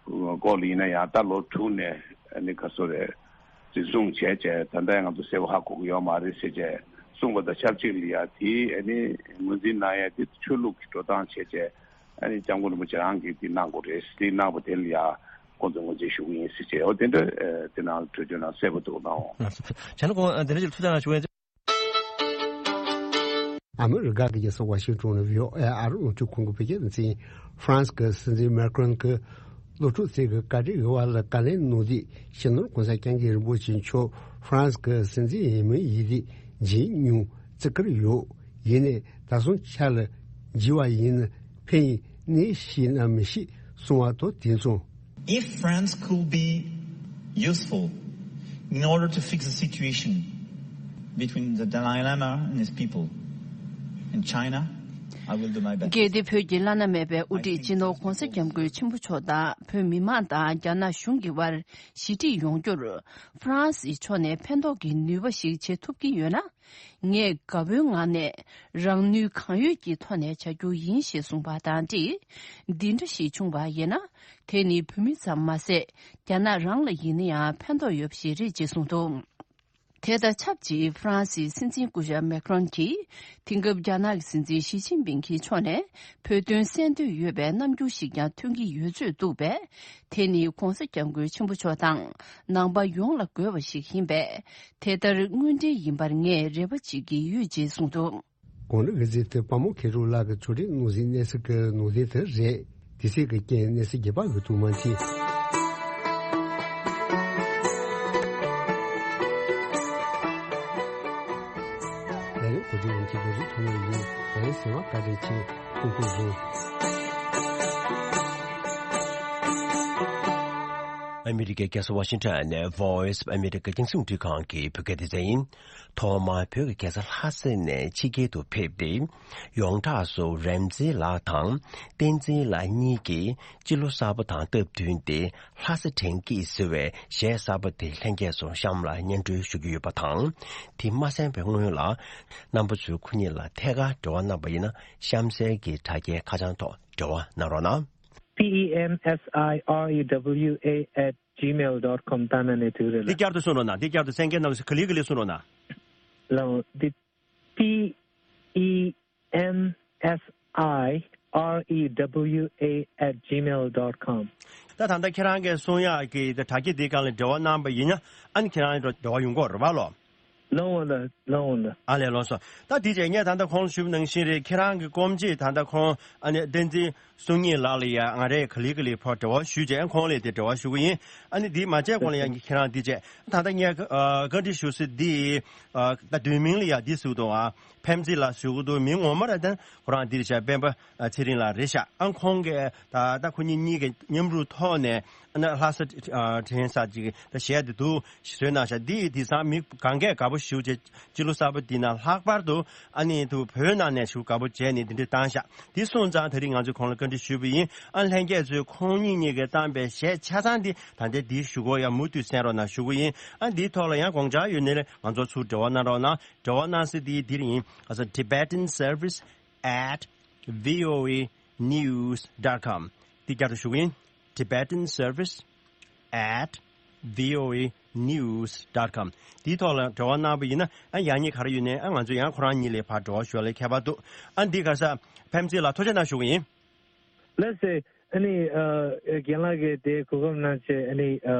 སྐོར་ལ་ཡིན་ན་ཡང་ད་ལོ་དྲུག་ནས་ཨ་ནི་ག་ཚོད་རེད། འཛིན་བཟུང་བྱས་བྱས་ད་ལྟ་ང་ཚོ་གསལ་པོ་ཧ་གོ་གི་ཡོད་མ་རེད་ཟེར་བྱས་གསུངས་པ་དང་ཆབས་ཅིག་ལ་ཡ་དེ་ཨ་ནི་ངོས་འཛིན་གནང་ཡ་དེ་ཆོས་ལུགས་ཀྱི་འགྲོ་སྟངས་བྱས་བྱས་ཨ་ནི་སྐྱབས་མགོན་རིན་པོ་ཆེ་རང་གིས་དེ་གནང་དགོས་རེད། དེ་གནང་པ་དེ་ལ་ཡ་ཁོང་ཚོ་ངོས་འཛིན་ཞུ་གི་ཡིན་ཟེར་བྱས་འོ་དེ་འདྲ་དེ་ནང་གྲོས་ཆོད་ནང་གསལ་པོ་འདུག་གནང་འོང་། བྱས་ན་ཁོང་དེ་འདྲ་ཅིག་ཐུགས་ཚང་ཞུ་ཡ། ཨ་མི་རི་ཀ་གི་རྒྱལ་ས་ཝ་ཤིང་ཏོན་ནས་བྷི་ཨོ་ཨེ་ཨ་རི་རླུང་འཕྲིན་ཁང་གི་བོད་སྐད་སྡེ་ཚན། ཧྥ་རན་སི་གི་སྲིད་འཛིན་མེ་ཀྲོན་གྱིས་སློབ་ཕྲུག་ཚོས་ཀྱི་བཀའ་དྲིན་ཡོད་པ་ལ་བཀའ་ལན་གནང་དུས། སྤྱི་ནོར་གོང་ས་སྐྱབས་མགོན་རིན་པོ་ཆེ་མཆོག་ཧྥ་རན་སི་གི་སྲིད་འཛིན་ཡིན་མིན་ཡིན་དུས་བརྗེད་མྱོང་བརྩི་བཀུར་ཡོད། ཡིན་ནའི་ད་སོང་ཆ་ལ་བརྗེད་པ་ཡིན་ན་ཕན་ཡོན་ནི་ཤེས་ན་མི་ཤེས་གསུང་བ་དང་དེ་མཚུངས། If France could be useful in order to fix the situation between the Dalai Lama and his people and China, I will do my best. གལ་ཏེ་བོད་ཀྱི་བླ་ན་མེད་པའི་དབུ་ཁྲིད་སྤྱི་ནོར་༧གོང་ས་༧སྐྱབས་མགོན་ཆེན་པོ་མཆོག་དང་བོད་མི་མང་དང་རྒྱ་ནག་གཞུང་གི་དབར་ཞི་འགྲིག་ཡོང་རྒྱུར་ཧྥ་རན་སིའི་ཕྱོགས་ནས་ཕན་ཐོགས་ཀྱི་ནུས་པ་ཞིག་བྱེད་ཐུབ་ཀྱི་ཡོད་ན། ངས་དགའ་པོའི་ངང་ནས་རང་ནུས་གང་ཡོད་ཀྱི་ཐོག་ནས་བྱ་རྒྱུ་ཡིན་ཞེས་གསུངས་པ་དང་འབྲེལ། འདི་འདྲ་ཞིག་བྱུང་བ་ཡིན་ན། དེ་ནི་བོད་མི་ཙམ་མ་ཟད། རྒྱ་ནག་རང་ལ་ཡིན་ན་ཡང་ཕན་ཐོགས་ཡོད་པ་ཞིག་རེད་ཅེས་གསུངས་འདུག་དེ་དང་ཆབས་ཅིག་ཧྥ་རན་སིའི་སྲིད་འཛིན་སྐུ་ཞབས་མེ་ཀྲོན་གྱིས། དེང་སྐབས་རྒྱ་ནག་གི་སྲིད་འཛིན་ཞི་ཅིན་ཕིང་གི་ཕྱོགས་ནས་བོད་དོན་གསན་འདོད་ཡོད་པའི་རྣམ་འགྱུར་ཞིག་ཀྱང་ཐོན་གྱི་ཡོད་ཚོད་འདུག་པས། དེ་ནི་༧གོང་ས་༧སྐྱབས་མགོན་ཆེན་པོ་མཆོག་དང་ནང་པ་ཡོངས་ལ་དགོས་པ་ཞིག་ཡིན་པས། དེ་ལྟར་དངོས་འབྲེལ་ཡིན་པར་ངས་རེ་བ་བྱེད་ཀྱི་ཡོད་ཅེས་གསུངས་འདུག་གོང་ནས་གཟིགས་ཏེ་པདྨ་མཁས་གྲུབ་ལགས་ཀྱི་ཕྱོགས་སྒྲིག་ནང་གཟིགས་གནས་ཚུལ་གྱི་ནང་དོན་དེ་རེད། དུས་ཚོད་ཀྱི་རྐྱེན་གནས་ཚུལ་རྒྱས་པ་ཡོད་དུ་མ་མཆིས། ལས་རིམ་གོ་སྒྲིག་ཡོང་གི་འདུག་རིགས་ཐོན་ཡོང་ཡིན། ལས་རིམ་གསན་པར་བཀའ་དྲིན་ཆེ། ཐུགས་རྗེ་ཆེ། ཨ་མི་རི་ཀའི་རྒྱལ་ས་ཝ་ཤིང་ཊོན་ནས་Voice of America རྒྱང་སྲིང་རླུང་འཕྲིན་ཁང་གི་བོད་སྐད་སྡེ་ཚན་ཡིན། ཐོག་མར་བོད་ཀྱི་རྒྱལ་ས་ལྷ་ས་ནས་ཕྱི་རྒྱལ་དུ་ཕེབས་ཏེ། ཡོངས་གྲགས་སུ་རིམ་འཛིན་ལགས་དང་བསྟན་འཛིན་ལགས་གཉིས་ཀྱིས་སྤྱི་ལོ་གསར་པ་དང་སྟབས་བསྟུན་ཏེ། ལྷ་ས་དྲན་སྐྱིད་ཟེར་བའི་གཞས་གསར་པ་དེ་ལྷན་རྒྱས་ཚོ་གཤམ་ལ་སྙན་སྒྲོན་ཞུ་གི་ཡོད་པ་དང་། དེ་མ་གསན་པའི་སྔོན་ལ། རྣམ་པ་ཚོས་ཁོ་གཉིས་ལ་ཐད་ཀར་འབྲེལ་བ་གནང་པ་ཡིན་ན། གཤམ་གསལ་གྱི་དྲ་རྒྱའི་ཁ་བྱང་ཐོག་འབྲེལ་བ་གནང་རོགས་གནང་། P E M S I R E W A at gmail dot com བཏང་ན་ནས་འགྲིག་རེད་ལ། འདི་བསྐྱར་དུ་གསུང་རོགས་གནང་། འདི་བསྐྱར་དུ་གསན་མཁན་རྣམས་ཀླིག་ཀླིག་གསུང་རོགས་གནང་། ལགས་འོང་། འདི་P E M S I R E W A at gmail dot com ད་ད་ལྟ་ཁྱེད་རང་གིས་གསུང་ཡག་གི་དྲ་རྒྱ་འདིའི་སྒང་ལ་འབྲེལ་བ་གནང་པ་ཡིན་ན། ཨ་ནི་ཁྱེད་རང་འབྲེལ་བ་ཡོང་གི་ཡོད་རེད་པ་ལགས། ལགས་འོང་ལགས། ལགས་འོང་ལགས། ཨ་ལས། ལགས་སོ། ད་དེ་རྗེས་ངས་ད་ལྟ་ཁོང་ལ་ཞུས་པ་ནང་བཞིན་རེད། ཁྱེད་རང་གི་སྐུ་མཆེད་ད་ལྟ་ཁོང་ཨ་ནི་བསྟན་འཛིན་བསོད་སྙིང་ལགས་ལ་ཡང་ང་རས་ཀླིག་ཀླིག་ཕར་འབྲེལ་བ་ཞུས་རྗེས། ཁོང་ལ་དེ་འབྲེལ་བ་ཞུ་གི་ཡིན། ཨ་ནི་འདི་མ་བྱས་གོང་ལ་ཡང་ཁྱེད་རང་འདི་བྱས། ད་ལྟ་ངས་ཨ་བཀའ་འདྲི་ཞུ་ས་འདི་ཨ་ད་དུས་མིང་ལ་ཡང་འདི་ཟེར་གྱི་འདུག་ཨ་ཕེམ་ཙི་ལགས་ཞུ་གི་འདུག་མིང་ངོ་མ་ར་ད་ཁོ་རང་འདི་རེད་ཤག་སྤེན་པ་ཚེ་རིང་ལགས་རེད་ཤག་ཨ་ཁོང་གིས་ད་ད་ཁོ་གཉིས་གཉིས་ཀྱི་མཉམ་རུབ་ཐོག་ནས་ཨ་ནི་ལྷ་ས་ཨ་དྲན་གསོ་ཅིག་ད་གཞས་འདི་འདུག་བཟོས་གནང་ཤག་འདི་དེང་སང་མི་གང་གས་དགའ་པོ་ཞེ་པོ་བྱས། སྤྱི་ལོ་གསར་པ་འདི་ནང་ལྷག་པར་དུ་ཨ་ནི་དུ་བོད་ནང་ནས་ཞེ་པོ་དགའ་པོ་བྱས་ནས་འདི་འདྲ་བཏང་ཤག་འདི་སོང་ཙང་ད་རིང་ང་ཚོས་ཁོང་ལ་བཀའ་འདྲི་ཞུས་པ་ཡིན། ཨ་ལྷན་རྒྱས་ཚོས་ཁོང་གཉིས་གཉིས་ཀྱིས་བཏང་པའི་གཞས་ཆ་ཚང་འདི་ད་ལྟའི་འདིའི་གཞུག་གུ་ཡང་མུ་མཐུད་གསན་རོགས་གནང་ཞུ་གི་ཡིན། ཨ་འདིའི་ཐོག་ལ་ཡང་དགོངས་འཆར་ཡོད་ན་ང་ཚོ་ཚུར་འབྲེལ་བ་གནང་རོགས་གནང་། འབྲེལ་བ་གནང་ས་འདི་འདིར་ཡིན། ཨ་ས་Tibetan Service at V O A News dot com འདི་བསྐྱར་དུ་ཞུ་གི་ཡིན། Tibetan Service at V O A News dot com འདིའི་ཐོག་ལ་འབྲེལ་བ་གནང་པ་ཡིན་ན། ཨ་ཡག་ཉེས་ག་རེ་ཡོད་ནའི་ཨ་ང་ཚོ་ཡང་ཁོ་རང་གཉིས་ལ་ཕར་འབྲེལ་བ་ཞུ་བ་ལ་ཁྱད་པར་འདུག་ཨ་འདི་ག་ས་ཕེམ་ཙི་ལགས་ཐུགས་རྗེ་གནང་ཞུ་གི་ཡིན། ལགས་སེ། ཨ་ནི་ཨ་རྒན་ལགས་ཀྱིས་དེ་གོ་སྐབས་གནང་བྱས། ཨ་ནི་ཨ་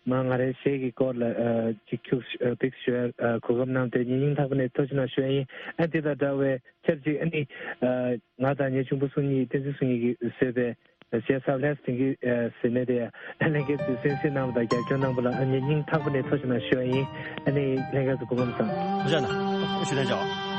མ་ང་རའི་གཞས་ཀྱི་སྐོར་ལ་ཨ་ཅིག་ཁྱུག་ཨ་པིག་ཞུ་བའི་ཨ་གོ་སྐབས་གནང་སྟེ་ཉེ་སྙིང་ཐག་པ་ནས་ཐུགས་རྗེ་གནང་ཞུ་ཡ་ཡིན། ཨ་དེ་དང་འདྲ་བའི་ཆབས་ཅིག་ཨ་ནི་ཨ་ང་དང་ངའི་གཅུང་པོ་བསོད་སྙིང་བསྟན་འཛིན་བསོད་སྙིང་གིས་བཟོས་པའི་གཞས་ས་ལྷས་དེང་གི་ཟེར་མེད་དེ། ཨ་ལྷན་རྒྱས་ཚོས་གསན་གཟིགས་གནང་བ་དང་རྒྱབ་སྐྱོར་གནང་བ་ལ་ཨ་ཉེ་སྙིང་ཐག་པ་ནས་ཐུགས་རྗེ་གནང་ཞུ་བ་ཡིན། ཨ་ནི་ལྷན་རྒྱས་ཚོ་སྐུ་ཁམས་བཟང་། ཐུགས་རྗེ་གནང་། ཞུ་ལན་ཆོག་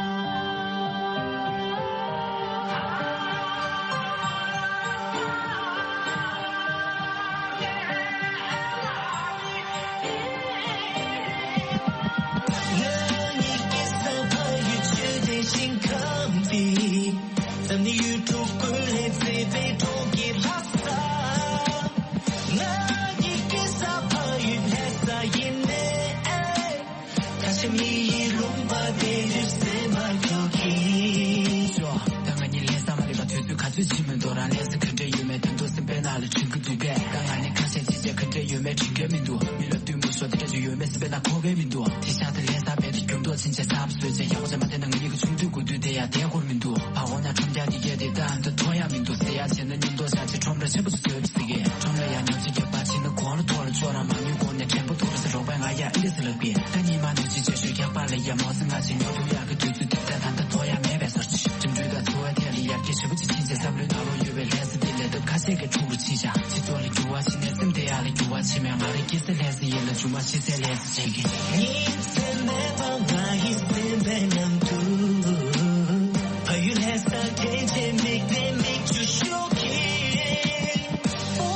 ལྷ་ས་ཡིན་ལ་ཆུ་མ་ཤི་ཚེ་ལྷ་ས་བྱེད་ཀྱི། ཉིན་མཚན་མེད་པར་ང་ཡི་སེམས་པའི་ནང་དུ། ཕ་ཡུལ་ལྷ་ས་དྲན་བྱེད་མིག་ནས་མིག་ཆུ་ཤོར་གྱི། པོ་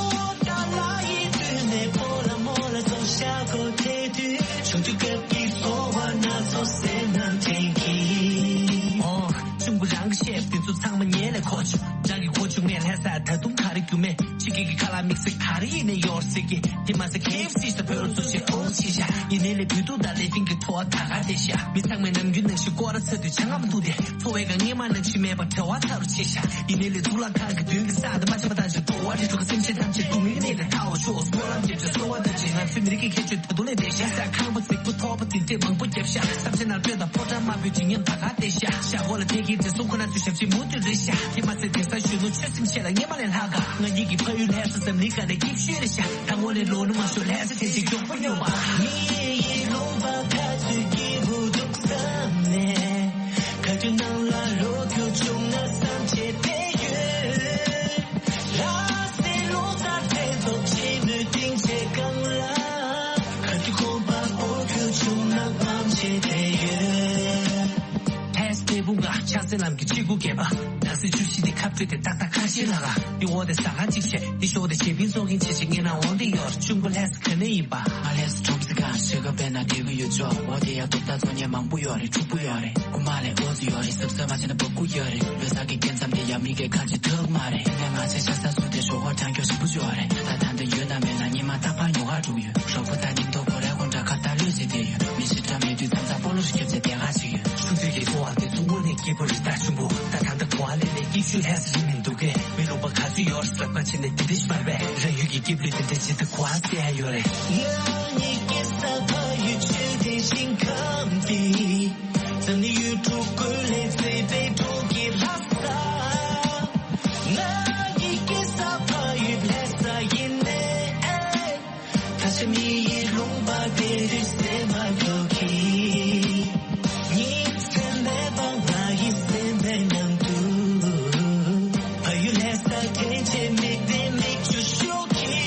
ཏཱ་ལ་ཡི་མདུན་ནས་པོ་ལ་མོ་ལ་ཚོགས་ཤག་གོ་དེ་དུས། ཆུང་དུས་སྐབས་ཀྱི་ཚོར་བ་སྣ་ཚོགས་སེམས་ནང་དྲན་གྱི། ཨོ། གཅུང་པོ་རང་གི་ཤེས་དེ་ཚོ་ཚང་མ་ཉལ་ལས་ཁོ་ཆུ། རང་གི་ཁོ་ཆུ་ངས་ལྷ་ས་ད་དུང་ག་རེ་རྒྱུ་མེད། ཕྱི་རྒྱལ་གྱི་ཁ་ལག་དམིགས་བསལ་ག་རེ་ཡིན་ནས་ཡོར་ཟེར་གི། དེ་མ་ཟད་ཁེ་ཨེཕ་སི་ས་བོད་རུ་ཚོ་ཆེ་ཨོ་ཆེ་ཤ། ཡིན་ནའི་ལས་བོད་དུ་ད་ལས་ཕིང་གི་ཐོ་བ་ད་ག་དེ་ཤ། མི་ཚང་མའི་ནམ་རྒྱུན་ནང་བཞིན་སྐོར་ར་ཚ་དུས་ཆང་ངམ་འདུག་དེ། འཚོ་བའི་ག་སྔས་མ་ནང་བཞིན་མེད་པ་བྲེལ་བ་ཚ་རུ་ཆེ་ཤ། ཡིན་ནའི་ལས་གཙུག་ལག་ཁང་གི་མདུན་གྱི་ས་དང་མ་ཆེན་པ་དང་ཆེ་འགྲོ་བ་རི་ཁྲོད་ཀྱི་སེམས་ཅན་ཐམས་ཅད་སྡུག་བསྔལ་གནས་ལས་ཐར་བ་ཤོག་སྨོན་ལམ་རྒྱབ་ཅིང་གསོལ་བ་བཏབ་ཅིང་ང་ཚོའི་མི་རིགས་ཀྱི་ཁྱད་ཆོས་ད་དུང་ལས་འདས་ཤ། ས་ཁང་པ་གཟིག་པོ་ཐོག་པ་དེ་འདྲས་མང་པོ་བརྒྱབ་ཤ། ས་ཆ་ནར་སྤྲོད་དང་ཕོ་བྲང་དམར་པོའི་བརྗིད་ཉམས་ད་ག་བལྟས་ཤག་ཤ་འོ་ལ་དེ་གིན་དེ་སོང་ཁོ་ན་ཚོའི་ཞབས་ཕྱི་མུ་མཐུད་རེད་ཤག་དེ་མ་ཚད་དེང་སང་གཞོན་ནུ་ཆོས་སེམས་ཤེས་ལ་སྔས་མ་ལས་ལྷག་ག་ང་གཉིས་ཀྱི་ཕ་ཡུལ་ལྷ་ས་འཛམ་གླིང་སྒང་ལས་སྐྱིད་ཤོས་རེད་ཤག་ད་ངོ་ནས་ལོ་ནི་མ་ཤོར་ལྷ་ས་དེ་ཅིག་མགྱོགས་པོ་སྙོམས་པ། མི་ཡི་ལུང་པ་ག་ཚོད་སྐྱིད་པོ་འདུག་བསམ་ནས། ག་དུས་ནང་ལ་ལོ་རྒྱུས་བྱུང་ན་བསམ་བྱས་བསྡད་ཡོད། ལྷ་སའི་ལོ་གསར་མཚན་ཚོགས་ཆེན་མོའི་སྡིངས་ཆའི་སྒང་ལ། ག་དུས་ཁོམ་པ་འོ་བརྒྱུད་བྱུང་ན་ངམ་བྱས་བསྡད་ཡོད། ལྷ་ས་འབྲས་སྤུངས་ཀ་ཕྱག་འཚལ་ལམ་གྱི་ཆེ་དགུ་བརྒྱད་པ། ནང་སྲིད་བཅུ་བཞི་དེ་ཁ་སྤྲོད་དེ་ཏག་ཏག་ཁ་ཤས་ལ་ག་འདི་འོག་དེ་ཟ་ཁང་གཅིག་བྱས་འདི་ཞོག་དེ་བྱེད་པིན་ཚོགས་མཁན་ཆེ་ཆེ་ངེད་ན་འོང་དེ་ཡོད་གཅུང་པོ་ལྷ་ས་ག་ནས་ཡིན་པ། ང་ལྷ་ས་ཁྲོམ་གཟིགས་ཁང་ཞེ་ག་པས་ན་དེ་གི་ཡོད་ཆོག་འོ་དེ་ཡ་ཏོག་ཏ་ཚོ་ཉེ་མང་པོ་ཡོད་རེད་ཕྲུ་གུ་ཡོད་རེད། རྐུ་མ་ལས་འོ་ཚོ་ཡོད་རེད་གཟབ་གཟབ་མ་བྱས་ན་བབ་ཁུ་ཡོད་རེད། ལོ་གསར་གྱི་སྐྱེ་མཚམས་དེ་ཡ་མི་གས་ཁ་ཆེ་ཐག་མ་རེད། ཡིན་ནའི་ང་ཚོའི་ཤ་ཚ་སུ་དེ་ཞོགས་ཁོག་གྲང་སྐྱོ་ཞིག་པུ་ཅོ་རེད། ད་ད་འདི་ཡོད་ན་མེད་ན་ཉི་མ་རྟག་པར་ཉོ་ག་འགྲོ་གི་ཡོད། རོགས་པོ་ད་ཉིན་ཐོ་གོ་རེ་གོ་འདྲ་ཁ་ད་ལོས་ཟེར་དེ་ཡོད། མི་ཞིག་འདྲ་མེད་དུས་མཚམས་མཚམས་སྤོ་ལོ་ཞིག་རྒྱབ་ཚེ་དེ་ག་ཞིག་ཡོད། ཆུང་དུས་ཀྱི་འཚོ་བ་དེ་ཚོ་དངོས་གནས་སྐྱིད་པོ་རེད་ད་ཆུང་བོ། ད་ད་འདི་གོ་བ་ལེན་ནས་སྐྱིད་ཤོས་ལྷས་རིན་མི་འདུག་གས། མི་ལུང་པ་ག་ཚོད་ཡོད་རེད་ཟབ་ཁ་ཕྱིན་ནས་དེ་འདྲ་ཞིག་མ་རེད་པས། རང་ཡུལ་གྱི་སྐྱིད་པོ་དེ་འདྲ་ཇི་ལྟར་གོ་བ་སད་ཡ་ཡོད་རེད། ཡང་ཉིད་ཀྱི་ས་ཕ་ཡུལ་ཆོས་ལྡན་ཞིང་ཁམས་འདི། འཛམ་གླིང་ཡུལ་གྲུ་ཀུན་ལས་མཛེས་པའི་འབྲོག་གི་ལྷ་ས། ང་ཡི་སྐྱེས་ས་ཕ་ཡུལ་ལྷ་ས་ཡིན་ནས། ད་ཆ་མི་ཡི་ལུང་པ་དེ་རུ་སེམས་པ་འགྲོ་གི། ཉིན་མཚན་མེད་པར་ང་ཡི་སེམས་པའི་ནང་དུ། ཕ་ཡུལ་ལྷ་ས་དྲན་བྱེད་མིག་ནས་མིག་ཆུ་ཤོར་གི།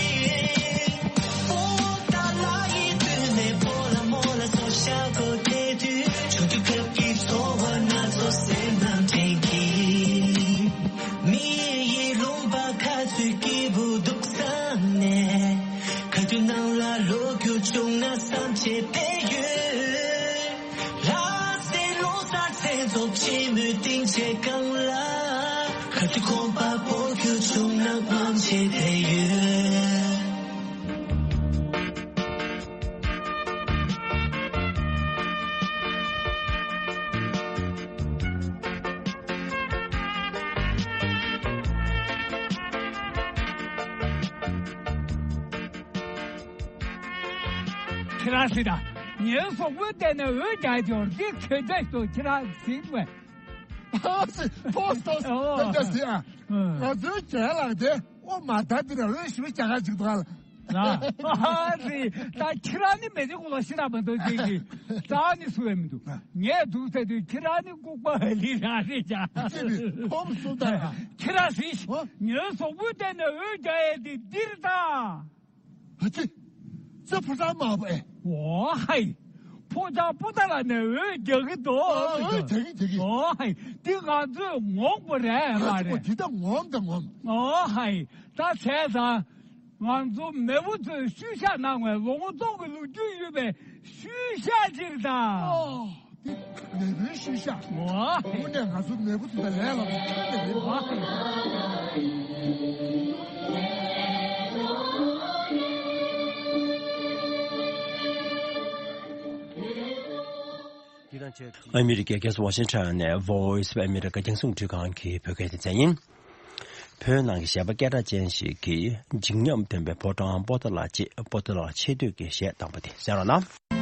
པོ་ཏཱ་ལ་ཡི་མདུན་ནས་པོ་ལ་མོ་ལ་སོགས་ཤག་གོ་དེ་དུས། ཆུང་དུས་སྐབས་ཀྱི་ཚོར་བ་སྣ་ཚོགས་སེམས་ནང་དྲན་གྱིན། མི་ཡི་ལུང་པ་ག་ཚོད་སྐྱིད་པོ་འདུག་བསམ་ནས། ག་དུས་ནང་ལ་ལོ་རྒྱུས་བྱུང་ན་བསམ་བྱས་བསྡད་ཡོད། ལྷ་སའི་ལོ་གསར་མཚན་ཚོགས་ཆེན་མོའི་སྡིངས་ཆའི་སྒང་ལ། ག་དུས་ཁོམ་པ་སྤོ་རྒྱུ་བྱུང་ན་ངམ་བྱས་བསྡད་ཡོད། ཁྱེད་རང་སྲིད་ད། ངའི་གཟུགས་པོའི་སྟེང་ནས་འོད་རྒྱག་ཅོར་འདི་ཁྱོད་ཚོས་སུ་ཁྱེད་རང་གཟིགས་པས། ཨ་ཙི་ཕོ་སོ་སོ་ཨོ། ད་ཟིག་ཨ། ཨ། ང་ཚོའི་རྒྱལ་ལགས་དེ་ཨོ་མ་ད་འདི་ལ་འོད་ཞིབ་རྒྱག་ག་ཅིག་འདུག་ཨ། ཨ་ཙི་ད་ཁྱེད་རང་ནི་མེད་ཅིག་གོ་ལ་ཤི་ན་མ་འདུག་ཅིག་གི་རྩ་ནི་སུ་ཡང་མི་འདུག་ངས་འདུག་ཟེར་དུས་ཁྱེད་རང་ནི་ལྐུགས་པ་ལི་རང་རེད་ཅག་ཅི་ནི་ཕོ་སོ་ད་ཨ། ཁྱེད་རང་ཟིག་ཨོ། ངའི་གཟུགས་པོའི་སྟེང་ནས་འོད་རྒྱག་ཡས་དེ་འདིར་ད། ཨ་ཙི། ཙི་ཕོ་བྲང་དམར་པོ་ཨེ། ཨོ་ཧའི། ཕོ་བྲང་པོ་ཏཱ་ལ་ནས་འོད་རྒྱག་གི་འདུག་ཨ་འོད་རྒྱག་གི་རྒྱག་གི། ཨོ་ཧའི། འདི་ང་ཚོས་ངོམ་དགོས་རེད་མ་ཨ་ཙི་རེད། འདི་ད་ངོམ་ད་ངོམ། ཨོ་ཧའི། ད་བྱས་ཙང་། ང་ཚོ་མེས་པོ་ཚོས་ཤུལ་བཞག་གནང་བའི་ལོ་ངོ་སྟོང་གི་ལོ་རྒྱུས་ཡོད་པའི་ཤུལ་བཞག་ཅིག་དང་། ཨོ། མེས་པོའི་ཤུལ་བཞག་ཨོ། དངོས་གནས་ང་ཚོ་མེས་པོ་ཚོ་དང་ལས་སླ་པོ་ཁྱོན་ནས་མེད་པ། ཨ་མི་རི་ཀའི་རྒྱལ་ས་ཝ་ཤིང་ཊོན་ནས་Voice of America རྒྱང་སྲིང་རླུང་འཕྲིན་ཁང་གི་བོད་སྐད་སྡེ་ཚན་ཡིན། བོད་ནང་གི་གཞས་པ་སྐད་གྲགས་ཅན་ཞིག་གིས་འཇིགས་ཉམས་ལྡན་པའི་ཕོ་བྲང་པོ་ཏཱ་ལ་ཅེས་པོ་ཏཱ་ལ་ཆེ་བསྟོད་ཀྱི་གཞས་བཏང་པ་དེ་གསན་རོགས་གནང་།